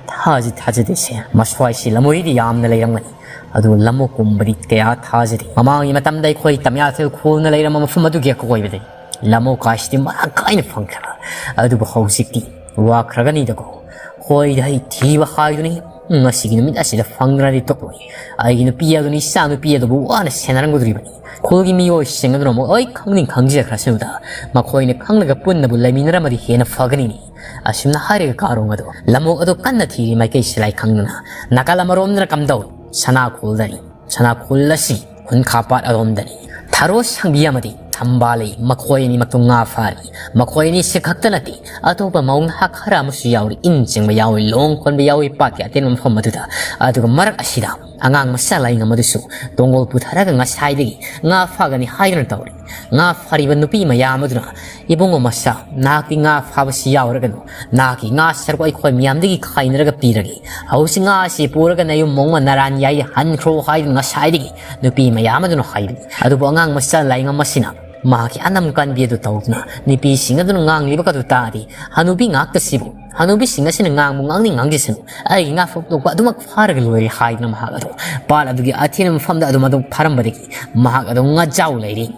ꯊꯥꯖꯤ ꯊꯥꯖꯗꯦꯁꯦ꯫ ꯃꯁ꯭ꯋꯥꯏꯁꯤ ꯂꯝꯃꯣꯏꯗꯤ ꯌꯥꯝꯅ ꯂꯩꯔꯝꯒꯅꯤ, ꯑꯗꯨ ꯂꯝꯑꯣꯛꯀꯨꯝꯕꯗꯤ ꯀꯌꯥ ꯊꯥꯖꯗꯦ꯫ ꯃꯃꯥꯡꯒꯤ ꯃꯇꯝꯗ ꯑꯩꯈꯣꯏ ꯇꯝꯌꯥꯊꯦꯜ ꯈꯨꯜꯅ ꯂꯩꯔꯝꯕ ꯃꯐꯝ ꯑꯗꯨꯒꯤ ꯑꯀꯣꯏꯕꯗ ꯂꯝꯑꯣꯛ ꯀꯥꯏꯁꯤꯗꯤ ꯃꯔꯥꯡ ꯀꯥꯏꯅ ꯐꯪꯈ꯭ꯔꯕ꯫ ꯑꯗꯨꯕꯨ ꯍꯧꯖꯤꯛꯇꯤ ꯋꯥꯈ꯭ꯔꯒꯅꯤꯗꯀꯣ꯫ ꯈꯣꯏꯗ ꯍꯩ ꯊꯤꯕ ꯍꯥꯏꯗꯨꯅꯤ꯫ ꯉꯁꯤꯒꯤ ꯅꯨꯃꯤꯠ ꯑꯁꯤꯗ ꯐꯪꯗ꯭ꯔꯗꯤ ꯇꯣꯛꯂꯣꯏ꯫ ꯑꯩꯒꯤ ꯅꯨꯄꯤ ꯑꯗꯨꯅ ꯏꯆꯥ ꯅꯨꯄꯤ ꯑꯗꯨꯕꯨ ꯋꯥꯅ ꯁꯦꯟꯅꯔꯝꯒꯗꯧꯔꯤꯕꯅꯤ꯫ ꯈꯨꯜꯒꯤ ꯃꯤꯑꯣꯏꯁꯤꯡ ꯑꯗꯨꯅ ꯑꯃꯨꯛ ꯂꯣꯏ ꯈꯪꯅꯤꯡ ꯈꯪꯖꯈ꯭ꯔꯁꯅꯨꯗ, ꯃꯈꯣꯏꯅ ꯈꯪꯂꯒ ꯄꯨꯟꯅꯕꯨ ꯂꯩꯃꯤꯟꯅꯔꯝꯃꯗꯤ ꯍꯦꯟꯅ ꯐꯒꯅꯤꯅꯤ꯫ ꯑꯁꯨꯝꯅ ꯍꯥꯏꯔꯒ ꯀꯥꯔꯣꯡ ꯑꯗꯣ ꯂꯝꯑꯣꯛ ꯑꯗꯨ ꯀꯟꯅ ꯊꯤꯔꯤ ꯃꯥꯏꯀꯩ ꯁꯤꯂꯥꯏ ꯈꯪꯗꯅ ꯅꯥꯀꯜ ꯑꯃꯔꯣꯝꯗꯅ ꯀꯝꯗꯧ ꯁꯅꯥꯈꯣꯜꯗꯅꯤ꯫ ꯁꯅꯥꯈꯣꯜ ꯑꯁꯤ ꯈꯨꯟꯈꯥ ꯄꯥꯠ ꯑꯗꯣꯝꯗꯅꯤ꯫ ꯊꯔꯣ ꯁꯪꯕꯤ ꯑꯃꯗꯤ ꯊꯝꯕꯥꯜ ꯂꯩ, ꯃꯈꯣꯏ ꯑꯅꯤꯃꯛꯇꯨ ꯉꯥ ꯐꯥꯔꯤ꯫ ꯃꯈꯣꯏ ꯑꯅꯤꯁꯤ ꯈꯛꯇ ꯅꯠꯇꯦ, ꯑꯇꯣꯞꯄ ꯃꯧ ꯅꯍꯥ ꯈꯔ ꯑꯃꯁꯨ ꯌꯥꯎꯔꯤ, ꯏꯟ ꯆꯤꯡꯕ ꯌꯥꯎꯏ, ꯂꯣꯡ ꯈꯣꯟꯕ ꯌꯥꯎꯏ ꯄꯥꯠꯀꯤ ꯑꯇꯦꯟꯕ ꯃꯐꯝ ꯑꯗꯨꯗ꯫ ꯑꯗꯨꯒ ꯃꯔꯛ ꯑꯁꯤꯗ ꯑꯉꯥꯡ ꯃꯆꯥ ꯂꯥꯏꯉꯝ ꯑꯗꯨꯁꯨ ꯇꯣꯡꯒꯣꯜ ꯄꯨꯊꯔꯒ ꯉꯁꯥꯏꯗꯒꯤ ꯉꯥ ꯐꯥꯒꯅꯤ ꯍꯥꯏꯗꯨꯅ ꯇꯧꯔꯤ꯫ ꯉꯥ ꯐꯥꯔꯤꯕ ꯅꯨꯄꯤ ꯃꯌꯥꯝ ꯑꯗꯨꯅ, "ꯏꯕꯨꯡꯉꯣ ꯃꯆꯥ, ꯅꯍꯥꯛꯇꯤ ꯉꯥ ꯐꯥꯕꯁꯤ ꯌꯥꯎꯔꯒꯅꯨ, ꯅꯍꯥꯛꯀꯤ ꯉꯥ ꯁꯔꯨꯛ ꯑꯩꯈꯣꯏ ꯃꯌꯥꯝꯗꯒꯤ ꯈꯥꯏꯅꯔꯒ ꯄꯤꯔꯒꯦ꯫ ꯍꯧꯖꯤꯛ ꯉꯥ ꯑꯁꯤ ꯄꯨꯔꯒ ꯅꯌꯨꯝ ꯃꯣꯡꯃ ꯅꯔꯥꯟ ꯌꯥꯏ ꯍꯟꯈ꯭ꯔꯣ" ꯍꯥꯏꯗꯨꯅ ꯉꯁꯥꯏꯗꯒꯤ ꯅꯨꯄꯤ ꯃꯌꯥꯝ ꯑꯗꯨꯅ ꯍꯥꯏꯕꯅꯤ꯫ ꯑꯗꯨꯕꯨ ꯑꯉꯥꯡ ꯃꯆꯥ ꯂꯥꯏꯉꯝ ꯑꯁꯤꯅ ꯃꯍꯥꯛꯀꯤ ꯑꯅꯝ ꯀꯟꯕꯤ ꯑꯗꯨ ꯇꯧꯗꯨꯅ ꯅꯨꯄꯤꯁꯤꯡ ꯑꯗꯨꯅ ꯉꯥꯡꯂꯤꯕ ꯑꯗꯨ ꯇꯥꯔꯤ꯫ "ꯍꯅꯨꯕꯤ ꯉꯥꯛꯇꯁꯤꯕꯨ, ꯍꯅꯨꯕꯤꯁꯤꯡ ꯑꯁꯤꯅ ꯉꯥꯡꯕꯨ ꯉꯥꯡꯅꯤꯡ ꯉꯥꯡꯖꯁꯅꯨ, ꯑꯩꯒꯤ ꯉꯥ ꯐꯥꯎꯗꯣꯛꯄ ꯑꯗꯨꯃꯛ ꯐꯥꯔꯒ ꯂꯣꯏꯔꯦ" ꯍꯥꯏꯗꯨꯅ ꯃꯍꯥꯛ ꯑꯗꯨ ꯄꯥꯠ ꯑꯗꯨꯒꯤ ꯑꯊꯦꯟꯕ ꯃꯐꯝꯗ ꯑꯗꯨꯝ ꯑꯗꯨꯝ ꯐꯥꯔꯝꯕꯗꯒꯤ ꯃꯍꯥꯛ ꯑꯗꯨꯝ ꯉꯥꯖꯥꯎ ꯂꯩꯔꯤ꯫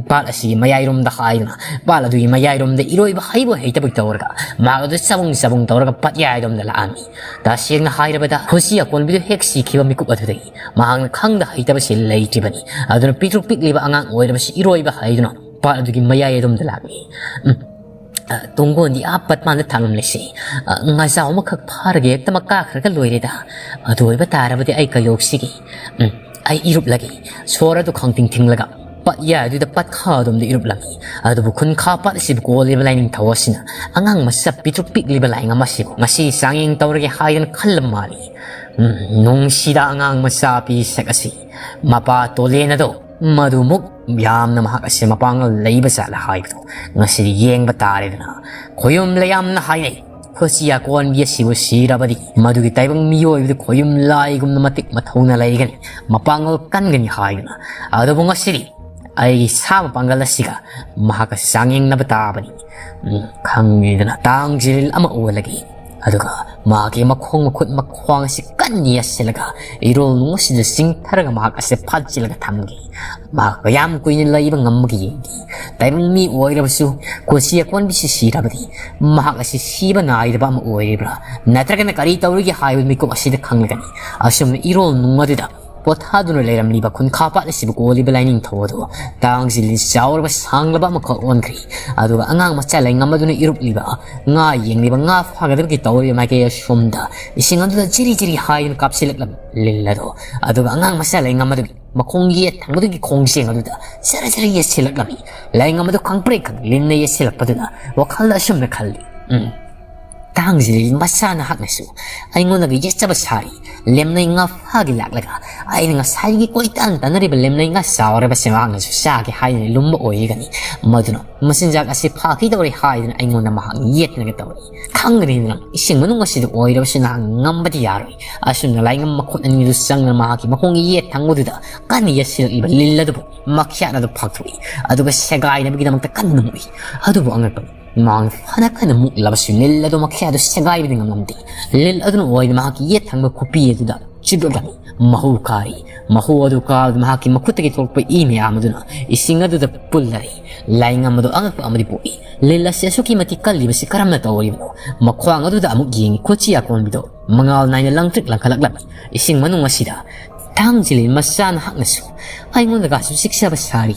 ꯄꯥꯠ ꯑꯁꯤꯒꯤ ꯃꯌꯥꯏꯔꯣꯝꯗ ꯍꯥꯏꯗꯨꯅ ꯄꯥꯠ ꯑꯗꯨꯒꯤ ꯃꯌꯥꯏꯔꯣꯝꯗ ꯏꯔꯣꯏꯕ ꯍꯩꯕ ꯍꯩꯇꯕ ꯇꯧꯔꯒ ꯃꯍꯥꯛ ꯑꯗꯨ ꯆꯕꯨꯡ ꯆꯕꯨꯡ ꯇꯧꯔꯒ ꯄꯥꯠꯌꯥꯏꯔꯣꯝꯗ ꯂꯥꯛꯑꯝꯃꯤ꯫ ꯇꯁꯦꯡꯅ ꯍꯥꯏꯔꯕꯗ ꯈꯨꯖꯤ ꯑꯀꯣꯟꯕꯤꯗꯨ ꯍꯦꯛ ꯁꯤꯈꯤꯕ ꯃꯤꯀꯨꯞ ꯑꯗꯨꯗꯒꯤ ꯃꯍꯥꯛꯅ ꯈꯪꯗ ꯍꯩꯇꯕꯁꯤ ꯂꯩꯇ꯭ꯔꯤꯕꯅꯤ꯫ ꯑꯗꯨꯅ ꯄꯤꯛꯇ꯭ꯔꯨꯛ ꯄꯤꯛꯂꯤꯕ ꯑꯉꯥꯡ ꯑꯣꯏꯔꯕꯁꯤ ꯏꯔꯣꯏꯕ ꯍꯩꯗꯨꯅ ꯄꯥꯠ ꯑꯗꯨꯒꯤ ꯃꯌꯥꯏ ꯑꯗꯣꯝꯗ ꯂꯥꯛꯂꯤ꯫ ꯎꯝ꯫ ꯑ, ꯇꯣꯡꯒꯣꯟꯗꯤ ꯑꯥ ꯄꯠ ꯃꯥꯟꯗ ꯊꯥꯡꯂꯝꯂꯤꯁꯤ꯫ ꯑ, ꯉꯥꯖꯥꯎ ꯑꯃꯈꯛ ꯐꯥꯔꯒ ꯍꯦꯛꯇꯃꯛ ꯀꯥꯈ꯭ꯔꯒ ꯂꯣꯏꯔꯦꯗ꯫ ꯑꯗꯨ ꯑꯣꯏꯕ ꯇꯥꯔꯕꯗꯤ ꯑꯩ ꯀꯩꯗꯧꯁꯤꯒꯦ? ꯎꯝ, ꯑꯩ ꯏꯔꯨꯞꯂꯒꯦ꯫ ꯁꯣꯔ ꯑꯗꯨ ꯈꯪꯇꯤꯡ ꯊꯤꯡꯂꯒ ꯄꯠ ꯌꯥꯏ ꯑꯗꯨꯗ ꯄꯠꯈꯥ ꯑꯗꯣꯝꯗ ꯏꯔꯨꯞꯂꯝꯃꯤ꯫ ꯑꯗꯨꯕꯨ ꯈꯨꯟꯈꯥ ꯄꯥꯠ ꯑꯁꯤꯕꯨ ꯀꯣꯜꯂꯤꯕ ꯂꯥꯏꯅꯤꯡꯊꯧ ꯑꯁꯤꯅ ꯑꯉꯥꯡ ꯃꯆꯥ ꯄꯤꯛꯇ꯭ꯔꯨꯛ ꯄꯤꯛꯂꯤꯕ ꯂꯥꯏꯉꯝ ꯑꯁꯤꯕꯨ ꯉꯁꯤ ꯆꯥꯡꯌꯦꯡ ꯇꯧꯔꯒꯦ ꯍꯥꯏꯗꯨꯅ ꯈꯜꯂꯕ ꯃꯥꯜꯂꯤ꯫ ꯎꯝ, ꯅꯨꯡꯁꯤꯗ ꯑꯉꯥꯡ ꯃꯆꯥ ꯄꯤꯁꯛ ꯑꯁꯤ꯫ ꯃꯄꯥ ꯇꯣꯂꯦꯟ ꯑꯗꯣ ꯃꯗꯨꯃꯨꯛ ꯌꯥꯝꯅ ꯃꯍꯥꯛ ꯑꯁꯤ ꯃꯄꯥꯡꯒꯜ ꯂꯩꯕ ꯖꯥꯠꯂ ꯍꯥꯏꯕꯗꯨ ꯉꯁꯤꯗꯤ ꯌꯦꯡꯕ ꯇꯥꯔꯦꯗꯅ꯫ ꯈꯣꯌꯨꯝ ꯂꯩꯌꯥꯝꯅ ꯍꯥꯏꯅꯩ꯫ ꯈꯨꯁꯤ ꯑꯀꯣꯟꯕꯤ ꯑꯁꯤꯕꯨ ꯁꯤꯔꯕꯗꯤ ꯃꯗꯨꯒꯤ ꯇꯥꯏꯕꯪ ꯃꯤꯑꯣꯏꯕꯗꯨ ꯈꯣꯌꯨꯝ ꯂꯥꯏꯒꯨꯝꯅ ꯃꯇꯤꯛ ꯃꯊꯧꯅ ꯂꯩꯒꯅꯤ, ꯃꯄꯥꯡꯒꯜ ꯀꯟꯒꯅꯤ ꯍꯥꯏꯗꯨꯅ꯫ ꯑꯗꯨꯕꯨ ꯉꯁꯤꯗꯤ ꯑꯩꯒꯤ ꯁꯥ ꯃꯄꯥꯡꯒꯜ ꯑꯁꯤꯒ ꯃꯍꯥꯛꯀ ꯆꯥꯡꯌꯦꯡꯅꯕ ꯇꯥꯕꯅꯤ꯫ ꯎꯝ, ꯈꯪꯉꯤꯗꯅ ꯇꯥꯡ ꯖꯤꯔꯤꯜ ꯑꯃ ꯑꯣꯜꯂꯒꯦ꯫ ꯑꯗꯨꯒ ꯃꯍꯥꯛꯀꯤ ꯃꯈꯣꯡ ꯃꯈꯨꯠ ꯃꯈ꯭ꯋꯥꯡ ꯑꯁꯤ ꯀꯟꯅ ꯌꯥꯁꯤꯜꯂꯒ ꯏꯔꯣꯜ ꯅꯨꯡ ꯑꯁꯤꯗ ꯆꯤꯡꯊꯔꯒ ꯃꯍꯥꯛ ꯑꯁꯤ ꯐꯥꯖꯤꯜꯂꯒ ꯊꯝꯒꯦ꯫ ꯃꯍꯥꯛ ꯌꯥꯝ ꯀꯨꯏꯅ ꯂꯩꯕ ꯉꯝꯕꯒꯤ ꯌꯦꯡꯒꯦ꯫ ꯇꯥꯏꯕꯪ ꯃꯤ ꯑꯣꯏꯔꯕꯁꯨ ꯈꯨꯁꯤ ꯑꯀꯣꯟꯕꯤꯁꯤ ꯁꯤꯔꯕꯗꯤ ꯃꯍꯥꯛ ꯑꯁꯤ ꯁꯤꯕ ꯅꯥꯏꯗꯕ ꯑꯃ ꯑꯣꯏꯔꯤꯕ꯭ꯔꯥ ꯅꯠꯇ꯭ꯔꯒꯅ ꯀꯔꯤ ꯇꯧꯔꯤꯒꯦ ꯍꯥꯏꯕ ꯃꯤꯀꯨꯞ ꯑꯁꯤꯗ ꯈꯪꯂꯒꯅꯤ꯫ ꯑꯁꯨꯝꯅ ꯏꯔꯣꯜ ꯅꯨꯡ ꯑꯗꯨꯗ ꯄꯣꯊꯥꯗꯨꯅ ꯂꯩꯔꯝꯂꯤꯕ ꯈꯨꯟꯈꯥ ꯄꯥꯠ ꯑꯁꯤꯕꯨ ꯀꯣꯜꯂꯤꯕ ꯂꯥꯏꯅꯤꯡꯊꯧ ꯑꯗꯨ ꯇꯥꯡꯁꯤꯜꯂꯤ ꯆꯥꯎꯔꯕ ꯁꯥꯡꯂꯕ ꯑꯃꯈꯛ ꯑꯣꯟꯈ꯭ꯔꯤ꯫ ꯑꯗꯨꯒ ꯑꯉꯥꯡ ꯃꯆꯥ ꯂꯩꯉꯝ ꯑꯗꯨꯅ ꯏꯔꯨꯞꯂꯤꯕ ꯉꯥ ꯌꯦꯡꯂꯤꯕ ꯉꯥ ꯐꯥꯒꯗꯕꯒꯤ ꯇꯧꯔꯤꯕ ꯃꯥꯏꯀꯩ ꯑꯁꯣꯝꯗ ꯏꯁꯤꯡ ꯑꯗꯨꯗ ꯆꯤꯔꯤ ꯆꯤꯔꯤ ꯍꯥꯏꯗꯨꯅ ꯀꯥꯞꯁꯤꯜꯂꯛꯂꯝꯃꯤ ꯂꯤꯟ ꯑꯗꯨ꯫ ꯑꯗꯨꯒ ꯑꯉꯥꯡ ꯃꯆꯥ ꯂꯩꯉꯝ ꯑꯗꯨꯒꯤ ꯃꯈꯣꯡ ꯌꯦꯠ ꯊꯪꯕꯗꯨꯒꯤ ꯈꯣꯡꯖꯦꯡ ꯑꯗꯨꯗ ꯖꯔ ꯖꯔ ꯌꯦꯠꯁꯤꯜꯂꯛꯂꯝꯃꯤ꯫ ꯂꯩꯉꯝ ꯑꯗꯨ ꯈꯪꯄ꯭ꯔꯦꯛ ꯈꯪ ꯂꯤꯟꯅ ꯌꯦꯠꯁꯤꯜꯂꯛꯄꯗꯨꯅ ꯋꯥꯈꯜꯗ ꯑꯁꯨꯝꯅ ꯈꯜꯂꯤ, ꯎꯝ, ꯇꯥꯡꯁꯤꯜꯂꯤ ꯃꯆꯥ ꯅꯍꯥꯛꯅꯁꯨ ꯑꯩꯉꯣꯟꯗꯒ ꯌꯦꯠꯆꯕ ꯁꯥꯔꯤ꯫ ꯂꯦꯝꯅꯩ ꯉꯥ ꯐꯥꯒꯤ ꯂꯥꯛꯂꯒ ꯑꯩꯅ ꯉꯁꯥꯏꯒꯤ ꯀꯣꯏꯇꯥꯟ ꯇꯥꯟꯅꯔꯤꯕ ꯂꯦꯝꯅꯩ ꯉꯥ ꯆꯥꯎꯔꯕꯁꯦ ꯃꯍꯥꯛꯅꯁꯨ ꯆꯥꯒꯦ ꯍꯥꯏꯗꯨꯅ ꯂꯨꯝꯕ ꯑꯣꯏꯔꯤꯒꯅꯤ꯫ ꯃꯗꯨꯅ ꯃꯆꯤꯟꯖꯥꯛ ꯑꯁꯤ ꯐꯥꯈꯤꯗꯧꯔꯦ ꯍꯥꯏꯗꯨꯅ ꯑꯩꯉꯣꯟꯗ ꯃꯍꯥꯛ ꯌꯦꯠꯅꯒ ꯇꯧꯔꯤ꯫ ꯈꯪꯒꯅꯤꯗꯅ ꯏꯁꯤꯡ ꯃꯅꯨꯡ ꯑꯁꯤꯗ ꯑꯣꯏꯔꯕꯁꯨ ꯅꯍꯥꯛ ꯉꯝꯕꯗꯤ ꯌꯥꯔꯣꯏ꯫ ꯑꯁꯨꯝꯅ ꯂꯥꯏꯉꯝ ꯃꯈꯨꯠ ꯑꯅꯤꯗꯨ ꯆꯪꯗꯨꯅ ꯃꯍꯥꯛꯀꯤ ꯃꯈꯣꯡꯒꯤ ꯌꯦꯠ ꯊꯪꯕꯗꯨꯗ ꯀꯟꯅ ꯌꯦꯠꯁꯤꯜꯂꯛꯂꯤꯕ ꯂꯤꯜ ꯑꯗꯨꯕꯨ ꯃꯈ꯭ꯌꯥꯠ ꯑꯗꯨ ꯐꯥꯛꯊꯣꯛꯏ꯫ ꯑꯗꯨꯒ ꯁꯦꯒꯥꯏꯅꯕꯒꯤꯗꯃꯛꯇ ꯀꯟꯅ ꯃꯨꯛꯏ꯫ ꯑꯗꯨꯕꯨ ꯑꯉꯛꯄꯅꯤ, ꯃꯍꯥꯛꯅ ꯐꯅ ꯀꯟꯅ ꯃꯨꯛꯂꯕꯁꯨ ꯂꯤꯜ ꯑꯗꯨ ꯃꯈ꯭ꯌꯥꯠ ꯑꯗꯨ ꯁꯦꯒꯥꯏꯕꯗꯤ ꯉꯝꯂꯝꯗꯦ꯫ ꯂꯤꯜ ꯑꯗꯨꯅ ꯑꯣꯏꯅ ꯃꯍꯥꯛꯀꯤ ꯌꯦꯠ ꯊꯪꯕ ꯈꯨꯄꯤ ꯑꯗꯨꯗ ꯆꯤꯞꯂꯛꯂꯝꯃꯤ꯫ ꯃꯍꯨ ꯀꯥꯔꯤ꯫ ꯃꯍꯨ ꯑꯗꯨ ꯀꯥꯕꯗ ꯃꯍꯥꯛꯀꯤ ꯃꯈꯨꯠꯇꯒꯤ ꯊꯣꯛꯂꯛꯄ ꯏ ꯃꯌꯥꯝ ꯑꯗꯨꯅ ꯏꯁꯤꯡ ꯑꯗꯨꯗ ꯄꯨꯜꯂꯔꯦ꯫ ꯂꯥꯏꯉꯝ ꯑꯗꯨ ꯑꯉꯛꯄ ꯑꯃꯗꯤ ꯄꯣꯛꯏ꯫ ꯂꯤꯜ ꯑꯁꯤ ꯑꯁꯨꯛꯀꯤ ꯃꯇꯤꯛ ꯀꯜꯂꯤꯕꯁꯤ ꯀꯔꯝꯅ ꯇꯧꯔꯤꯕꯅꯣ? ꯃꯈ꯭ꯋꯥꯡ ꯑꯗꯨꯗ ꯑꯃꯨꯛ ꯌꯦꯡꯉꯤ꯫ ꯈꯨꯠꯁꯤ ꯑꯀꯣꯟꯕꯤꯗꯣ ꯃꯉꯥꯜ ꯅꯥꯏꯅ ꯂꯪꯇ꯭ꯔꯤꯛ ꯂꯪꯈꯠꯂꯛꯂꯝꯃꯤ꯫ ꯏꯁꯤꯡ ꯃꯅꯨꯡ ꯑꯁꯤꯗ ꯇꯥꯡꯁꯤꯜꯂꯤ ꯃꯆꯥ ꯅꯍꯥꯛꯅꯁꯨ ꯑꯩꯉꯣꯟꯗꯒꯁꯨ ꯆꯤꯛꯆꯕ ꯁꯥꯔꯤ꯫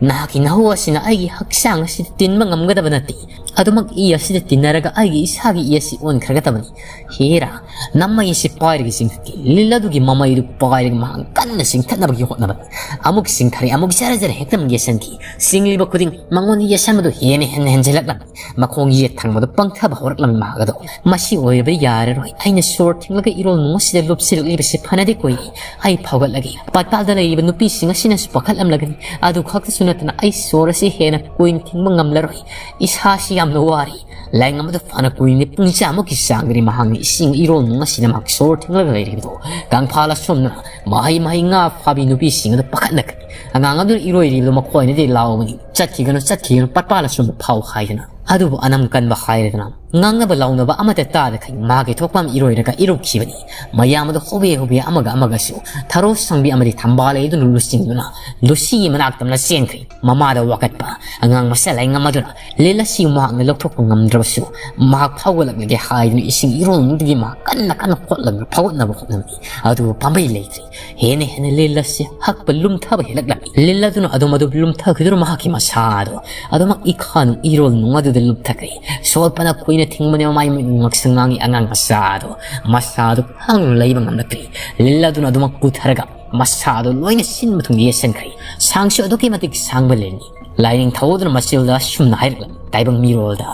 ꯅꯍꯥꯛꯀꯤ ꯅꯍꯨ ꯑꯁꯤꯅ ꯑꯩꯒꯤ ꯍꯛꯆꯥꯡ ꯑꯁꯤꯗ ꯇꯤꯟꯕ ꯉꯝꯒꯗꯕ ꯅꯠꯇꯦ꯫ ꯑꯗꯨꯃꯛ ꯏ ꯑꯁꯤꯗ ꯇꯤꯟꯅꯔꯒ ꯑꯩꯒꯤ ꯏꯁꯥꯒꯤ ꯏ ꯑꯁꯤ ꯑꯣꯟꯈ꯭ꯔꯒꯗꯕꯅꯤ꯫ ꯍꯦꯔꯥ, ꯅꯃꯩ ꯑꯁꯤ ꯄꯥꯏꯔꯒ ꯆꯤꯡꯊꯠꯀꯦ꯫ ꯂꯤꯜ ꯑꯗꯨꯒꯤ ꯃꯃꯩꯗꯨ ꯄꯥꯏꯔꯒ ꯃꯍꯥꯛ ꯀꯟꯅ ꯆꯤꯡꯊꯠꯅꯕꯒꯤ ꯍꯣꯠꯅꯕꯅꯤ꯫ ꯑꯃꯨꯛ ꯆꯤꯡꯊꯔꯦ, ꯑꯃꯨꯛ ꯖꯔ ꯖꯔ ꯍꯦꯛꯇ ꯑꯃꯨꯛ ꯌꯦꯠꯁꯟꯈꯤ꯫ ꯆꯤꯡꯂꯤꯕ ꯈꯨꯗꯤꯡ ꯃꯉꯣꯟꯗ ꯌꯦꯠꯁꯟꯕꯗꯨ ꯍꯦꯟꯅ ꯍꯦꯟꯅ ꯍꯦꯟꯖꯤꯜꯂꯛꯂꯝꯃꯤ꯫ ꯃꯈꯣꯡ ꯌꯦꯠ ꯊꯪꯕꯗ ꯄꯪꯊꯕ ꯍꯧꯔꯛꯂꯝꯃꯤ ꯃꯍꯥꯛ ꯑꯗꯣ꯫ ꯃꯁꯤ ꯑꯣꯏꯔꯕ ꯌꯥꯔꯔꯣꯏ꯫ ꯑꯩꯅ ꯁꯣꯔ ꯊꯤꯡꯂꯒ ꯏꯔꯣꯜ ꯅꯨꯡ ꯑꯁꯤꯗ ꯂꯨꯞꯁꯤꯜꯂꯛꯂꯤꯕꯁꯤ ꯐꯅꯗꯤ ꯀꯨꯏꯔꯦ꯫ ꯑꯩ ꯐꯥꯎꯒꯠꯂꯒꯦ꯫ ꯄꯥꯠꯄꯥꯜꯗ ꯂꯩꯔꯤꯕ ꯅꯨꯄꯤꯁꯤꯡ ꯑꯁꯤꯅꯁꯨ ꯄꯥꯈꯠꯂꯝꯂꯒꯅꯤ꯫ ꯑꯗꯨ ꯈꯛꯇꯁꯨ ꯅꯠꯇꯅ ꯑꯩ ꯁꯣꯔ ꯑꯁꯤ ꯍꯦꯟꯅ ꯀꯨꯏꯅ ꯊꯤꯡꯕ ꯉꯝꯂꯔꯣꯏ꯫ ꯏꯁꯥꯁꯤ ꯌꯥꯝꯅ ꯋꯥꯔꯦ꯫ ꯂꯥꯏꯉꯝ ꯑꯗꯨ ꯐꯅ ꯀꯨꯏꯅ ꯄꯨꯡ ꯆꯥꯃꯨꯛꯀꯤ ꯆꯥꯡꯗꯅꯤ ꯃꯍꯥꯛꯅ ꯏꯁꯤꯡ ꯏꯔꯣꯜ ꯅꯨꯡ ꯑꯁꯤꯗ ꯃꯍꯥꯛ ꯁꯣꯔ ꯊꯤꯡꯂꯒ ꯂꯩꯔꯤꯕꯗꯣ꯫ ꯀꯪꯐꯥꯜ ꯑꯁꯣꯝꯅ ꯃꯍꯩ ꯃꯍꯩ ꯉꯥ ꯐꯥꯕꯤ ꯅꯨꯄꯤꯁꯤꯡ ꯑꯗꯨ ꯄꯥꯈꯠꯅꯈ꯭ꯔꯦ꯫ ꯑꯉꯥꯡ ꯑꯗꯨꯅ ꯏꯔꯣꯏꯔꯤꯕꯗꯨ ꯃꯈꯣꯏꯅꯗꯤ ꯂꯥꯎꯕꯅꯤ, "ꯆꯠꯈꯤꯒꯅꯨ, ꯆꯠꯈꯤꯒꯅꯨ, ꯄꯠꯄꯥꯜ ꯑꯁꯣꯝꯗ ꯐꯥꯎ" ꯍꯥꯏꯗꯅ꯫ ꯑꯗꯨꯕꯨ ꯑꯅꯝ ꯀꯟꯕ ꯍꯥꯏꯔꯗꯅ ꯉꯥꯡꯅꯕ ꯂꯥꯎꯅꯕ ꯑꯃꯠꯇ ꯇꯥꯗꯈꯩ ꯃꯍꯥꯛꯀꯤ ꯊꯣꯛꯄ ꯑꯃ ꯏꯔꯣꯏꯔꯒ ꯏꯔꯨꯞꯈꯤꯕꯅꯤ꯫ ꯃꯌꯥꯝ ꯑꯗꯨ ꯍꯣꯕꯦ ꯍꯣꯕꯦ ꯑꯃꯒ ꯑꯃꯒꯁꯨ ꯊꯔꯣ ꯁꯪꯕꯤ ꯑꯃꯗꯤ ꯊꯝꯕꯥꯜ ꯂꯩꯗꯨꯅ ꯂꯨꯆꯤꯡꯗꯨꯅ ꯂꯨꯁꯤꯒꯤ ꯃꯅꯥꯛꯇꯝꯅ ꯆꯦꯟꯈ꯭ꯔꯦ꯫ ꯃꯃꯥꯗ ꯋꯥꯀꯠꯄ ꯑꯉꯥꯡ ꯃꯆꯥ ꯂꯥꯏꯉꯝ ꯑꯗꯨꯅ ꯂꯤꯜ ꯑꯁꯤ ꯃꯍꯥꯛꯅ ꯂꯧꯊꯣꯛꯄ ꯉꯝꯗ꯭ꯔꯕꯁꯨ ꯃꯍꯥꯛ ꯐꯥꯎꯒꯠꯂꯛꯂꯒꯦ ꯍꯥꯏꯗꯨꯅ ꯏꯁꯤꯡ ꯏꯔꯣꯟꯗꯒꯤ ꯃꯍꯥꯛ ꯀꯟꯅ ꯀꯟꯅ ꯈꯣꯠꯂꯒ ꯐꯥꯎꯒꯠꯅꯕ ꯍꯣꯠꯅꯕꯅꯤ꯫ ꯑꯗꯨꯕꯨ ꯄꯥꯝꯕꯩ ꯂꯩꯇ꯭ꯔꯦ꯫ ꯍꯦꯟꯅ ꯍꯦꯟꯅ ꯂꯤꯜ ꯑꯁꯤ ꯍꯛꯄ ꯂꯨꯝꯊꯕ ꯍꯦꯜꯂꯛꯂꯝꯃꯤ꯫ ꯂꯤꯜ ꯑꯗꯨꯅ ꯑꯗꯨꯝ ꯑꯗꯨꯝ ꯂꯨꯝꯊꯈꯤꯗꯨꯅ ꯃꯍꯥꯛꯀꯤ ꯃꯁꯥ ꯑꯗꯨ ꯑꯗꯨꯃꯛ ꯏꯈꯥ ꯅꯨꯡ ꯏꯔꯣꯜ ꯅꯨꯡ ꯑꯗꯨꯗ ꯂꯨꯞꯊꯈ꯭ꯔꯦ꯫ ꯁꯣꯠꯄꯅ ꯀꯨꯏꯅ ꯊꯤꯡꯕꯅꯦ ꯃꯃꯥꯏ ꯃꯤꯠ ꯉꯛꯁꯪ ꯉꯥꯡꯉꯤ ꯑꯉꯥꯡ ꯃꯆꯥ ꯑꯗꯨ꯫ ꯃꯁꯥ ꯑꯗꯨ ꯈꯥꯡꯗꯨꯅ ꯂꯩꯕ ꯉꯝꯂꯛꯇ꯭ꯔꯦ꯫ ꯂꯤꯜ ꯑꯗꯨꯅ ꯑꯗꯨꯃꯛ ꯄꯨꯊꯔꯒ ꯃꯁꯥ ꯑꯗꯨ ꯂꯣꯏꯅ ꯁꯤꯟ ꯃꯊꯨꯝꯗ ꯌꯦꯠꯁꯤꯟꯈ꯭ꯔꯦ꯫ ꯁꯥꯡꯁꯨ ꯑꯗꯨꯛꯀꯤ ꯃꯇꯤꯛ ꯁꯥꯡꯕ ꯂꯤꯜꯅꯤ꯫ ꯂꯥꯏꯅꯤꯡꯊꯧ ꯑꯗꯨꯅ ꯃꯆꯤꯜꯗ ꯑꯁꯨꯝꯅ ꯍꯥꯏꯔꯛꯂꯝꯃꯤ ꯇꯥꯏꯕꯪ ꯃꯤꯔꯣꯜꯗ,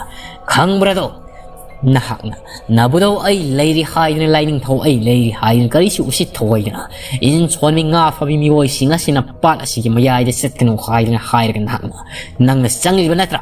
"ꯈꯪꯕ꯭ꯔꯥꯗꯣ? ꯅꯍꯥꯛꯅ ꯅꯕꯨꯙꯧ ꯑꯩ ꯂꯩꯔꯤ ꯍꯥꯏꯗꯨꯅ, ꯂꯥꯏꯅꯤꯡꯊꯧ ꯑꯩ ꯂꯩꯔꯤ ꯍꯥꯏꯗꯨꯅ ꯀꯔꯤꯁꯨ ꯎꯁꯤꯠ ꯊꯧꯑꯣꯏꯗꯅ ꯏꯟ ꯁꯣꯟꯕꯤ ꯉꯥ ꯐꯥꯕꯤ ꯃꯤꯑꯣꯏꯁꯤꯡ ꯑꯁꯤꯅ ꯄꯥꯠ ꯑꯁꯤꯒꯤ ꯃꯌꯥꯏꯗ ꯆꯠꯀꯅꯨ ꯍꯥꯏꯗꯨꯅ ꯍꯥꯏꯔꯒ ꯅꯍꯥꯛꯅ ꯅꯪꯅ ꯆꯪꯂꯤꯕ ꯅꯠꯇ꯭ꯔꯥ?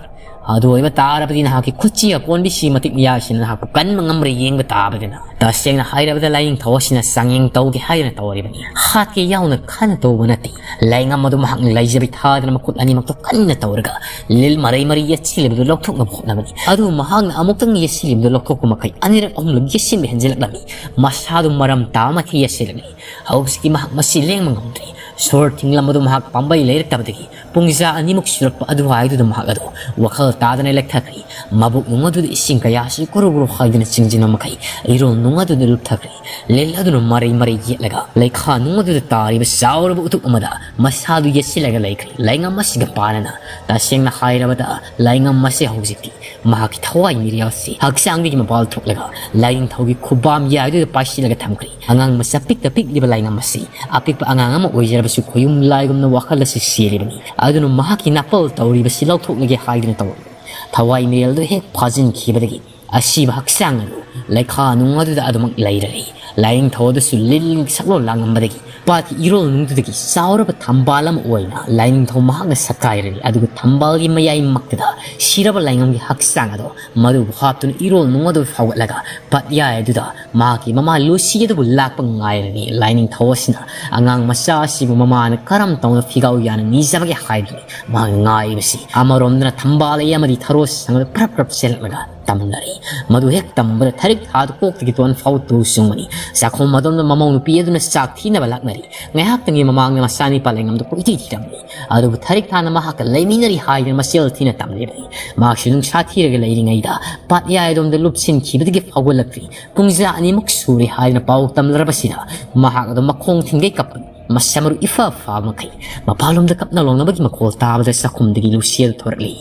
ꯑꯗꯨ ꯑꯣꯏꯕ ꯇꯥꯔꯕꯗꯤ ꯅꯍꯥꯛꯀꯤ ꯈꯨꯠꯆꯤ ꯑꯀꯣꯟꯕꯤꯁꯤ ꯃꯇꯤꯛ ꯃꯌꯥꯏꯁꯤꯅ ꯅꯍꯥꯛꯄꯨ ꯀꯟꯕ ꯉꯝꯕ꯭ꯔꯥ ꯌꯦꯡꯕ ꯇꯥꯕꯗꯅ꯫ ꯇꯁꯦꯡꯅ ꯍꯥꯏꯔꯕꯗ ꯂꯥꯏꯅꯤꯡꯊꯧ ꯑꯁꯤꯅ ꯆꯥꯡꯌꯦꯡ ꯇꯧꯒꯦ ꯍꯥꯏꯗꯨꯅ ꯇꯧꯔꯤꯕꯅꯤ꯫ ꯍꯥꯠꯀꯦ ꯌꯥꯎꯅ ꯈꯟꯅ ꯇꯧꯕ ꯅꯠꯇꯦ꯫ ꯂꯥꯏꯉꯝ ꯑꯗꯨ ꯃꯍꯥꯛꯅ ꯂꯩꯖꯕꯤ ꯊꯥꯗꯅ ꯃꯈꯨꯠ ꯑꯅꯤꯃꯛꯇ ꯀꯟꯅ ꯇꯧꯔꯒ ꯂꯤꯜ ꯃꯔꯩ ꯃꯔꯩ ꯌꯦꯠꯁꯤꯜꯂꯤꯕꯗꯨ ꯂꯧꯊꯣꯛꯅꯕ ꯍꯣꯠꯅꯕꯅꯤ꯫ ꯑꯗꯨ ꯃꯍꯥꯛꯅ ꯑꯃꯨꯛꯇꯪ ꯌꯦꯠꯁꯤꯜꯂꯤꯕꯗꯨ ꯂꯧꯊꯣꯛꯄ ꯃꯈꯩ ꯑꯅꯤꯔꯛ ꯑꯍꯨꯝꯂꯛ ꯌꯦꯠꯁꯤꯟꯕ ꯍꯦꯟꯖꯤꯜꯂꯛꯂꯝꯃꯤ꯫ ꯃꯁꯥꯗꯨ ꯃꯔꯝ ꯇꯥꯕ ꯃꯈꯩ ꯌꯦꯠꯁꯤꯜꯂꯛꯂꯤ꯫ ꯍꯧꯖꯤꯛꯇꯤ ꯃꯍꯥꯛ ꯃꯁꯤ ꯂꯦꯡꯕ ꯉꯝꯗ꯭ꯔꯦ꯫ ꯁꯣꯔ ꯊꯤꯡꯂꯝꯕꯗꯨ ꯃꯍꯥꯛ ꯄꯥꯝꯕꯩ ꯂꯩꯔꯛꯇꯕꯗꯒꯤ ꯄꯨꯡꯖꯥ ꯑꯅꯤꯃꯨꯛ ꯁꯨꯔꯛꯄ ꯑꯗꯨꯋꯥꯏꯗꯨꯗ ꯃꯍꯥꯛ ꯑꯗꯨ ꯋꯥꯈꯜ ꯇꯥꯗꯅ ꯂꯦꯛꯊꯈ꯭ꯔꯦ꯫ ꯃꯕꯨꯛ ꯅꯨꯡ ꯑꯗꯨꯗ ꯏꯁꯤꯡ ꯀꯌꯥꯁꯨ ꯀꯨꯔꯨ ꯀꯨꯔꯨ ꯍꯥꯏꯗꯨꯅ ꯆꯤꯡꯁꯤꯟꯕ ꯃꯈꯩ ꯏꯔꯣꯜ ꯅꯨꯡ ꯑꯗꯨꯗ ꯂꯨꯞꯊꯈ꯭ꯔꯦ꯫ ꯂꯤꯜ ꯑꯗꯨꯅ ꯃꯔꯩ ꯃꯔꯩ ꯌꯦꯠꯂꯒ ꯂꯩꯈꯥ ꯅꯨꯡ ꯑꯗꯨꯗ ꯇꯥꯔꯤꯕ ꯆꯥꯎꯔꯕ ꯎꯇꯨꯞ ꯑꯃꯗ ꯃꯁꯥꯗꯨ ꯌꯦꯠꯁꯤꯜꯂꯒ ꯂꯩꯈ꯭ꯔꯦ꯫ ꯂꯥꯏꯉꯝ ꯑꯁꯤꯒ ꯄꯥꯟꯅꯅ ꯇꯁꯦꯡꯅ ꯍꯥꯏꯔꯕꯗ ꯂꯥꯏꯉꯝ ꯑꯁꯤ ꯍꯧꯖꯤꯛꯇꯤ ꯃꯍꯥꯛꯀꯤ ꯊꯋꯥꯏ ꯃꯤꯔꯦꯜꯁꯤ ꯍꯛꯆꯥꯡꯗꯒꯤ ꯃꯄꯥꯜ ꯊꯣꯛꯂꯒ ꯂꯥꯏꯅꯤꯡꯊꯧꯒꯤ ꯈꯨꯕꯥꯝ ꯌꯥꯏꯗꯨꯗ ꯄꯥꯏꯁꯤꯜꯂꯒ ꯊꯝꯈ꯭ꯔꯦ꯫ ꯑꯉꯥꯡ ꯃꯆꯥ ꯄꯤꯛꯇ ꯄꯤꯛꯂꯤꯕ ꯂꯥꯏꯉꯝ ꯑꯁꯤ ꯑꯄꯤꯛꯄ ꯑꯉꯥꯡ ꯑꯃ ꯑꯣꯏꯖꯔꯕꯁꯨ ꯈꯣꯌꯨꯝ ꯂꯥꯏꯒꯨꯝꯅ ꯋꯥꯈꯜ ꯑꯁꯤ ꯆꯦꯜꯂꯤꯕꯅꯤ꯫ ꯑꯗꯨꯅ ꯃꯍꯥꯛꯀꯤ ꯅꯥꯄꯜ ꯇꯧꯔꯤꯕꯁꯤ ꯂꯧꯊꯣꯛꯂꯒꯦ ꯍꯥꯏꯗꯨꯅ ꯇꯧꯔꯤ꯫ ꯊꯋꯥꯏ ꯃꯤꯔꯦꯜꯗꯨ ꯍꯦꯛ ꯐꯥꯖꯤꯟꯈꯤꯕꯗꯒꯤ ꯑꯁꯤꯕ ꯍꯛꯆꯥꯡ ꯑꯗꯨ ꯂꯩꯈꯥ ꯅꯨꯡ ꯑꯗꯨꯗ ꯑꯗꯨꯃꯛ ꯂꯩꯔꯔꯦ꯫ ꯂꯥꯏꯅꯤꯡꯊꯧ ꯑꯗꯨꯁꯨ ꯂꯤꯟꯒꯤ ꯁꯛꯂꯣꯟ ꯂꯥꯡꯂꯝꯕꯗꯒꯤ ꯄꯥꯠꯀꯤ ꯏꯔꯣꯜ ꯅꯨꯡꯗꯨꯗꯒꯤ ꯆꯥꯎꯔꯕ ꯊꯝꯕꯥꯜ ꯑꯃ ꯑꯣꯏꯅ ꯂꯥꯏꯅꯤꯡꯊꯧ ꯃꯍꯥꯛꯅ ꯁꯛꯀꯥꯏꯔꯔꯤ꯫ ꯑꯗꯨꯒ ꯊꯝꯕꯥꯜꯒꯤ ꯃꯌꯥꯏꯃꯛꯇꯗ ꯁꯤꯔꯕ ꯂꯥꯏꯉꯝꯒꯤ ꯍꯛꯆꯥꯡ ꯑꯗꯣ ꯃꯗꯨꯕꯨ ꯍꯥꯞꯇꯨꯅ ꯏꯔꯣꯜ ꯅꯨꯡ ꯑꯗꯨ ꯐꯥꯎꯒꯠꯂꯒ ꯄꯥꯠꯌꯥꯏ ꯑꯗꯨꯗ ꯃꯍꯥꯛꯀꯤ ꯃꯃꯥ ꯂꯨꯁꯤ ꯑꯗꯨꯕꯨ ꯂꯥꯛꯄ ꯉꯥꯏꯔꯔꯤ꯫ ꯂꯥꯏꯅꯤꯡꯊꯧ ꯑꯁꯤꯅ ꯑꯉꯥꯡ ꯃꯆꯥ ꯑꯁꯤꯕꯨ ꯃꯃꯥꯅ ꯀꯔꯝ ꯇꯧꯅ ꯐꯤꯒꯥꯎ ꯌꯥꯅ ꯅꯤꯖꯕꯒꯦ ꯍꯥꯏꯕꯗꯨꯅꯤ ꯃꯍꯥꯛꯅ ꯉꯥꯏꯔꯤꯕꯁꯤ꯫ ꯑꯃꯔꯣꯝꯗꯅ ꯊꯝꯕꯥꯜ ꯂꯩ ꯑꯃꯗꯤ ꯊꯔꯣ ꯁꯪ ꯑꯗꯨ ꯄ꯭ꯔꯞ ꯄ꯭ꯔꯞ ꯆꯦꯜꯂꯛꯂꯒ ꯇꯝꯂꯔꯤ꯫ ꯃꯗꯨ ꯍꯦꯛ ꯇꯝꯕꯗ ꯊꯔꯤꯛ ꯊꯥꯗ ꯀꯣꯛꯇꯒꯤ ꯇꯣꯟ ꯐꯥꯎ ꯇꯨ ꯆꯨꯡꯕꯅꯤ꯫ ꯆꯥꯛꯈꯨꯝ ꯑꯗꯣꯝꯗ ꯃꯃꯧ ꯅꯨꯄꯤ ꯑꯗꯨꯅ ꯆꯥꯛ ꯊꯤꯅꯕ ꯂꯥꯛꯅꯔꯤ꯫ ꯉꯥꯏꯍꯥꯛꯇꯪꯒꯤ ꯃꯃꯥꯡꯗ ꯃꯆꯥꯅꯤꯄꯥ ꯂꯩꯉꯝꯗ ꯀꯣꯏꯊꯤ ꯊꯤꯔꯝꯃꯤ꯫ ꯑꯗꯨꯕꯨ ꯊꯔꯤꯛ ꯊꯥꯅ ꯃꯍꯥꯛꯀ ꯂꯩꯃꯤꯟꯅꯔꯤ ꯍꯥꯏꯗꯨꯅ ꯃꯆꯦꯜ ꯊꯤꯅ ꯇꯝꯂꯤꯕꯅꯤ꯫ ꯃꯍꯥꯛꯁꯨ ꯅꯨꯡꯁꯥ ꯊꯤꯔꯒ ꯂꯩꯔꯤꯉꯩꯗ ꯄꯥꯠꯌꯥꯏ ꯑꯗꯣꯝꯗ ꯂꯨꯞꯁꯤꯟꯈꯤꯕꯗꯒꯤ ꯐꯥꯎꯒꯠꯂꯛꯇ꯭ꯔꯤ꯫ ꯄꯨꯡꯖꯥ ꯑꯅꯤꯃꯨꯛ ꯁꯨꯔꯦ ꯍꯥꯏꯗꯨꯅ ꯄꯥꯎ ꯇꯝꯂꯔꯕꯁꯤꯗ ꯃꯍꯥꯛ ꯑꯗꯨꯝ ꯃꯈꯣꯡ ꯊꯤꯡꯒꯩ ꯀꯞꯄꯅꯤ꯫ ꯃꯁꯝ ꯃꯔꯨ ꯏꯐ ꯐꯥꯕ ꯃꯈꯩ ꯃꯄꯥꯟꯂꯣꯝꯗ ꯀꯞꯅ ꯂꯥꯎꯅꯕꯒꯤ ꯃꯈꯣꯜ ꯇꯥꯕꯗ ꯆꯥꯛꯈꯨꯝꯗꯒꯤ ꯂꯨꯁꯤꯌꯦꯜ ꯊꯣꯔꯛꯂꯤ꯫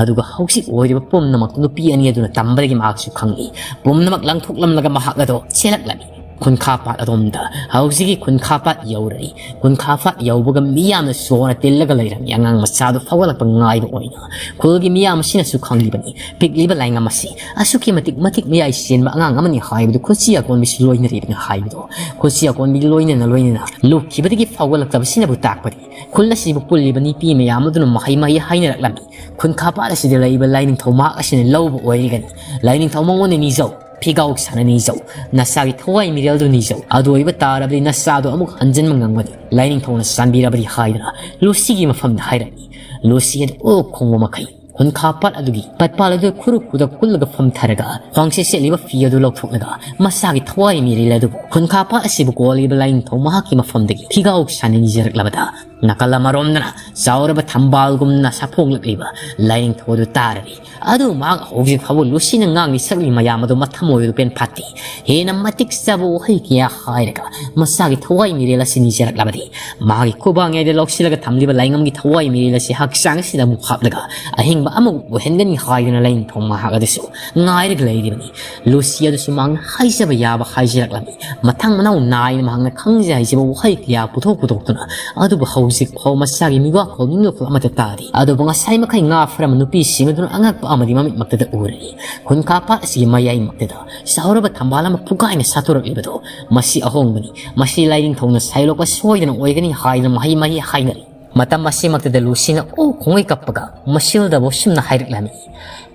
ꯑꯗꯨꯒ ꯍꯧꯖꯤꯛ ꯑꯣꯏꯔꯤꯕ ꯄꯨꯝꯅꯃꯛꯇꯨ ꯅꯨꯄꯤ ꯑꯅꯤ ꯑꯗꯨꯅ ꯇꯝꯕꯗꯒꯤ ꯃꯍꯥꯛꯁꯨ ꯈꯪꯂꯤ꯫ ꯄꯨꯝꯅꯃꯛ ꯂꯪꯊꯣꯛꯂꯝꯂꯒ ꯃꯍꯥꯛ ꯑꯗꯣ ꯆꯦꯜꯂꯛꯂꯝꯃꯤ꯫ ꯈꯨꯟꯈꯥ ꯄꯥꯠ ꯑꯗꯣꯝꯗ ꯍꯧꯖꯤꯛꯀꯤ ꯈꯨꯟꯈꯥ ꯄꯥꯠ ꯌꯧꯔꯔꯤ꯫ ꯈꯨꯟꯈꯥ ꯄꯥꯠ ꯌꯧꯕꯒ ꯃꯤꯌꯥꯝꯅ ꯁꯣꯔ ꯇꯤꯜꯂꯒ ꯂꯩꯔꯝꯃꯤ꯫ ꯑꯉꯥꯡ ꯃꯆꯥꯗꯨ ꯐꯥꯎꯒꯠꯂꯛꯄ ꯉꯥꯏꯕ ꯑꯣꯏꯅ ꯈꯨꯜꯒꯤ ꯃꯤꯌꯥꯝ ꯑꯁꯤꯅꯁꯨ ꯈꯪꯂꯤꯕꯅꯤ꯫ ꯄꯤꯛꯂꯤꯕ ꯂꯥꯏꯉꯝ ꯑꯁꯤ ꯑꯁꯨꯛꯀꯤ ꯃꯇꯤꯛ ꯃꯇꯤꯛ ꯃꯌꯥꯏ ꯆꯦꯟꯕ ꯑꯉꯥꯡ ꯑꯃꯅꯤ ꯍꯥꯏꯕꯗꯨ ꯈꯨꯠꯁꯤ ꯑꯀꯣꯟꯕꯤꯁꯨ ꯂꯣꯏꯅꯔꯤꯕꯅꯤ ꯍꯥꯏꯕꯗꯣ꯫ ꯈꯨꯠꯁꯤ ꯑꯀꯣꯟꯕꯤ ꯂꯣꯏꯅꯅ ꯂꯣꯏꯅꯅ ꯂꯨꯞꯈꯤꯕꯗꯒꯤ ꯐꯥꯎꯒꯠꯂꯛꯇꯕꯁꯤꯅꯕꯨ ꯇꯥꯛꯄꯗꯤ ꯈꯨꯜ ꯑꯁꯤꯕꯨ ꯄꯨꯜꯂꯤꯕ ꯅꯨꯄꯤ ꯃꯌꯥꯝ ꯑꯗꯨꯅ ꯃꯍꯩ ꯃꯍꯩ ꯍꯥꯏꯅꯔꯛꯂꯝꯃꯤ꯫ ꯈꯨꯟꯈꯥ ꯄꯥꯠ ꯑꯁꯤꯗ ꯂꯩꯔꯤꯕ ꯂꯥꯏꯅꯤꯡꯊꯧ ꯃꯍꯥꯛ ꯑꯁꯤꯅ ꯂꯧꯕ ꯑꯣꯏꯔꯒꯅꯤ꯫ ꯂꯥꯏꯅꯤꯡꯊꯧ ꯃꯉꯣꯟꯗ ꯅꯤꯖꯧ, ꯐꯤꯒꯥꯎ ꯁꯥꯅ ꯅꯤꯖꯧ, ꯅꯁꯥꯒꯤ ꯊꯋꯥꯏ ꯃꯤꯔꯦꯜꯗꯨ ꯅꯤꯖꯧ꯫ ꯑꯗꯨ ꯑꯣꯏꯕ ꯇꯥꯔꯕꯗꯤ ꯅꯁꯥꯗꯣ ꯑꯃꯨꯛ ꯍꯟꯖꯤꯟꯕ ꯉꯝꯒꯅꯤ꯫ ꯂꯥꯏꯅꯤꯡꯊꯧꯅ ꯆꯥꯟꯕꯤꯔꯕꯗꯤ ꯍꯥꯏꯗꯨꯅ ꯂꯨꯁꯤꯒꯤ ꯃꯐꯝꯗ ꯍꯥꯏꯔꯛꯏ꯫ ꯂꯨꯁꯤ ꯑꯗꯨ ꯑꯣꯛ ꯈꯣꯡꯕ ꯃꯈꯩ ꯈꯨꯟꯈꯥ ꯄꯥꯠ ꯑꯗꯨꯒꯤ ꯄꯠꯄꯥꯜ ꯑꯗꯨ ꯈꯨꯔꯨ ꯈꯨꯗ ꯀꯨꯜꯂꯒ ꯐꯝꯊꯔꯒ ꯈ꯭ꯋꯥꯡꯁꯦ ꯁꯦꯠꯂꯤꯕ ꯐꯤ ꯑꯗꯨ ꯂꯧꯊꯣꯛꯂꯒ ꯃꯁꯥꯒꯤ ꯊꯋꯥꯏ ꯃꯤꯔꯦꯜ ꯑꯗꯨꯕꯨ ꯈꯨꯟꯈꯥ ꯄꯥꯠ ꯑꯁꯤꯕꯨ ꯀꯣꯜꯂꯤꯕ ꯂꯥꯏꯅꯤꯡꯊꯧ ꯃꯍꯥꯛꯀꯤ ꯃꯐꯝꯗꯒꯤ ꯐꯤꯒꯥꯎ ꯁꯥꯅ ꯅꯤꯖꯔꯛꯂꯕꯗ ꯅꯥꯀꯜ ꯑꯃꯔꯣꯝꯗꯅ ꯆꯥꯎꯔꯕ ꯊꯝꯕꯥꯜꯒꯨꯝꯅ ꯁꯥꯐꯣꯡꯂꯛꯂꯤꯕ ꯂꯥꯏꯅꯤꯡꯊꯧ ꯑꯗꯨ ꯇꯥꯔꯔꯤ꯫ ꯑꯗꯨ ꯃꯍꯥꯛ ꯍꯧꯖꯤꯛ ꯐꯥꯎꯕ ꯂꯨꯁꯤꯅ ꯉꯥꯡꯂꯤ ꯁꯛꯂꯤ ꯃꯌꯥꯝ ꯑꯗꯨ ꯃꯊꯃꯣꯏꯗꯨ ꯄꯦꯟ ꯐꯥꯠꯇꯦ꯫ ꯍꯦꯟꯅ ꯃꯇꯤꯛ ꯆꯥꯕ ꯋꯥꯍꯩ ꯀꯌꯥ ꯍꯥꯏꯔꯒ ꯃꯁꯥꯒꯤ ꯊꯋꯥꯏ ꯃꯤꯔꯦꯜ ꯑꯁꯤ ꯅꯤꯖꯔꯛꯂꯕꯗꯤ ꯃꯥꯒꯤ ꯈꯨꯕꯥꯡ ꯌꯥꯏꯗ ꯂꯧꯁꯤꯜꯂꯒ ꯊꯝꯂꯤꯕ ꯂꯥꯏꯉꯝꯒꯤ ꯊꯋꯥꯏ ꯃꯤꯔꯦꯜ ꯑꯁꯤ ꯍꯛꯆꯥꯡ ꯑꯁꯤꯗ ꯑꯃꯨꯛ ꯍꯥꯞꯂꯒ ꯑꯍꯤꯡꯕ ꯑꯃꯨꯛ ꯑꯣꯏꯍꯟꯒꯅꯤ ꯍꯥꯏꯗꯨꯅ ꯂꯥꯏꯅꯤꯡꯊꯧ ꯃꯍꯥꯛ ꯑꯗꯨꯁꯨ ꯉꯥꯏꯔꯒ ꯂꯩꯔꯤꯕꯅꯤ꯫ ꯂꯨꯁꯤ ꯑꯗꯨꯁꯨ ꯃꯍꯥꯛꯅ ꯍꯥꯏꯖꯕ ꯌꯥꯕ ꯍꯥꯏꯖꯔꯛꯂꯝꯃꯤ꯫ ꯃꯊꯪ ꯃꯅꯥꯎ ꯅꯥꯏꯅ ꯃꯍꯥꯛꯅ ꯈꯪꯖ ꯍꯩꯖꯕ ꯋꯥꯍꯩ ꯀꯌꯥ ꯄꯨꯊꯣꯛ ꯄꯨꯊꯣꯛꯇꯨꯅ ꯑꯗꯨꯕꯨ ꯍꯧꯖꯤꯛ ꯍꯧꯖꯤꯛ ꯐꯥꯎ ꯃꯆꯥꯒꯤ ꯃꯤꯋꯥ ꯈꯣꯜ ꯅꯤꯡꯗꯣꯛꯄ ꯑꯃꯠꯇ ꯇꯥꯗꯦ꯫ ꯑꯗꯨꯕꯨ ꯉꯁꯥꯏ ꯃꯈꯩ ꯉꯥ ꯐꯥꯔꯝꯕ ꯅꯨꯄꯤꯁꯤꯡ ꯑꯗꯨꯅ ꯑꯉꯛꯄ ꯑꯃꯗꯤ ꯃꯃꯤꯠꯃꯛꯇꯗ ꯎꯔꯦ꯫ ꯈꯨꯟꯈꯥ ꯄꯥꯠ ꯑꯁꯤꯒꯤ ꯃꯌꯥꯏꯃꯛꯇꯗ ꯆꯥꯎꯔꯕ ꯊꯝꯕꯥꯜ ꯑꯃ ꯄꯨꯒꯥꯏꯅ ꯁꯥꯠꯇꯣꯔꯛꯂꯤꯕꯗꯣ, ꯃꯁꯤ ꯑꯍꯣꯡꯕꯅꯤ꯫ ꯃꯁꯤ ꯂꯥꯏꯅꯤꯡꯊꯧꯅ ꯁꯥꯏꯂꯣꯛꯄ ꯁꯣꯏꯗꯅ ꯑꯣꯏꯒꯅꯤ ꯍꯥꯏꯗꯨꯅ ꯃꯍꯩ ꯃꯍꯩ ꯍꯥꯏꯅꯔꯤ꯫ ꯃꯇꯝ ꯑꯁꯤꯃꯛꯇꯗ ꯂꯨꯁꯤꯅ ꯑꯣ ꯈꯣꯡꯉꯩ ꯀꯞꯄꯒ ꯃꯁꯤꯜꯗꯕꯨ ꯁꯨꯝꯅ ꯍꯥꯏꯔꯛꯂꯝꯃꯤ,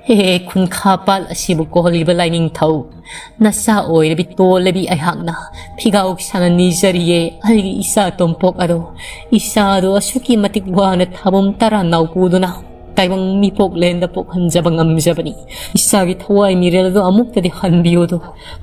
"ꯍꯦ, ꯈꯨꯟꯈꯥ ꯄꯥꯠ ꯑꯁꯤꯕꯨ ꯀꯣꯜꯂꯤꯕ ꯂꯥꯏꯅꯤꯡꯊꯧ, ꯅꯆꯥ ꯑꯣꯏꯔꯕꯤ ꯇꯣꯜꯂꯕꯤ ꯑꯩꯍꯥꯛꯅ ꯐꯤꯒꯥꯎ ꯁꯥꯅ ꯅꯤꯖꯔꯤꯌꯦ꯫ ꯑꯩꯒꯤ ꯏꯆꯥ ꯇꯣꯝꯄꯣꯛ ꯑꯗꯣ, ꯏꯆꯥꯗꯣ ꯑꯁꯨꯛꯀꯤ ꯃꯇꯤꯛ ꯋꯥꯅ ꯊꯥꯕꯨꯝ ꯇꯔꯥ ꯅꯥꯎꯄꯨꯗꯨꯅ ꯇꯥꯏꯕꯪ ꯃꯤꯄꯣꯛꯂꯦꯟꯗ ꯄꯣꯛꯍꯟꯖꯕ ꯉꯝꯖꯕꯅꯤ꯫ ꯏꯆꯥꯒꯤ ꯊꯋꯥꯏ ꯃꯤꯔꯦꯜ ꯑꯗꯣ ꯑꯃꯨꯛꯇꯗꯤ ꯍꯟꯕꯤꯌꯨꯗꯣ꯫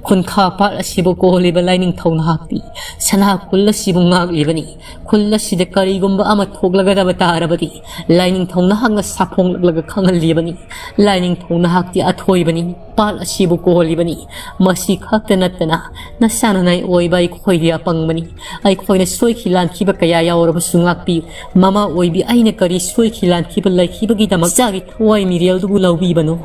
ꯈꯨꯟꯈꯥ ꯄꯥꯠ ꯑꯁꯤꯕꯨ ꯀꯣꯜꯂꯤꯕ ꯂꯥꯏꯅꯤꯡꯊꯧ ꯅꯍꯥꯛꯇꯤ ꯁꯅꯥ ꯈꯨꯜ ꯑꯁꯤꯕꯨ ꯉꯥꯛꯂꯤꯕꯅꯤ꯫ ꯈꯨꯜ ꯑꯁꯤꯗ ꯀꯔꯤꯒꯨꯝꯕ ꯑꯃ ꯊꯣꯛꯂꯒꯗꯕ ꯇꯥꯔꯕꯗꯤ ꯂꯥꯏꯅꯤꯡꯊꯧ ꯅꯍꯥꯛꯅ ꯁꯥꯐꯣꯡꯂꯛꯂꯒ ꯈꯪꯍꯜꯂꯤꯕꯅꯤ꯫ ꯂꯥꯏꯅꯤꯡꯊꯧ ꯅꯍꯥꯛꯇꯤ ꯑꯊꯣꯏꯕꯅꯤ, ꯄꯥꯠ ꯑꯁꯤꯕꯨ ꯀꯣꯜꯂꯤꯕꯅꯤ꯫ ꯃꯁꯤ ꯈꯛꯇ ꯅꯠꯇꯅ ꯅꯆꯥ ꯅꯅꯥꯏ ꯑꯣꯏꯕ ꯑꯩꯈꯣꯏꯗꯤ ꯑꯄꯪꯕꯅꯤ꯫ ꯑꯩꯈꯣꯏꯅ ꯁꯣꯏꯈꯤ ꯂꯥꯟꯈꯤꯕ ꯀꯌꯥ ꯌꯥꯎꯔꯕꯁꯨ ꯉꯥꯛꯄꯤꯌꯨ꯫ ꯃꯃꯥ ꯑꯣꯏꯕꯤ ꯑꯩꯅ ꯀꯔꯤ ꯁꯣꯏꯈꯤ ꯂꯥꯟꯈꯤꯕ ꯂꯩꯈꯤꯕꯒꯤꯗꯃꯛ ꯏꯆꯥꯒꯤ ꯊꯋꯥꯏ ꯃꯤꯔꯦꯜꯗꯨꯕꯨ ꯂꯧꯕꯤꯕꯅꯣ?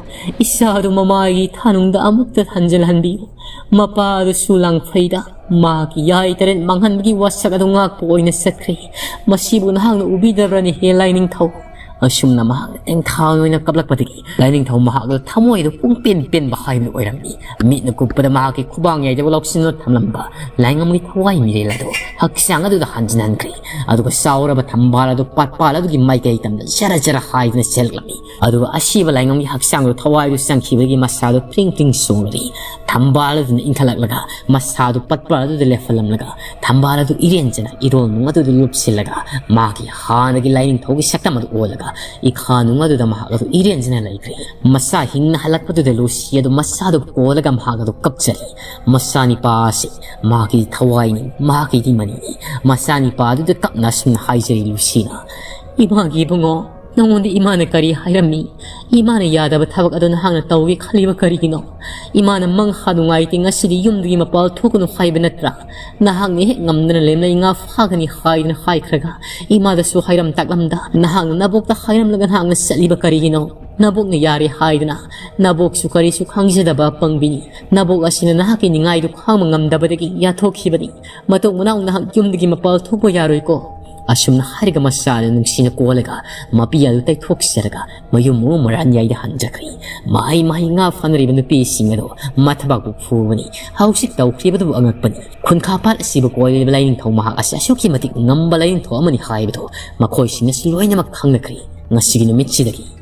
ꯏꯆꯥꯗꯨ ꯃꯃꯥꯒꯤ ꯊꯥꯅꯨꯡꯗ ꯑꯃꯨꯛꯇ ꯍꯟꯖꯤꯜꯍꯟꯕꯤꯌꯨ꯫ ꯃꯄꯥ ꯑꯗꯨꯁꯨ ꯂꯥꯡꯐꯩꯗ ꯃꯍꯥꯛꯀꯤ ꯌꯥꯏ ꯇꯔꯦꯠ ꯃꯥꯡꯍꯟꯕꯒꯤ ꯋꯥꯁꯛ ꯑꯗꯨ ꯉꯥꯛꯄ ꯑꯣꯏꯅ ꯆꯠꯈ꯭ꯔꯦ꯫ ꯃꯁꯤꯕꯨ ꯅꯍꯥꯛꯅ ꯎꯕꯤꯗꯕ꯭ꯔꯅꯦ, ꯍꯦ ꯂꯥꯏꯅꯤꯡꯊꯧ?" ꯑꯁꯨꯝꯅ ꯃꯍꯥꯛꯅ ꯇꯦꯡꯊꯥ ꯑꯣꯏꯅ ꯀꯞꯂꯛꯄꯗꯒꯤ ꯂꯥꯏꯅꯤꯡꯊꯧ ꯃꯍꯥꯛ ꯑꯗꯨ ꯊꯃꯣꯏꯗ ꯄꯨꯡꯄꯦꯟ ꯄꯦꯟꯕ ꯍꯥꯏꯕꯗꯨ ꯑꯣꯏꯔꯝꯃꯤ꯫ ꯃꯤꯠꯅ ꯀꯨꯞꯄꯗ ꯃꯍꯥꯛꯀꯤ ꯈꯨꯕꯥꯡ ꯌꯥꯏꯗꯕ ꯂꯧꯁꯤꯟꯗꯨꯅ ꯊꯝꯂꯝꯕ ꯂꯥꯏꯉꯝꯒꯤ ꯊꯋꯥꯏ ꯃꯤꯔꯦꯜ ꯑꯗꯨ ꯍꯛꯆꯥꯡ ꯑꯗꯨꯗ ꯍꯟꯖꯤꯟꯍꯟꯈ꯭ꯔꯦ꯫ ꯑꯗꯨꯒ ꯆꯥꯎꯔꯕ ꯊꯝꯕꯥꯜ ꯑꯗꯨ ꯄꯥꯠꯄꯥꯜ ꯑꯗꯨꯒꯤ ꯃꯥꯏꯀꯩ ꯇꯝꯗ ꯖꯔ ꯖꯔ ꯍꯥꯏꯗꯨꯅ ꯆꯦꯜꯂꯛꯂꯝꯃꯤ꯫ ꯑꯗꯨꯒ ꯑꯁꯤꯕ ꯂꯥꯏꯉꯝꯒꯤ ꯍꯛꯆꯥꯡꯗꯨ ꯊꯋꯥꯏꯗꯨ ꯆꯪꯈꯤꯕꯗꯒꯤ ꯃꯁꯥꯗꯨ ꯄ꯭ꯔꯤꯡ ꯄ꯭ꯔꯤꯡ ꯆꯣꯡꯂꯔꯤ꯫ ꯊꯝꯕꯥꯜ ꯑꯗꯨꯅ ꯏꯟꯈꯠꯂꯛꯂꯒ ꯃꯁꯥꯗꯨ ꯄꯠꯄ ꯑꯗꯨꯗ ꯂꯦꯞꯍꯜꯂꯝꯂꯒ ꯊꯝꯕꯥꯜ ꯑꯗꯨ ꯏꯔꯦꯟꯖꯅ ꯏꯔꯣꯜ ꯅꯨꯡ ꯑꯗꯨꯗ ꯂꯨꯞꯁꯤꯜꯂꯒ ꯃꯥꯒꯤ ꯍꯥꯟꯅꯒꯤ ꯂꯥꯏꯅꯤꯡꯊꯧꯒꯤ ꯁꯛꯇꯝ ꯑꯗꯨ ꯑꯣꯜꯂꯒ ꯏꯈꯥ ꯅꯨꯡ ꯑꯗꯨꯗ ꯃꯍꯥꯛ ꯑꯗꯨ ꯏꯔꯦꯟꯖꯅ ꯂꯩꯈ꯭ꯔꯦ꯫ ꯃꯆꯥ ꯍꯤꯡꯅ ꯍꯜꯂꯛꯄꯗꯨꯗ ꯂꯨꯁꯤ ꯑꯗꯨ ꯃꯆꯥꯗꯨ ꯀꯣꯜꯂꯒ ꯃꯍꯥꯛ ꯑꯗꯨ ꯀꯞꯆꯔꯤ꯫ ꯃꯆꯥꯅꯤꯄꯥ ꯑꯁꯤ ꯃꯍꯥꯛꯀꯤ ꯊꯋꯥꯏꯅꯤ, ꯃꯍꯥꯛꯀꯤ ꯏꯃꯅꯤꯅꯤ꯫ ꯃꯆꯥꯅꯤꯄꯥ ꯑꯗꯨꯗ ꯀꯞꯅ ꯑꯁꯨꯝꯅ ꯍꯥꯏꯖꯔꯤ ꯂꯨꯁꯤꯅ, "ꯏꯃꯥꯒꯤ ꯏꯕꯨꯡꯉꯣ, ꯅꯉꯣꯟꯗ ꯏꯃꯥꯅ ꯀꯔꯤ ꯍꯥꯏꯔꯝꯃꯤ? ꯏꯃꯥꯅ ꯌꯥꯗꯕ ꯊꯕꯛ ꯑꯗꯨ ꯅꯍꯥꯛꯅ ꯇꯧꯒꯦ ꯈꯜꯂꯤꯕ ꯀꯔꯤꯒꯤꯅꯣ? ꯏꯃꯥꯅ ꯃꯪ ꯍꯥ ꯅꯨꯡꯉꯥꯏꯇꯦ, ꯉꯁꯤꯗꯤ ꯌꯨꯝꯗꯒꯤ ꯃꯄꯥꯜ ꯊꯣꯛꯀꯅꯨ ꯍꯥꯏꯕ ꯅꯠꯇ꯭ꯔꯥ? ꯅꯍꯥꯛꯅ ꯍꯦꯛ ꯉꯝꯗꯅ ꯂꯦꯝꯅ ꯏꯉꯥ ꯐꯥꯒꯅꯤ ꯍꯥꯏꯗꯨꯅ ꯍꯥꯏꯈ꯭ꯔꯒ ꯏꯃꯥꯗꯁꯨ ꯍꯥꯏꯔꯝ ꯇꯥꯛꯂꯝꯗ ꯅꯍꯥꯛꯅ ꯅꯕꯣꯛꯇ ꯍꯥꯏꯔꯝꯂꯒ ꯅꯍꯥꯛꯅ ꯆꯠꯂꯤꯕ ꯀꯔꯤꯒꯤꯅꯣ? ꯅꯕꯣꯛꯅ ꯌꯥꯔꯦ ꯍꯥꯏꯗꯨꯅ꯫ ꯅꯕꯣꯛꯁꯨ ꯀꯔꯤꯁꯨ ꯈꯪꯖꯗꯕ ꯄꯪꯕꯤꯅꯤ꯫ ꯅꯕꯣꯛ ꯑꯁꯤꯅ ꯅꯍꯥꯛꯀꯤ ꯅꯤꯡꯉꯥꯏꯗꯨ ꯈꯥꯡꯕ ꯉꯝꯗꯕꯗꯒꯤ ꯌꯥꯊꯣꯛꯈꯤꯕꯅꯤ꯫ ꯃꯇꯨꯡ ꯃꯅꯥꯎ ꯅꯍꯥꯛ ꯌꯨꯝꯗꯒꯤ ꯃꯄꯥꯜ ꯊꯣꯛꯄ ꯌꯥꯔꯣꯏꯀꯣ꯫ ꯑꯁꯨꯝꯅ ꯍꯥꯏꯔꯒ ꯃꯆꯥ ꯑꯗꯨ ꯅꯨꯡꯁꯤꯅ ꯀꯣꯜꯂꯒ ꯃꯄꯤ ꯑꯗꯨ ꯇꯩꯊꯣꯛꯆꯔꯒ ꯃꯌꯨꯝ ꯑꯃꯨꯛ ꯃꯔꯥꯟꯌꯥꯏꯗ ꯍꯟꯖꯈ꯭ꯔꯤ꯫ ꯃꯍꯩ ꯃꯍꯩ ꯉꯥ ꯐꯥꯅꯔꯤꯕ ꯅꯨꯄꯤꯁꯤꯡ ꯑꯗꯨ ꯃꯊꯕꯥꯛꯄꯨ ꯐꯨꯕꯅꯤ꯫ ꯍꯧꯖꯤꯛ ꯇꯧꯈ꯭ꯔꯤꯕꯗꯨꯕꯨ ꯑꯉꯛꯄꯅꯤ꯫ ꯈꯨꯟꯈꯥ ꯄꯥꯠ ꯑꯁꯤꯕꯨ ꯀꯣꯏꯔꯤꯕ ꯂꯥꯏꯅꯤꯡꯊꯧ ꯃꯍꯥꯛ ꯑꯁꯤ ꯑꯁꯨꯛꯀꯤ ꯃꯇꯤꯛ ꯉꯝꯕ ꯂꯥꯏꯅꯤꯡꯊꯧ ꯑꯃꯅꯤ ꯍꯥꯏꯕꯗꯨ ꯃꯈꯣꯏꯁꯤꯡꯅꯁꯨ ꯂꯣꯏꯅꯃꯛ ꯈꯪꯅꯈ꯭ꯔꯤ꯫ ꯉꯁꯤꯒꯤ ꯅꯨꯃꯤꯠꯁꯤꯗꯒꯤ